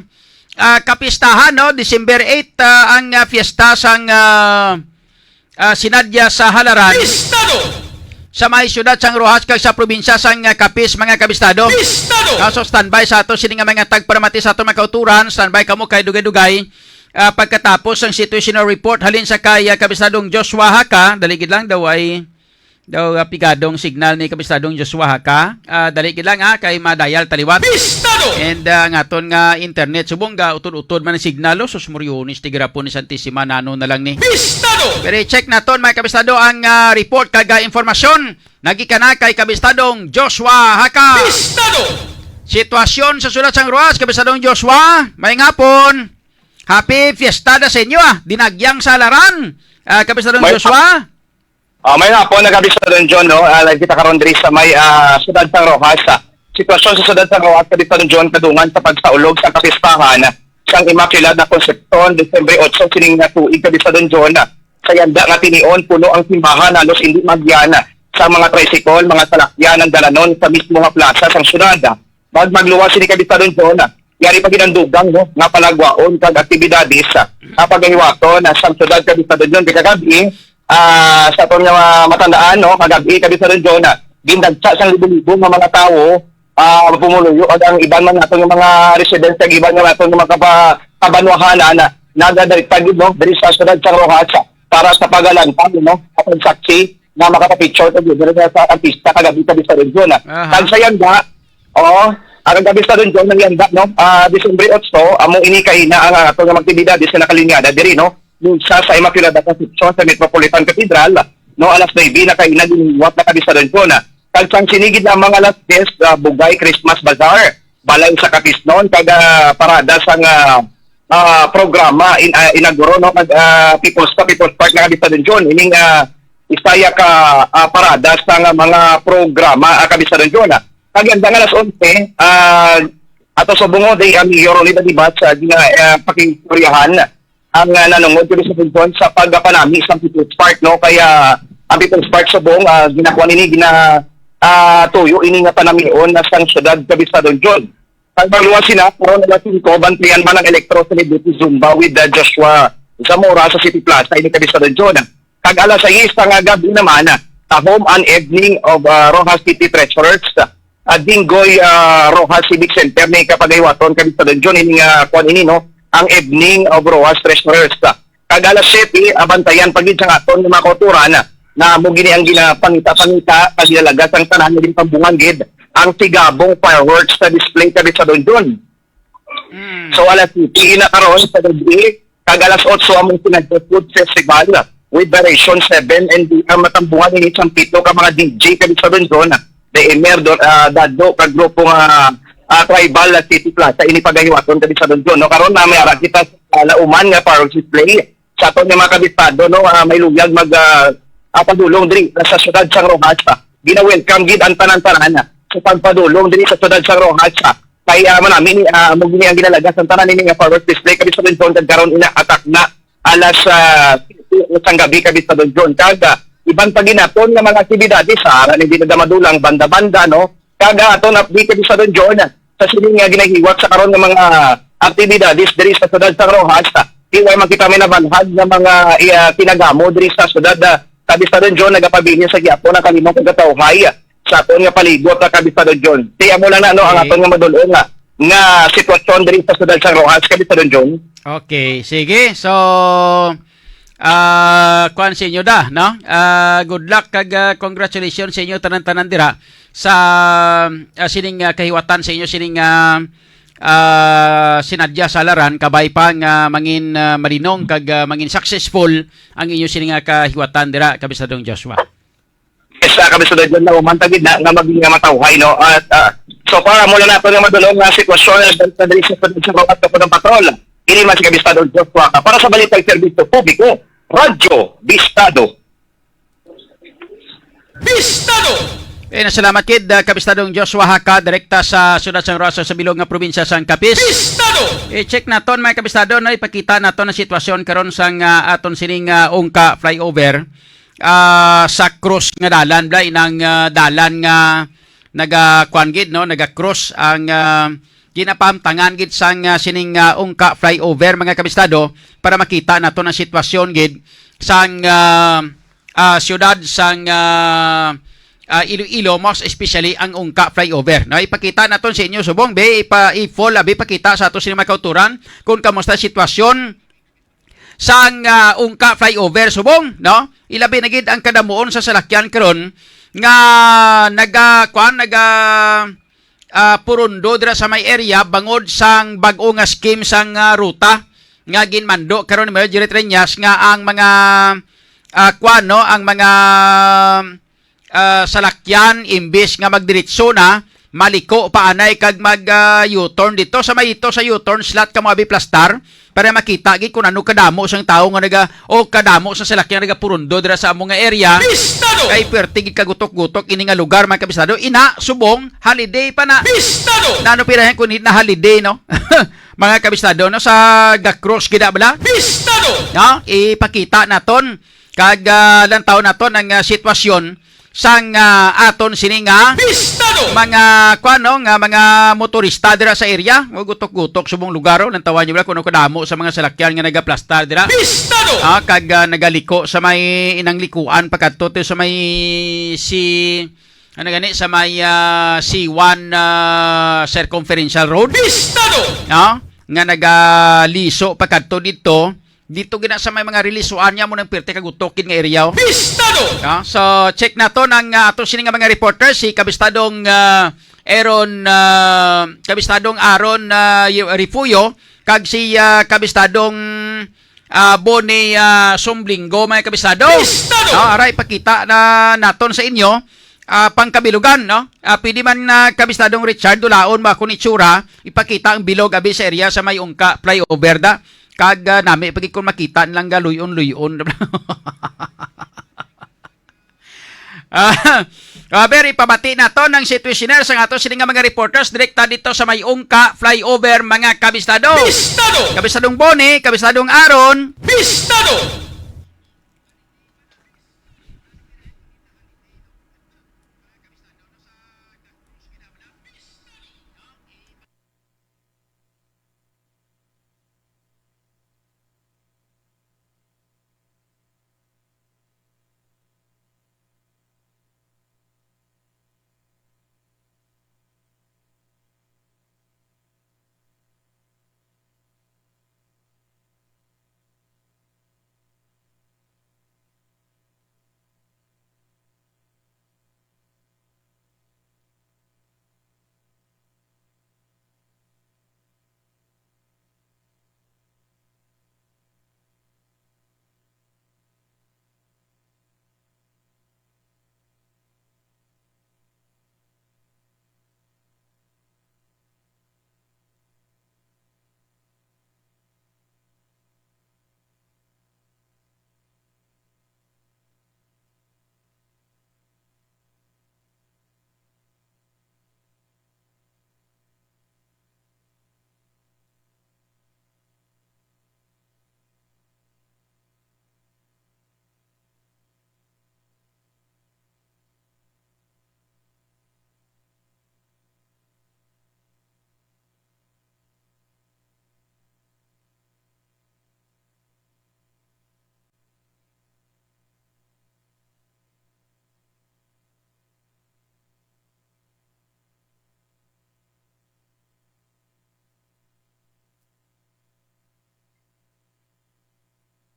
ah, kapistahan, no? December eight, ah, ang, ah, fiesta sang, ah, ah, sinadya sa halaran Pistado! sa may siyudad sang Roxas kag sa probinsya sang, ah, Capiz, mga kabistado. Pistado! Ah, so standby sa ato sini nga mga tagparamati sa ato mga kauturan, standby kamo kay dugay-dugay. Ah, pagkatapos ang situational report halin sa kay, ah, Kabistadong Joshua Haka, dali gid lang daw ay daw, ah, pigadong signal ni Kabistadong Joshua Haka. Ah, dali gid lang, ah, kay madayal taliwat. Bistado! And, ah, ang aton nga internet, subong ga utod-utod man ang signal, oh, sus, Moriones, tigrapon ni Santisima, nano na lang ni. Bistado! Pero i-check naton, mga Kabistado, ang, ah, report kag, ah, informasyon. Nagikana kay Kabistadong Joshua Haka. Bistado! Sitwasyon sa Sulat sang Roas, Kabistadong Joshua, may ngapon. Happy Fiesta da sa inyo, ah. Dinagyang sa laran, ah, Kabistadong May Joshua. Ah, may hapon, nagabisa Don John, no? Ah, nagkita karon diri sa may, ah, siyudad sang Roxas, ah. Sitwasyon sa siyudad sang Roxas, Kabisa Don John, kadungan sa pagsaulog sa kapistahan sang Immaculada Concepcion, Disyembre otso, sining nga tuig, Kabisa Don John, ah. Sa yanda nga tinion, puno ang simbahan, halos indi magyan, ah, sa mga tricycle, mga salakyan ang dalanon sa mismo nga plaza sang siyudad, ah. Mag-, magluwas sini, Kabisa Don John, ah. Yari pa gid ang dugang, no, nga palagwaon kag aktibidades, ah, nga pagahiwaton, ah, sang siyudad, Kabisa Don John, kay kagab-i, ah, sa aton nga matandaan, no, kagab-i, Kabisa Don John, ah, gindagsa sang libo-libo nga mga tawo, ah, pumuluyo, ag ang iban man naton nga mga residents, ag iban nga naton nga mga kaba-, kabanwahanan, ah, nagadiretso gid, no, diri sa siyudad sang Roxas, ah, para sa pagalantaw, no, sa pagsaksi nga makapapicture kag diri sa artista kagab-i, Kabisa Don John, ah. Aha. Kag sa yanda, oo, ang kagab-i sa Don John, ang yanda, no, ah, Disyembre otso, amo ini kaina ang aton nga mga aktibidades nga nakalinyada diri, no, sa, sa Immaculada Concepcion sa Metropolitan Cathedral, no, alas nuebe na kaina, ginhiwat na, Kabisa Don John, ah. Kag sang sini gid lamang alas diyes, ah, Bugay Christmas Bazaar, balay sa Capisnon, kag, ah, parada sang, ah, ah, programa in, ah, inaguro, no, kag, ah, People's, sa People's Park na, Kabisa Don John, ining, ah, isaya ka, ah, parada sang mga programa, ah, Kabisa Don John, ah. Kag yanda nga alas onse, ah, ato subong, day, ang Mayor Rolly Dadibat sa gina-, ah, pakistoryahan ang, ah, nanungod, Kabisa Don John, sa pagpanami sa People's Park, no? Kaya ang People's Park subong, ah, ginakuha nini, gina-, ah, tuyo ini nga panamion na sang siyudad, Kabisa Don John. Kag magluwas sina, karon alas singko, bantayan man ang Electro Celebrity Zumba with, ah, Joshua Zamora sa City Plaza ini, Kabisa Don John. Kag alas sais nga gab-i naman, ah, tahom ang evening of, ah, Roxas City Treasures, ah, Dinggoy, ah, Roxas Civic Center ni kapagahiwaton, Kabisa Don John, ini nga kuan ini, no, ang evening of Roxas Treasures. Kag alas siyete, abantayan pa gid sang aton nga mga kautoran, ah, na amo gini ang ginapangita-pangita kag ginalagas ang tanan nga ginpambungan gid ang Sigabong Fireworks sa display, Kabisa Don John. Mm. So, alas siyete na karon sa gabi, kag alas otso among Sinadya Food Festival with Variation seven and the, ang matambungan ini sang pito ka mga D J, Kabisa Don John, the Emer, Dor-, ah, Dado, kag grupo nga, ah, Tribal, ah, City Plaza, ini pagahiwaton, Kabisa Don John, no? Karon na may ara kita sa lauman nga fireworks display. Sa aton nga mga kabisado, no, ah, may luyag mag, ah, ah, padulong diri sa siyudad sang Roxas, ah. Gina-welcome gid ang tanan-tanan, ah, sa pagpadulong diri sa siyudad sang Roxas, ah. Kay, ah, manami ni, ah, amo gini ang ginalagas ang tanan ini nga fireworks display, Kabisa Don John, kag karon ina atak na alas, ah, sang gabi, Kabisa Don John. Kag, ah, iban pa ginaton nga mga aktibidades, ah, ara ni dinadamadula ang banda-banda, no? Kag, ah, aton update, Kabisa Don John, sa sini nga ginahiwat sa karon nga mga aktibidades diri sa siyudad sang Roxas, ah, di way man kita may nabanhag nga mga, ah, kinagamo diri sa siyudad, ah, Kabisa Don John, nagapabilin sa gihapon ang kalimang pagkatawhay, ah, sa aton nga palibot, ah, Kabisa Don John. Kaya amo lang na, no, ang Okay. aton nga madulong nga, nga sitwasyon diri sa siyudad sang Roxas, Kabisa Don John. Okay, sige. So, ah, kuwan sa inyo da, no? Ah, good luck kag, ah, congratulations sa inyo tanan-tanan dira sa, ah, sining, ah, kahiwatan sa inyo sining, ah, ah, sinadya sa laran, kabay pa nga mangin, ah, malinong kag, ah, mangin successful ang inyo sining, ah, kahiwatan dira, Kabisado Joshua. Yes, ah, Kabisado John, na umantag gid na nga maging nga matawhay, no? At, ah, so far, mula na ito nga madulong nga sitwasyon na dali sa pagkakulang patrol. Ini man si Kabisado Joshua para sa Balitang Serbisyo Publiko, Radyo Bistado. Bistado! Eh, nasalamat kid, ah, Kabistadong Joshua Haka, direkta sa siyudad sang Roxas sa bilog nga probinsya sang Capiz. Bistado! I-check naton, mga kabistado, no? Ipakita naton ang sitwasyon karon sang, ah, aton sining, ah, Ungka flyover, ah, sa cross nga dalan, bala, inang, ah, dalan nga naga-, kuwan gid, no? Naga-cross ang, ah, ginapahamtangan gid sang, ah, sining, ah, Ungka flyover, mga kabistado, para makita naton ang sitwasyon gid sang, ah, ah, siyudad sang, ah, ah, Iloilo, most especially ang Ungka flyover. No, ipakita naton sa inyo subong, be, ipa, i-full, abi, pakita sa ato sa mga kauturan kung kamusta ang sitwasyon sang, ah, Ungka flyover subong, no? Ilabi na gid ang kadamuon sa salakyan karon nga naga, kuan, naga, ah, purundo dira sa may area bangod sang bag-o nga scheme sang, ah, ruta nga ginmando karon ni Mayor Jerry Treñas nga ang mga, ah, kuan, no, ang mga ah, salakyan, imbis nga magdiretso na, maliko pa anay kag mag, ah, U-turn dito sa may, ito sa U-turn slot ka mo abi plastar para makita gid kung ano kadamo sang tawo nga naga, o kadamo sa salakyan nagapurundo dira sa among nga area. Pistado! Kay perti gid kagutok-gutok ini nga lugar, mga kabistado. Ina, subong, holiday pa na. Pistado! Nano pirahan kung na holiday, no? Mga kabistado, no? Sa ga-cross gid bala. Pistado! No? Ipakita naton kag, ah, lantaw naton ang, ah, sitwasyon sang, ah, aton sini nga Pistado! Mga, kuan, no, nga mga motorista dira sa area. O, gutok-gutok subong lugar, oh. Lantawan niyo bala kung ano kadamo sa mga salakyan nga nagaplastar dira. Pistado! Ah, kag, ah, nagaliko sa may inang likuan pagkadto to sa may si, ano gani, sa may, ah, C one, ah, Circumferential Road. Pistado! Ah, nga nagaliso pagkadto dito. Dito gina sa may mga rilisuan niya mo nang pirte kagutok gid nga area, oh. Pistado! Ah, so, check naton ang, ah, ato sini nga mga reporter, si Kabistadong, ah, Aaron, ah, Kabistadong Aaron, ah, Y-, Refugio, kag si, ah, Kabistadong, ah, Bonnie, ah, Sumblingo, mga kabistado. Pistado! Ah, aray, pakita na naton sa inyo, ah, pangkabilugan, no? Ah, pwede man, ah, Kabistadong Richard, dulaon mo akong itsura, ipakita ang bilog abi sa area sa may Ungka flyover da. Kag, ah, nami pa gid kung makita nilang galuyon-luyon. Ah, ah, Ber, ipabati nato ng situationer sa ato sini nga mga reporters direkta dito sa may Ungka flyover, mga kabistado. Bistado! Kabistadong Boni, kabistadong Aaron. Bistado!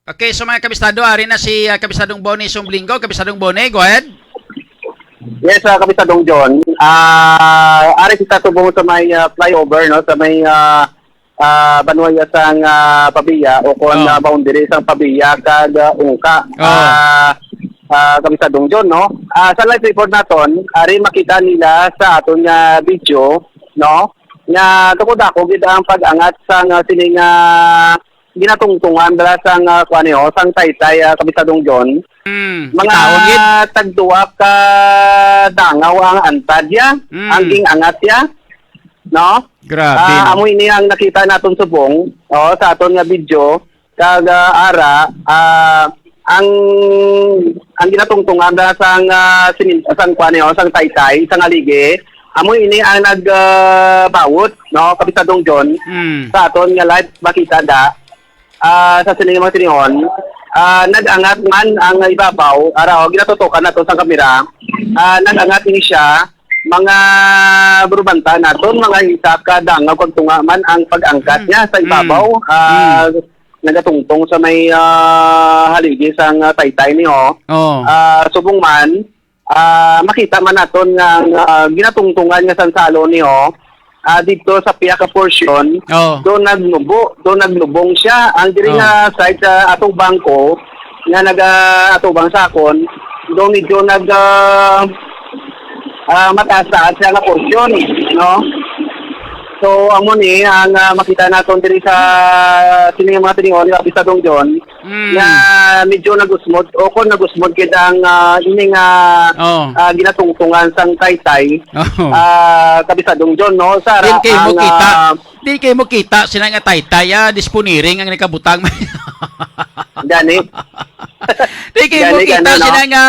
Okay, so mga kabistado, ari na si, ah, Kabistadong Bonnie Sumblinggo. Kabistadong Bonnie, go ahead. Yes, ah, Kabistadong John. Ah, ari kita subong sa may, ah, flyover, no, sa may, ah, ah, banwa sang, ah, Pavia o kon, ah, boundary sang Pavia kag, ah, Ungka. Ah, ah, Kabistadong John, no? Ah, sa live report naton, ari makita nila sa aton nga video, no? Nga tungod ako gid ang pag-angat sang, ah, sining, ah, ginatungtungan dala sang, ah, kuan, eh, oh, sang taytay, ah, Kabistadong John. Mm, mga tagduwa ka dangaw ang antad ya, mm, ang ging-angat ya, no? Grabe, ah, no? Amo ini ang nakita naton subong, oh, sa aton nga video. Kag, ah, ara, ah, ang, ang ginatungtungan na sang, ah, simin-, sang kuan, eh, oh, sang taytay, sang haligi, amo ini ang nag, ah, bawot, no, Kabistadong John, mm, sa aton nga live makita da, ah, sa sining mga sinihon, ah, nag-angat man ang ibabaw, ara, oh, ginatutukan nato sa kamera, ah, nag-angat ini siya, mga burubanta naton, mga isa ka dangaw kag tunga man ang pag-angkat, mm, niya sa ibabaw, mm, ah, mm. nagatungtong sa may, ah, haligi sang, ah, taytay ni, oh. Oh. Ah, subong man, ah, makita man naton nga ang, ah, ginatungtungan nga sansalon ni, oh, ah, dito sa pihak nga portion, Oh. do nagnubo, do nagnubong siya. Ang diri Oh. nga side sa atubang ko, nga naga-atubang sa akon, do medyo nag, ah, ah, mataas-taas siya nga portion, no? So, amo ni ang, ah, makita naton diri sa sini nga mga tinion nga Pisadong John, Mm. nga medyo nagusmod, o kung nagusmod gid ang, ah, ini nga, Oh. ah, ginatungtungan sang taytay, Oh. ah, Kapisadong John, no? Sa Din ra-, kayo mo ang, kita. ah, Din kayo mo kita sila nga taytay, ah, disponiring ang nakabutang. Gani. Din kayo mo Gani, kita gani, no? sila nga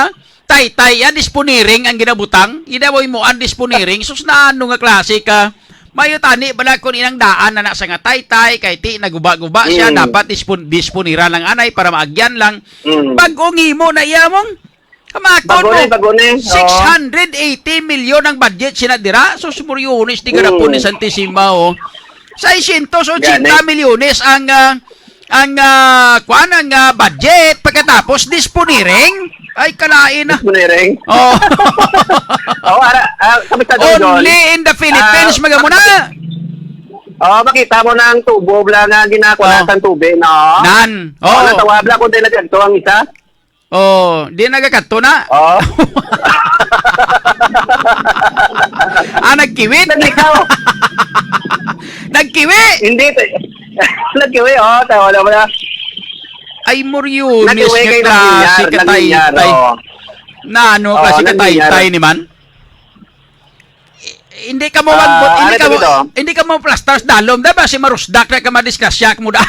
taytay, ah, disponiring ang ginabutang. Ina mo imo ang disponiring. Sus, na ano nga klase ka? Mayo tani bala kung inang daan na na sa nga taytay, kay ti naguba-guba siya, Mm. dapat dispon-, disponiran lang anay para maagyan lang. Mm. Bag-ong imo na iya mong kamakon Bago mo. ni, bago ni. Oo. Six hundred eighty million ang budget sina dira. So, si Muriones, di garapon ni Mm. Santisima, oh. Seiscientos ochenta Gani. milyones ang, ah, ang, ah, kuan, ang, ah, budget. Pagkatapos, disponiring. Ay, kalain na. Disponiring. Oh. Oh, ara, ah, Kapisadong John. Only in the Philippines, Ah, mga muna. Oh, makita mo na ang tubo, bla, nga ginakuha Oh. sa tubig, no? Nan. Oh, Oh. natawa, bla, kung di nagkadto ang isa. Oh, di nagakadto na. Oh. Ah, nagkiwit? Naglikaw. Nagkiwi? Hindi, te-, nagkiwi, oh, tawa na mo na. Ay, Muriones Nagkiwi nga kay klase Nagbinyar, ka, Nagbinyar, tay-tay. oh. Na ano, Oh, klase ka, Nagbinyar. tay-tay ni man? I-, hindi ka mo Ah, magbot, hindi ano ka to mo, dito? hindi ka mo plastar sa dalom. Da ba si marusdak na ka madisgrasya mo da?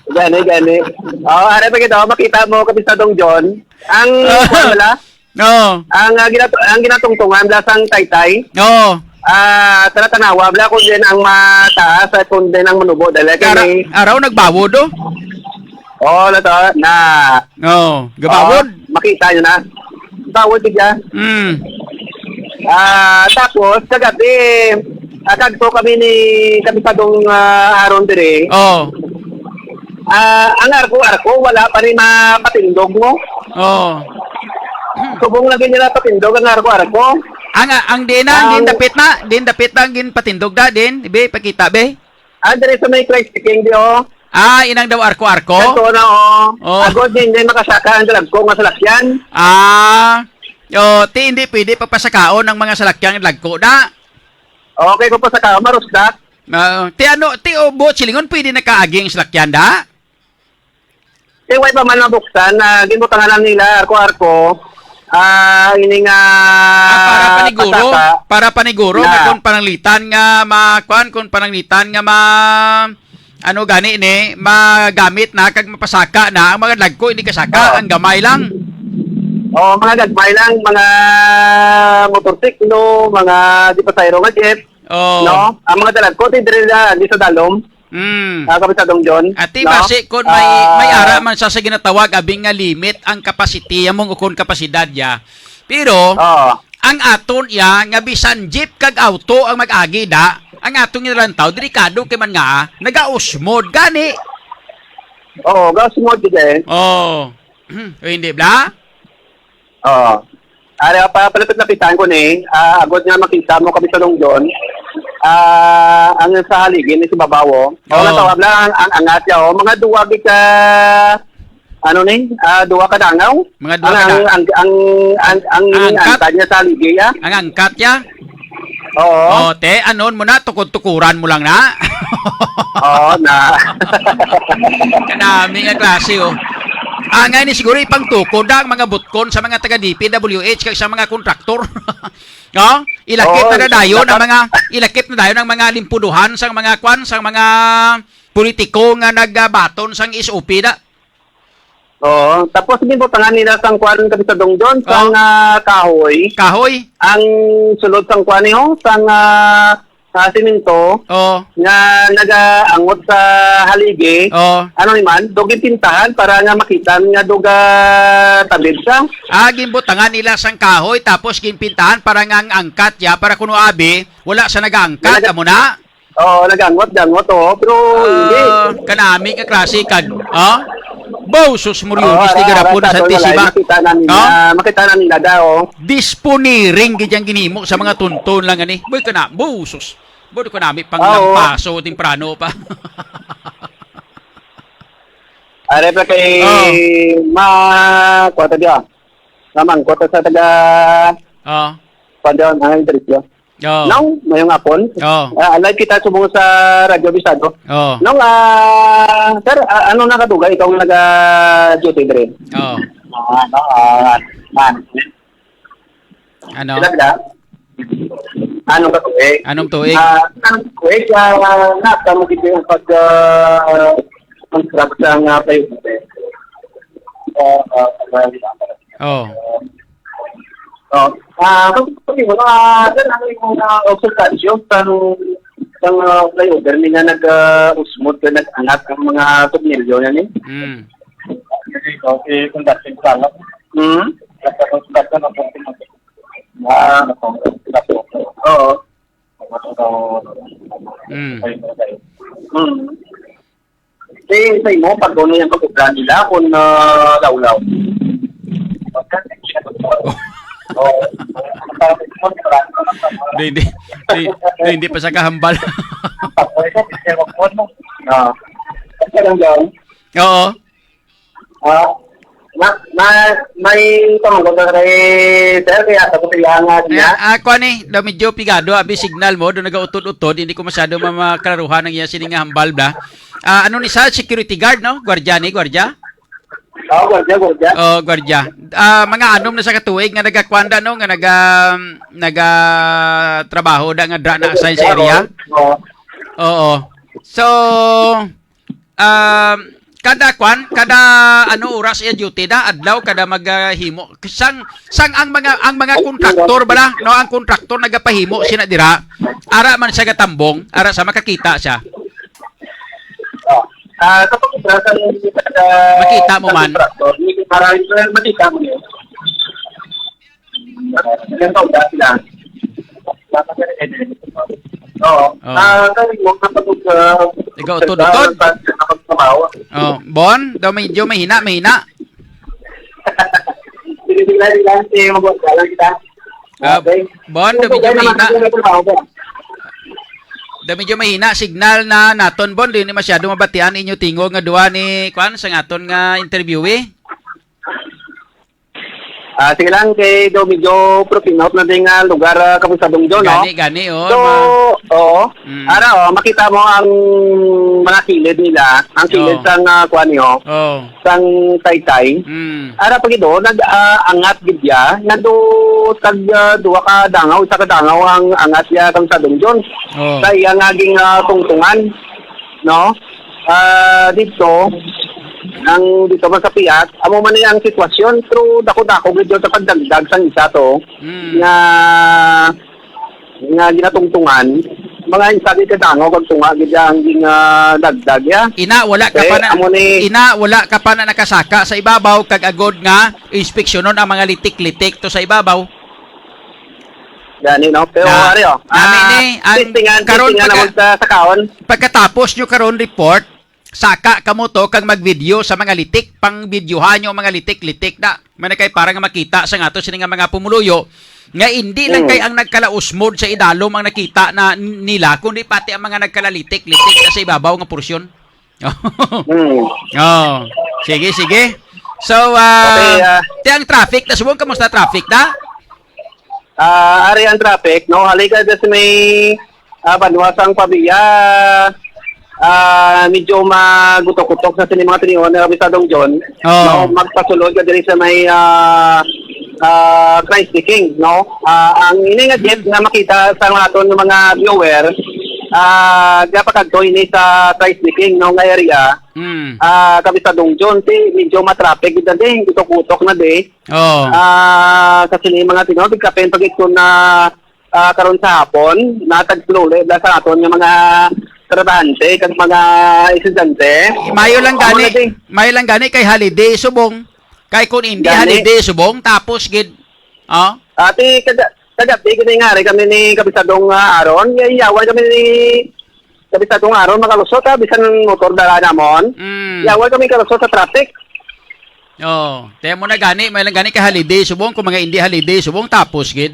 Gani, gani. Oh, ano pa kita? Makita mo, Kapisadong John. Ang, Ah. kuwan wala? Oo. Ang, ah, ginat-, ang ginatungtungan, bla, sang taytay. Oo. Ah, tara tanawa, bla, kung din ang mataas at kung din ang manubo, dali Kara-, kini. araw nagbawod, oh. Oo, na to, na. Oo, gabawod. Oo, makita nyo na. Bawod siya. Mm. Ah, tapos, kagabi, ah, kagto kami ni Kapisadong, ah, Aaron dire. Oo. Ah, ang arko-arko, wala pa ni mapatindog mo. Oo. Subong lagi nila patindog ang arko-arko. Ang, ang di na, ang Ang din dapit na, din dapit na, ang gin patindog na, din, be, pakita, be. Ah, diri sa may Christ the King, di, oh. Ah, inang daw arko-arko? Kato na, oh. Oh. Agod din, din makasaka ang dalagko nga salakyan. Ah. Oh, ti, hindi pwede pagpasakaon ang mga salakyan nga dalagko na. Okay, kung pasakaon, marusdak. Ah, ti, ano, ti, oh, buot silingon, pwede nakaagi ang salakyan, da? Ti, way pa man nabuksan, na ginbutangan lang nila, arko-arko. Ah, ini nga Ah, para paniguro, pasaka. Para paniguro, Na. nga kung pananglitan nga ma-, kuan, kung pananglitan nga ma-, ano gani ni, magamit na, kag mapasaka na, ang mga dalagko, hindi kasaka, Oo. ang gamay lang. Oo, mga gagmay lang, mga motorsiklo, mga di pasahero nga jeep, Oo. no? Ang mga dalagko, di diri na, di sa dalom. Mm. Ah, Kapisadong John, Ati, no? basi, kung may, may Ah. ara man sa, sa ginatawag, abing nga limit ang kapasitiya mong ukon kapasidad ya. Pero, Oo. ang aton ya, nga bisan jeep kag auto ang mag-agi da, ang aton nga lantaw, delikado kay man nga, nagausmod, gani. Oo, gausmod, di ba? Oo. O, hindi, bla? Oo. Ari, pa, palapit-lapitan ko ni, ah, agod nga makita mo kami sa lungdon. Ah, ang sa haligi ni si Babawo. Oh, Oo. natawag na ang, ang angat niya, oh. Mga duwa gid ka, ano ni? Ah, duwa ka dangaw. Mga duwa Ang, ka ang, da- ang, ang, ang, ang Ang angkat? angkat niya sa haligi, ah. Ang angkat niya? Oo. Oh, te, anon mo na, tukod-tukuran mo lang na. Oo, na. Kanami nga klase, oh. Angay ni siguro ipangtukod na ang mga butkon sa mga taga D P W H kag sa mga kontraktor. No? Ilakip Oo, na dayon ang dapat. mga, ilakip na dayon ang mga limpuduhan sang mga kwan, sang mga politiko nga nagabaton sang S O P na. Oo. Tapos, ginbutangan nila sang kwan, Kapisadong John, sang, Oh. ah, kahoy. Kahoy? Ang sulod sang kwan, eh, oh, sang, ah, ah, simento Oh. nga nagaangot sa haligi. Oh. Ano ni man, dugin tintahan para nga makita nga duga tabid siya. Ah, ginbutangan nila sang kahoy, tapos ginpintahan para nga ang angkat ya, para kuno abi, wala sa nagaangkat, Nalaga- amo na? Oo, nagangwat-gangwat, oo. Pero hindi. Ah, kanami ka klase kan. Ha? Bow, sus, Oo, Muriones, ara, tiga ara, Dapon sa sa T C doon, ba? Makita na nila, Ha? Makita na nila daw. Disponiring gid yang ginhimo sa mga tunton lang ani. Boy, kana, bow, sus. Boy, kanami pang Oo. Lampaso, temprano pa. Are pa kay Oh. ma, kuwata diya. Mamangkot sa taga Oh. Padon, ang diretso. Oh. Nang, mayong hapon. Oh. Ah, live kita subong sa Radyo Bisado. Oh. Nung, ah, sir, ah, ano na kadugay ikaw nga naga-duty diri? Oh. Ah, ano, ah, man. Ano? Sila, sila? Ano ka tuig? Anong tuig? Ah, ang tuig, ah, nasa mo gid yung pag, ah, construct sa nga payment. Ah, ah, ah, Oh. Oh, ah, kasi, kasi mo, ah, sir, ano yung mga observation sang, sang, ah, flyover ni nga nag, ah, usmod ka nag-angat ang mga tornilyo na ni? Mm. Kasi, okay, conducting sa alam. Hmm? Nagkakonstruct na ng Ah, oo. Mm. Hmm. Eh, sa imo, pag ano yung pag-obra nila kung, ah, lawlaw? Oo. Di, di, di, di, hindi pa sa kahambal. Ah. Kasi lang daw. Oo. Ah, ma-, ma-, may pamangkot ka kay sir, kaya sa ko kailangan niya. Ah, kuwan eh, daw medyo pigado, abi signal mo, doon nagautod-utod, hindi ko masyado ma-, maklaruhan ang iya sini nga hambal, bla. Ah, ano ni sa security guard, no? Gwardiya ni, gwardiya? Oo, gwardiya, gwardiya. Oh, gwardiya. Ah, mga anom na sa katuig nga nagakwanda, no? Nga naga-, nagatrabaho da nga dra na assign sa area. Oo. Oo. So, um, kada kwan, kada ano oras iya duty da, adlaw, kada maghimo. Sang, sang ang mga, ang mga kontraktor bala, no, ang kontraktor nagapahimo sina dira. Ara man siya gatambong, ara sa makakita siya. Oh. Ah, kapag sa, sa, sa, Makita mo sa man. Kontraktor, hindi ko parang, makita mo yun. Yan pa, dati lang. Oo. Oh. Ah, sabi mo, kapag, ah, Ikaw, utod, sa, utod. Sa, sa, sa, Oh, Bon, daw medyo mahina, mahina. Sige, sige lang, sige lang. Sige, mag-, lang kita. Ah, Okay. Bon, daw Sige, medyo sige, mahina. Sige, sige, sige. Daw medyo mahina signal na naton, Bon. Di ni masyado mabatian inyo tingog nga duwa ni, kwan, sa aton nga interviewee. Ah, sige lang, kay do medyo propinot na din nga lugar, ah, Kabisado John, no? Gani, gani, oh, So, ma- oo. Mm. Ara, oh, makita mo ang mga kilid nila, ang kilid Oh. sang, ah, kuwan niyo, Oh. sang taytay. Mm. Ara pa gid, oh, nag, ah, angat gid ya, nado tag, ah, duha ka dangaw, isa ka dangaw ang angat ya, Kabisado John. Oh. Sa iya nga ging, ah, tungtungan, no? Ah, dito, ang dito man sa Piat, amo man ni ang sitwasyon, pero dako-dako gid yun sa pagdagdag sang isa to, Mm. nga, nga ginatungtungan, mga isa gid ka dangaw kag tunga gid ang ginadagdag, ya. Ina, wala ka Eh, pa na, amo ni ina, wala ka pa na nakasaka sa ibabaw kag agod nga inspeksyonon ang mga litik-litik to sa ibabaw. Gani, no? Pero, Na, ari, oh. nami Ah, ni, ang testingan, karon testingan pagka-, naman sa, sa kaon. Pagkatapos nyo karon report, saka kamo to kag mag-video sa mga litik, pang-videohan nyo ang mga litik-litik na. May na kay para nga makita sa nga to sini nga mga pumuluyo nga hindi lang Hmm. kay ang nagkalausmod sa idalom ang nakita na n-, nila, kundi pati ang mga nagkalalitik-litik na sa ibabaw nga porsyon. Hmm. Oh. Sige, sige. So, ah, Okay, ah. Ti ang traffic, na subong, kamusta traffic na? Ah, ari ang traffic, no? Halika dyan sa may, ah, banwa sang Pavia, ah, medyo magutok-gutok sa sini mga tinion ni Kabisadong John. Oh. No? Magpasulod ka diri sa may, ah, ah, Christ the King, no? Ah, ang ini nga jeep nga makita sa aton nga mga viewer, ah, gapakadto ini sa Christ the King, no, nga area. Mm. Ah, Kabisadong John, ti medyo matraffic gid na di, gutok-gutok na di. Oh. Ah, sa sini mga tinion, kapin pag-ikon na ah, karon sa hapon, natagpululi na sa aton nga mga trabahante kag mga estudyante. Mayo lang Amo gani, na di. Mayo lang gani kay holiday subong. Kay kung hindi Gani. holiday subong, tapos gid. Oh. Ati, kada, kagabi, gani nga, rin kami ni Kabisadong, ah, Aaron, iya-, iyawan kami ni Kabisado nga aron makalusot, ha, bisan motor dala namon. Mm. Yawa kami kalusot sa traffic. Oh, kaya mo na gani, may lang gani ka holiday, subong kung mga hindi holiday, subong tapos gid.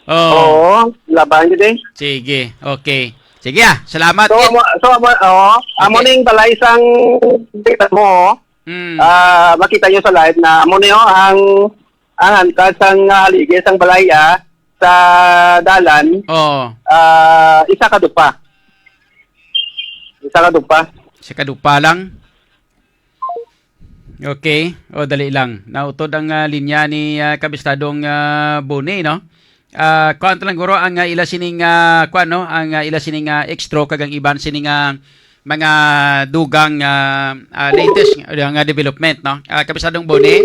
Oh. Oo, laban gid eh. Sige, okay. Sige ah, salamat So, gid. amo, so, amo, oh, amo Okay. ning balay sang kita mo, Mm. ah, makita nyo sa live na amo niyo ang, ang hantad sang, ah, haligi sang balay, ah, sa dalan, Oh. ah, isa ka dupa. Isa ka dupa. Isa ka dupa lang. Okay. O, dali lang. Nautod ang, ah, linya ni, ah, Kabistadong, ah, Boni, no? Ah, kuwan lang guro ang, ah, ila sining, ah, kuwan, no? Ang, ah, ila sining, ah, extra kag ang iban sining, ah, mga dugang, ah, ah, latest nga, nga development, no? Ah, Kabistadong Boni?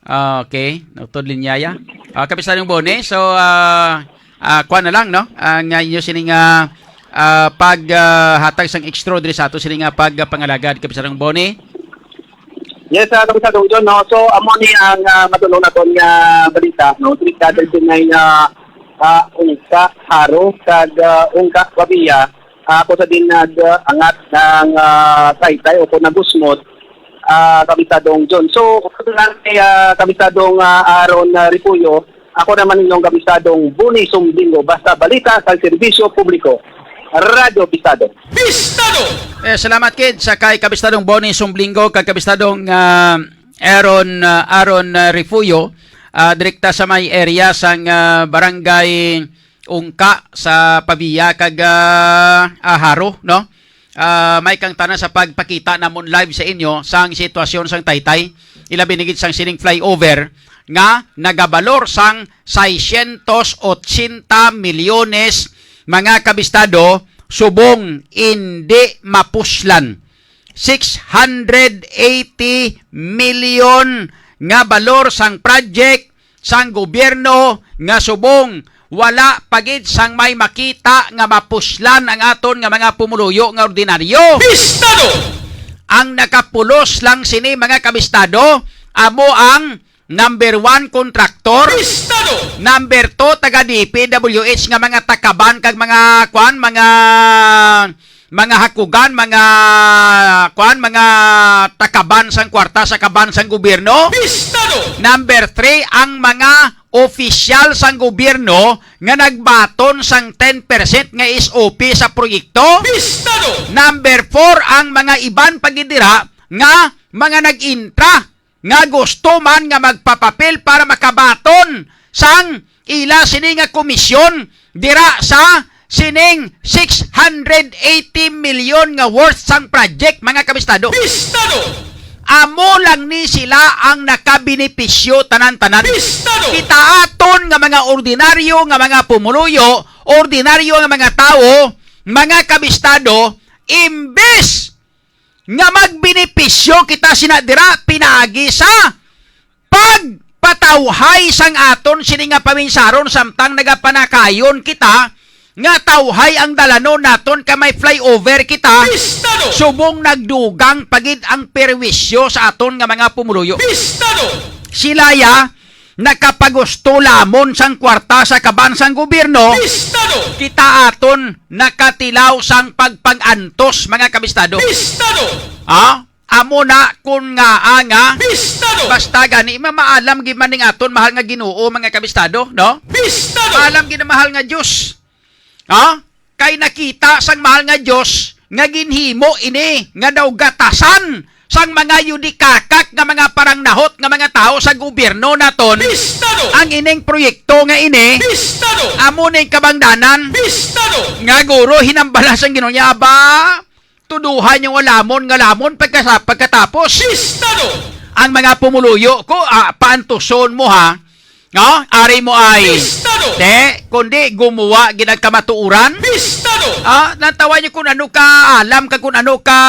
Ah, okay. Nautod linya ya. Ah, Kabistadong Boni, so, ah, ah, kuwan na lang, no? Ang, ah, inyo sining, ah, ah, pag, ah, hatag sang extra diri sa ato sini nga pag, ah, pangalagad, Kabistadong Boni. Yes, ah, Kabisado John, no? So, amo ni ang, ah, madulong naton nga balita, no? Diri sa Mm. Dagdinay nga, ah, Ungka, Haro, kag, ah, Ungka, Pavia, ah, ako sa din nag, ah, angat ng, ah, taytay o kung nagusmod, ah, Kabisadong John. So, lang kay, ah, Kabisadong, ah, Aaron, ah, Refugio, ako naman inyong Kabisadong Buni Sumbingo, basta balita sa serbisyo publiko. Radyo Pisado. Pistado! Eh, salamat, kid, sa kay Kabistadong Bonnie Sumblinggo, kag Kabistadong, ah, Aaron, ah, Aaron, ah, Refugio, ah, direkta sa may area sang, ah, Barangay Ungka sa Pavia kag, ah, ah, Haro, no? Ah, may kang tanan sa pagpakita namon live sa inyo sang sitwasyon sang taytay, ilabi na gid sang sining flyover nga nagabalor sang seiscientos ochenta milyones, mga kabistado, subong indi mapuslan. Six hundred eighty million nga balor sang project sang gobyerno nga subong wala pa gid sang may makita nga mapuslan ang aton nga mga pumuluyo nga ordinaryo. Pistado! Ang nakapulos lang sini, mga kabistado, amo ang number one, contractor. Pistado! Number two, taga D P W H nga mga takaban kag mga, kwan, mga, mga hakugan, mga, kwan, mga takaban sang kwarta sa kaban sang gobyerno. Pistado! Number three, ang mga opisyal sang gobyerno nga nagbaton sang ten percent nga S O P sa proyekto. Pistado! Number four, ang mga iban pa gid dira nga mga nag-intra nga gusto man nga magpapapil para makabaton sang ila sini nga komisyon dira sa sining six hundred eighty million nga worth sang project, mga kabistado. Pistado! Amo lang ni sila ang nakabenepisyo tanan-tanan. Pistado! Kita aton nga mga ordinaryo nga mga pumuluyo, ordinaryo nga mga tawo, mga kabistado, imbes nga magbenepisyo kita sina dira pinaagi sa pagpatawhay sang aton sini nga paminsaron samtang nagapanakayon kita nga tawhay ang dalanon naton kay may flyover kita. Pistado! Subong nagdugang pa gid ang perwisyo sa aton nga mga pumuluyo. Pistado! Sila ya nakapagusto lamon sang kwarta sa kaban sang gobyerno. Pistado! Kita aton nakatilaw sang pagpag-antos, mga kabistado. Pistado! Ah, amo na kun ngaa nga Pistado! Basta gani, ma-, maalam gid man ning aton mahal nga Ginoo, mga kabistado, no? Pistado! Maalam gid ang mahal nga Dios. Ha? Kay nakita sang mahal nga Dios nga ginhimo ini nga daw gatasan sang mga yudikakak nga mga parangnahot nga mga tawo sa gobyerno naton. Pistado! Ang ining proyekto nga ini, Pistado! Amo ning kabangdanan. Pistado! Nga guro hinambala sang Ginoo niya, aba, tuduhan yung lamon nga lamon pagkasa-, pagkatapos. Pistado! Ang mga pumuluyo ko, ah, paantuson mo, ha? No? Ari mo ay Pistado! Te, kundi gumuwa gid ang kamatuoran. Pistado! Ah, nantawa niyo kung ano ka alam ka, kung ano ka,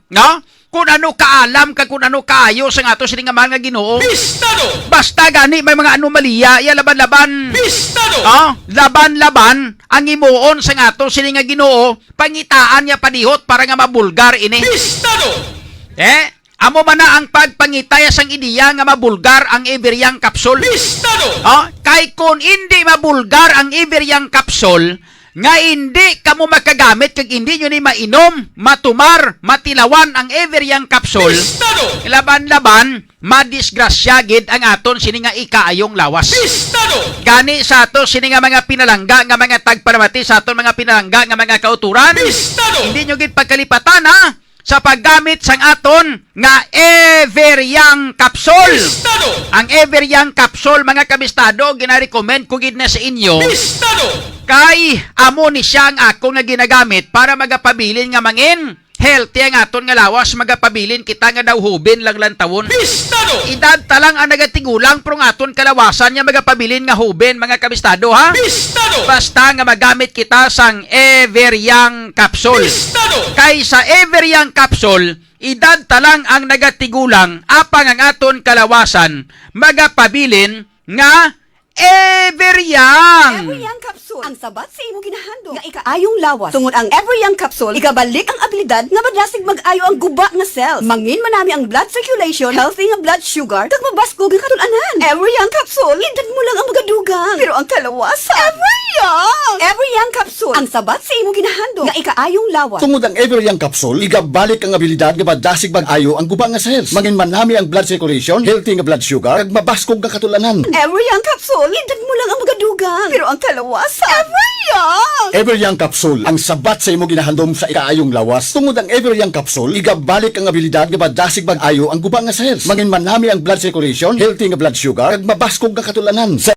no? Kung ano ka alam ka, kung ano kaayo sa ato sini nga mahal nga Ginoo. Pistado! Basta gani may mga anomalya, iya laban-laban. Pistado! Ah, laban-laban ang imuon sa ato sini nga Ginoo, pangitaan niya padihot para nga mabulgar ini. Pistado! Eh, amo man na ang pagpangitaya sang ideya nga mabulgar ang Everyang capsule. Pistado! Oh, kay kun indi mabulgar ang Everyang capsule, nga hindi kamo makagamit kag hindi nyo ni mainom, matumar, matilawan ang Ever Young Capsule, laban-laban, madisgrasya gid ang aton sini nga ikaayong lawas. Gani sa ato sini nga mga pinalangga nga mga tagpalamati, sa aton mga pinalangga nga mga kauturan, hindi nyo gid pagkalipatan, ha, sa paggamit sang aton nga Ever Young Capsule. Ang Ever Young Capsule, mga kabistado, ginarecommend ko gid na sa inyo. Kay amo ni siya ang akon nga ginagamit para magapabilin nga mangin healthy ang aton nga lawas, magapabilin kita nga daw huben lang lantawon. Edad ta lang ang nagatigulang, pero ang aton kalawasan nga magapabilin nga huben, mga kabistado, ha? Basta nga magamit kita sang Ever Young Capsule. Kay sa Ever Young Capsule, edad ta lang ang nagatigulang, apang ang aton kalawasan magapabilin nga Ever Young. Ever Young Capsule. Ang sabat sa imo ginahandom nga ikaayong lawas. Tungod ang Ever Young Capsule, igabalik ang abilidad nga madasig mag-ayo ang guba nga cells. Mangin manami ang blood circulation, healthy nga blood sugar, kag mabaskog nga katol-anan. Ever Young Capsule, edad mo lang ang magadugang, pero ang kalawasan, Ever Young. Ever Young Capsule. Ang sabat sa imo ginahandom nga ikaayong lawas. Tungod ang Ever Young Capsule, igabalik ang abilidad nga madasig mag-ayo ang guba nga cells. Mangin manami ang blood circulation, healthy nga blood sugar, kag mabaskog nga katol-anan. Ever Young Capsule, edad mo lang ang magadugang, pero ang kalawasan, Ever Young. Ever Young Capsule, ang sabat sa imo ginahandom sa ikaayong lawas. Tungod ang Ever Young Capsule, igabalik ang abilidad nga madasig mag-ayo ang guba nga cells. Mangin manami ang blood circulation, healthy nga blood sugar, kag mabaskog nga katol-anan. Sa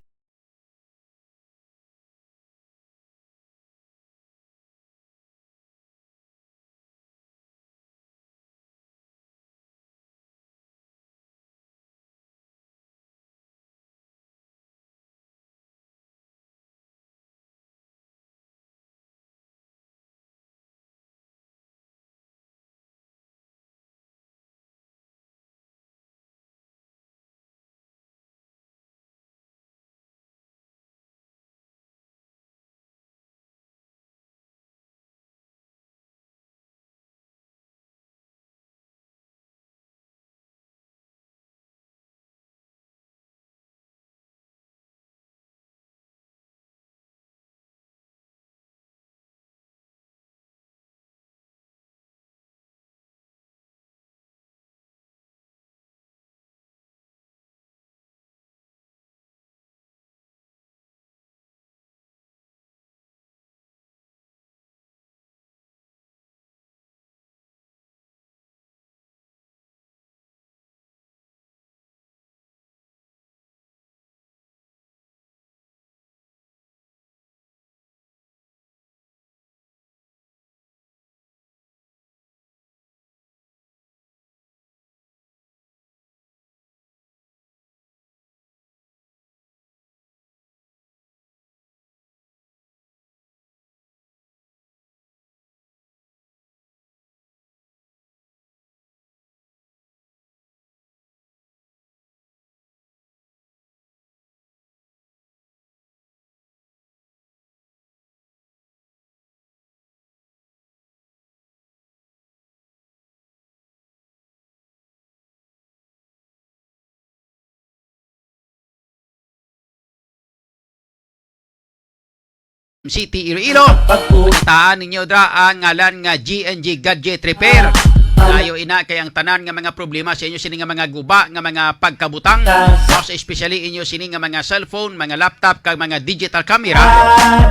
City, Iloilo. Makitaan ninyo dra ang ngalan nga G N G Gadget Repair. Layo ina kay ang tanan nga mga problema sa inyo sini nga mga guba nga mga pagkabutang, most especially inyo sini nga mga cellphone, mga laptop, kag mga digital camera.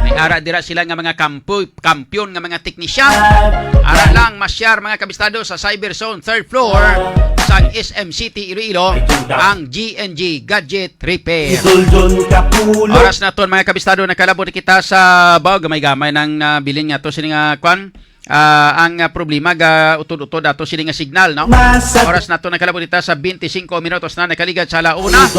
May ara dira sila nga mga kampu-, kampyon nga mga teknisyan. Ara lang masyar, mga kabistado, sa Cyber Zone third floor sang S M City Iloilo ang G N G Gadget Repair. Oras naton, mga kabistado, nakalabot kita sa baw, gamay-gamay nang, ah, bilin nga to sini nga kwan. Ah, ang, ah, problema ga utod-utod ato sini nga signal, no? Oras nato nakalabot kita sa twenty-cinco minutos na nakaligad sa ala una.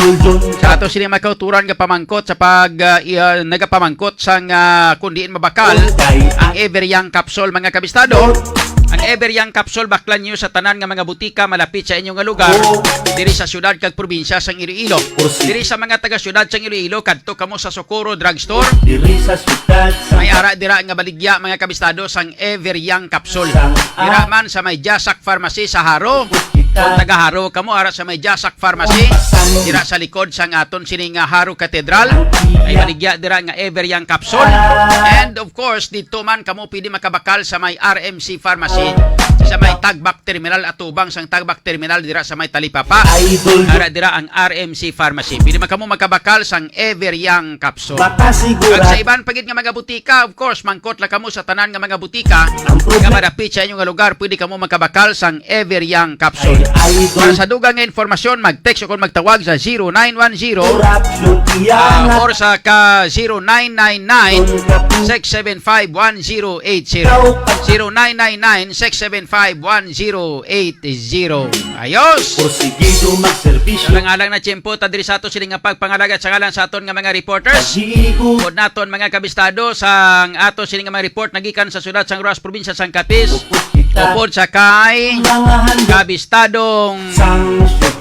Sa ato sini makauturan nga pamangkot sa pag, ah, i-, ah, nagapamangkot sang, ah, kung diin mabakal ang Ever Young Capsule, mga kabistado. Ang Ever Young Capsule, baklan niyo sa tanan nga mga butika malapit sa inyo nga lugar, diri sa syudad kag probinsya sang Iloilo. Diri sa mga taga-syudad sang Iloilo, kadto kamo sa Socorro Drugstore. Diri sa syudad sa May ara dira nga baligya, mga kabistado, sang Ever Young Capsule. Dira man sa may Jasak Pharmacy sa Jaro. Kung taga Jaro kamo, ara sa may Jasak Pharmacy, dira sa likod sang aton sini nga Jaro Cathedral, ay maligya dira nga Ever Young Capsule. And of course, dito man kamo pwede makabakal sa may R M C Pharmacy, sa may Tagbak Terminal, atubang sang Tagbak Terminal dira sa may Talipapa. Ara dira ang R M C Pharmacy. Pwede man kamo makabakal sang Ever Young Capsule. Ug sa iban pa gid nga mga butika, of course, mangkot lang kamo sa tanan nga mga butika nga madapit sa inyo nga lugar, pwede kamo makabakal sang Ever Young Capsule. Para sa dugang nga informasyon, mag-text o kung magtawag sa zero nine one zero, ah, or sa ka zero nine nine nine, six seven five, one zero eight zero. Zero nine nine nine, six seven five, one zero eight zero. Ayos! Porsigido magserbisyo. Alang-alang na tiyempo, ta diri sa ato sini nga pagpangalaga sa ngalan sa aton nga mga reporters. Paghigot. Pod naton mga kabistado sa ato sini nga mga report nagikan sa siyudad sang Roxas, probinsya sang Capiz. Upod sa kay kabistadong,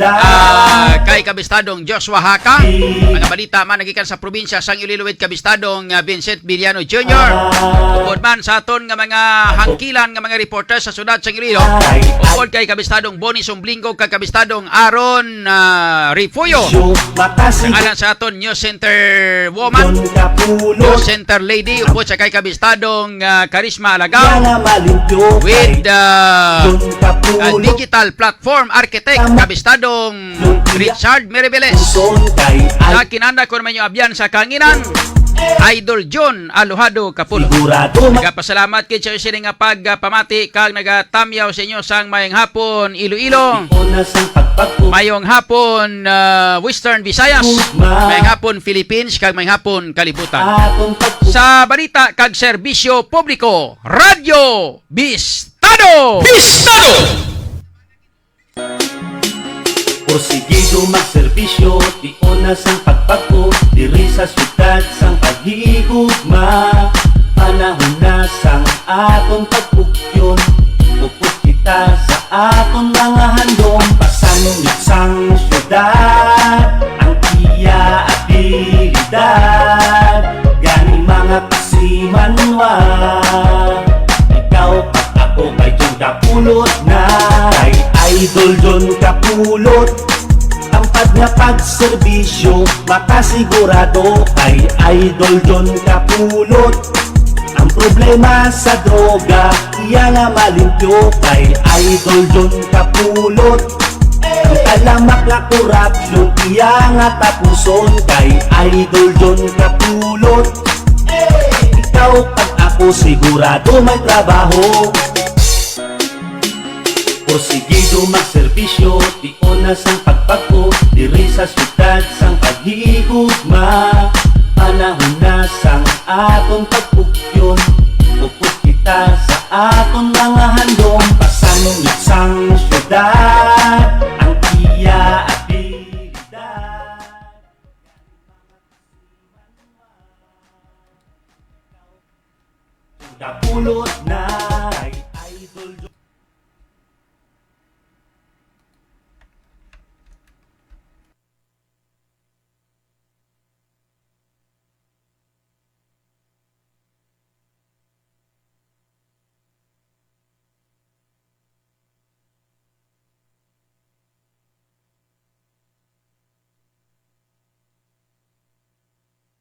ah, kay kabistadong Joshua Haka. Mga balita man nagikan sa probinsya sang Iloilo with kabistadong, ah, Vincent Villano Junior. Upod man sa aton nga mga hangkilan nga mga reporter sa siyudad sang Iloilo. Upod kay kabistadong Bonnie Sumblingo kag kabistadong Aaron, ah, Refugio. Sa ngalan sa aton News Center Woman, News Center Lady, upod sa kay kabistadong, ah, Karisma Alagao, with, ah, ah, digital platform architect, kabistadong Richard Meribeles. Sa kinanda ko naman yung abyan sa kanginan, Idol John Alojado Kapulo. Nagapasalamat kay sa sini nga pagpamati kag nagatamyaw sa inyo sang mayong hapon, Iloilo. Mayong hapon, ah, Western Visayas. Mayong hapon, Philippines, kag mayong hapon, kalibutan. Sa balita kag serbisyo publiko, Radyo Bistado! Bistado! Porsigido magserbisyo, tion na sang pagpag-o, diri sa siyudad sang paghigugma. Panahon na sang aton pagpugyon, upod kita sa aton mga handom. Pasangyot sang siyudad ang iya abilidad, gani mga kasimanwa, ikaw kag ako kay John Kapulot na. Kay Idol John Kapulot, tampad nga pagserbisyo, makasigurado kay Idol John Kapulot. Ang problema sa droga, iya nga malimpyo kay Idol John Kapulot. Ang talamak nga korupsyon, iya nga tapuson kay Idol John Kapulot. Ikaw kag ako sigurado may trabaho. Porsigido magserbisyo, tion na sang pagpag-o, diri sa siyudad sang paghigugma. Panahon na sang aton pagpugyon, upod kita sa aton mga handom. Pasangyot sang siyudad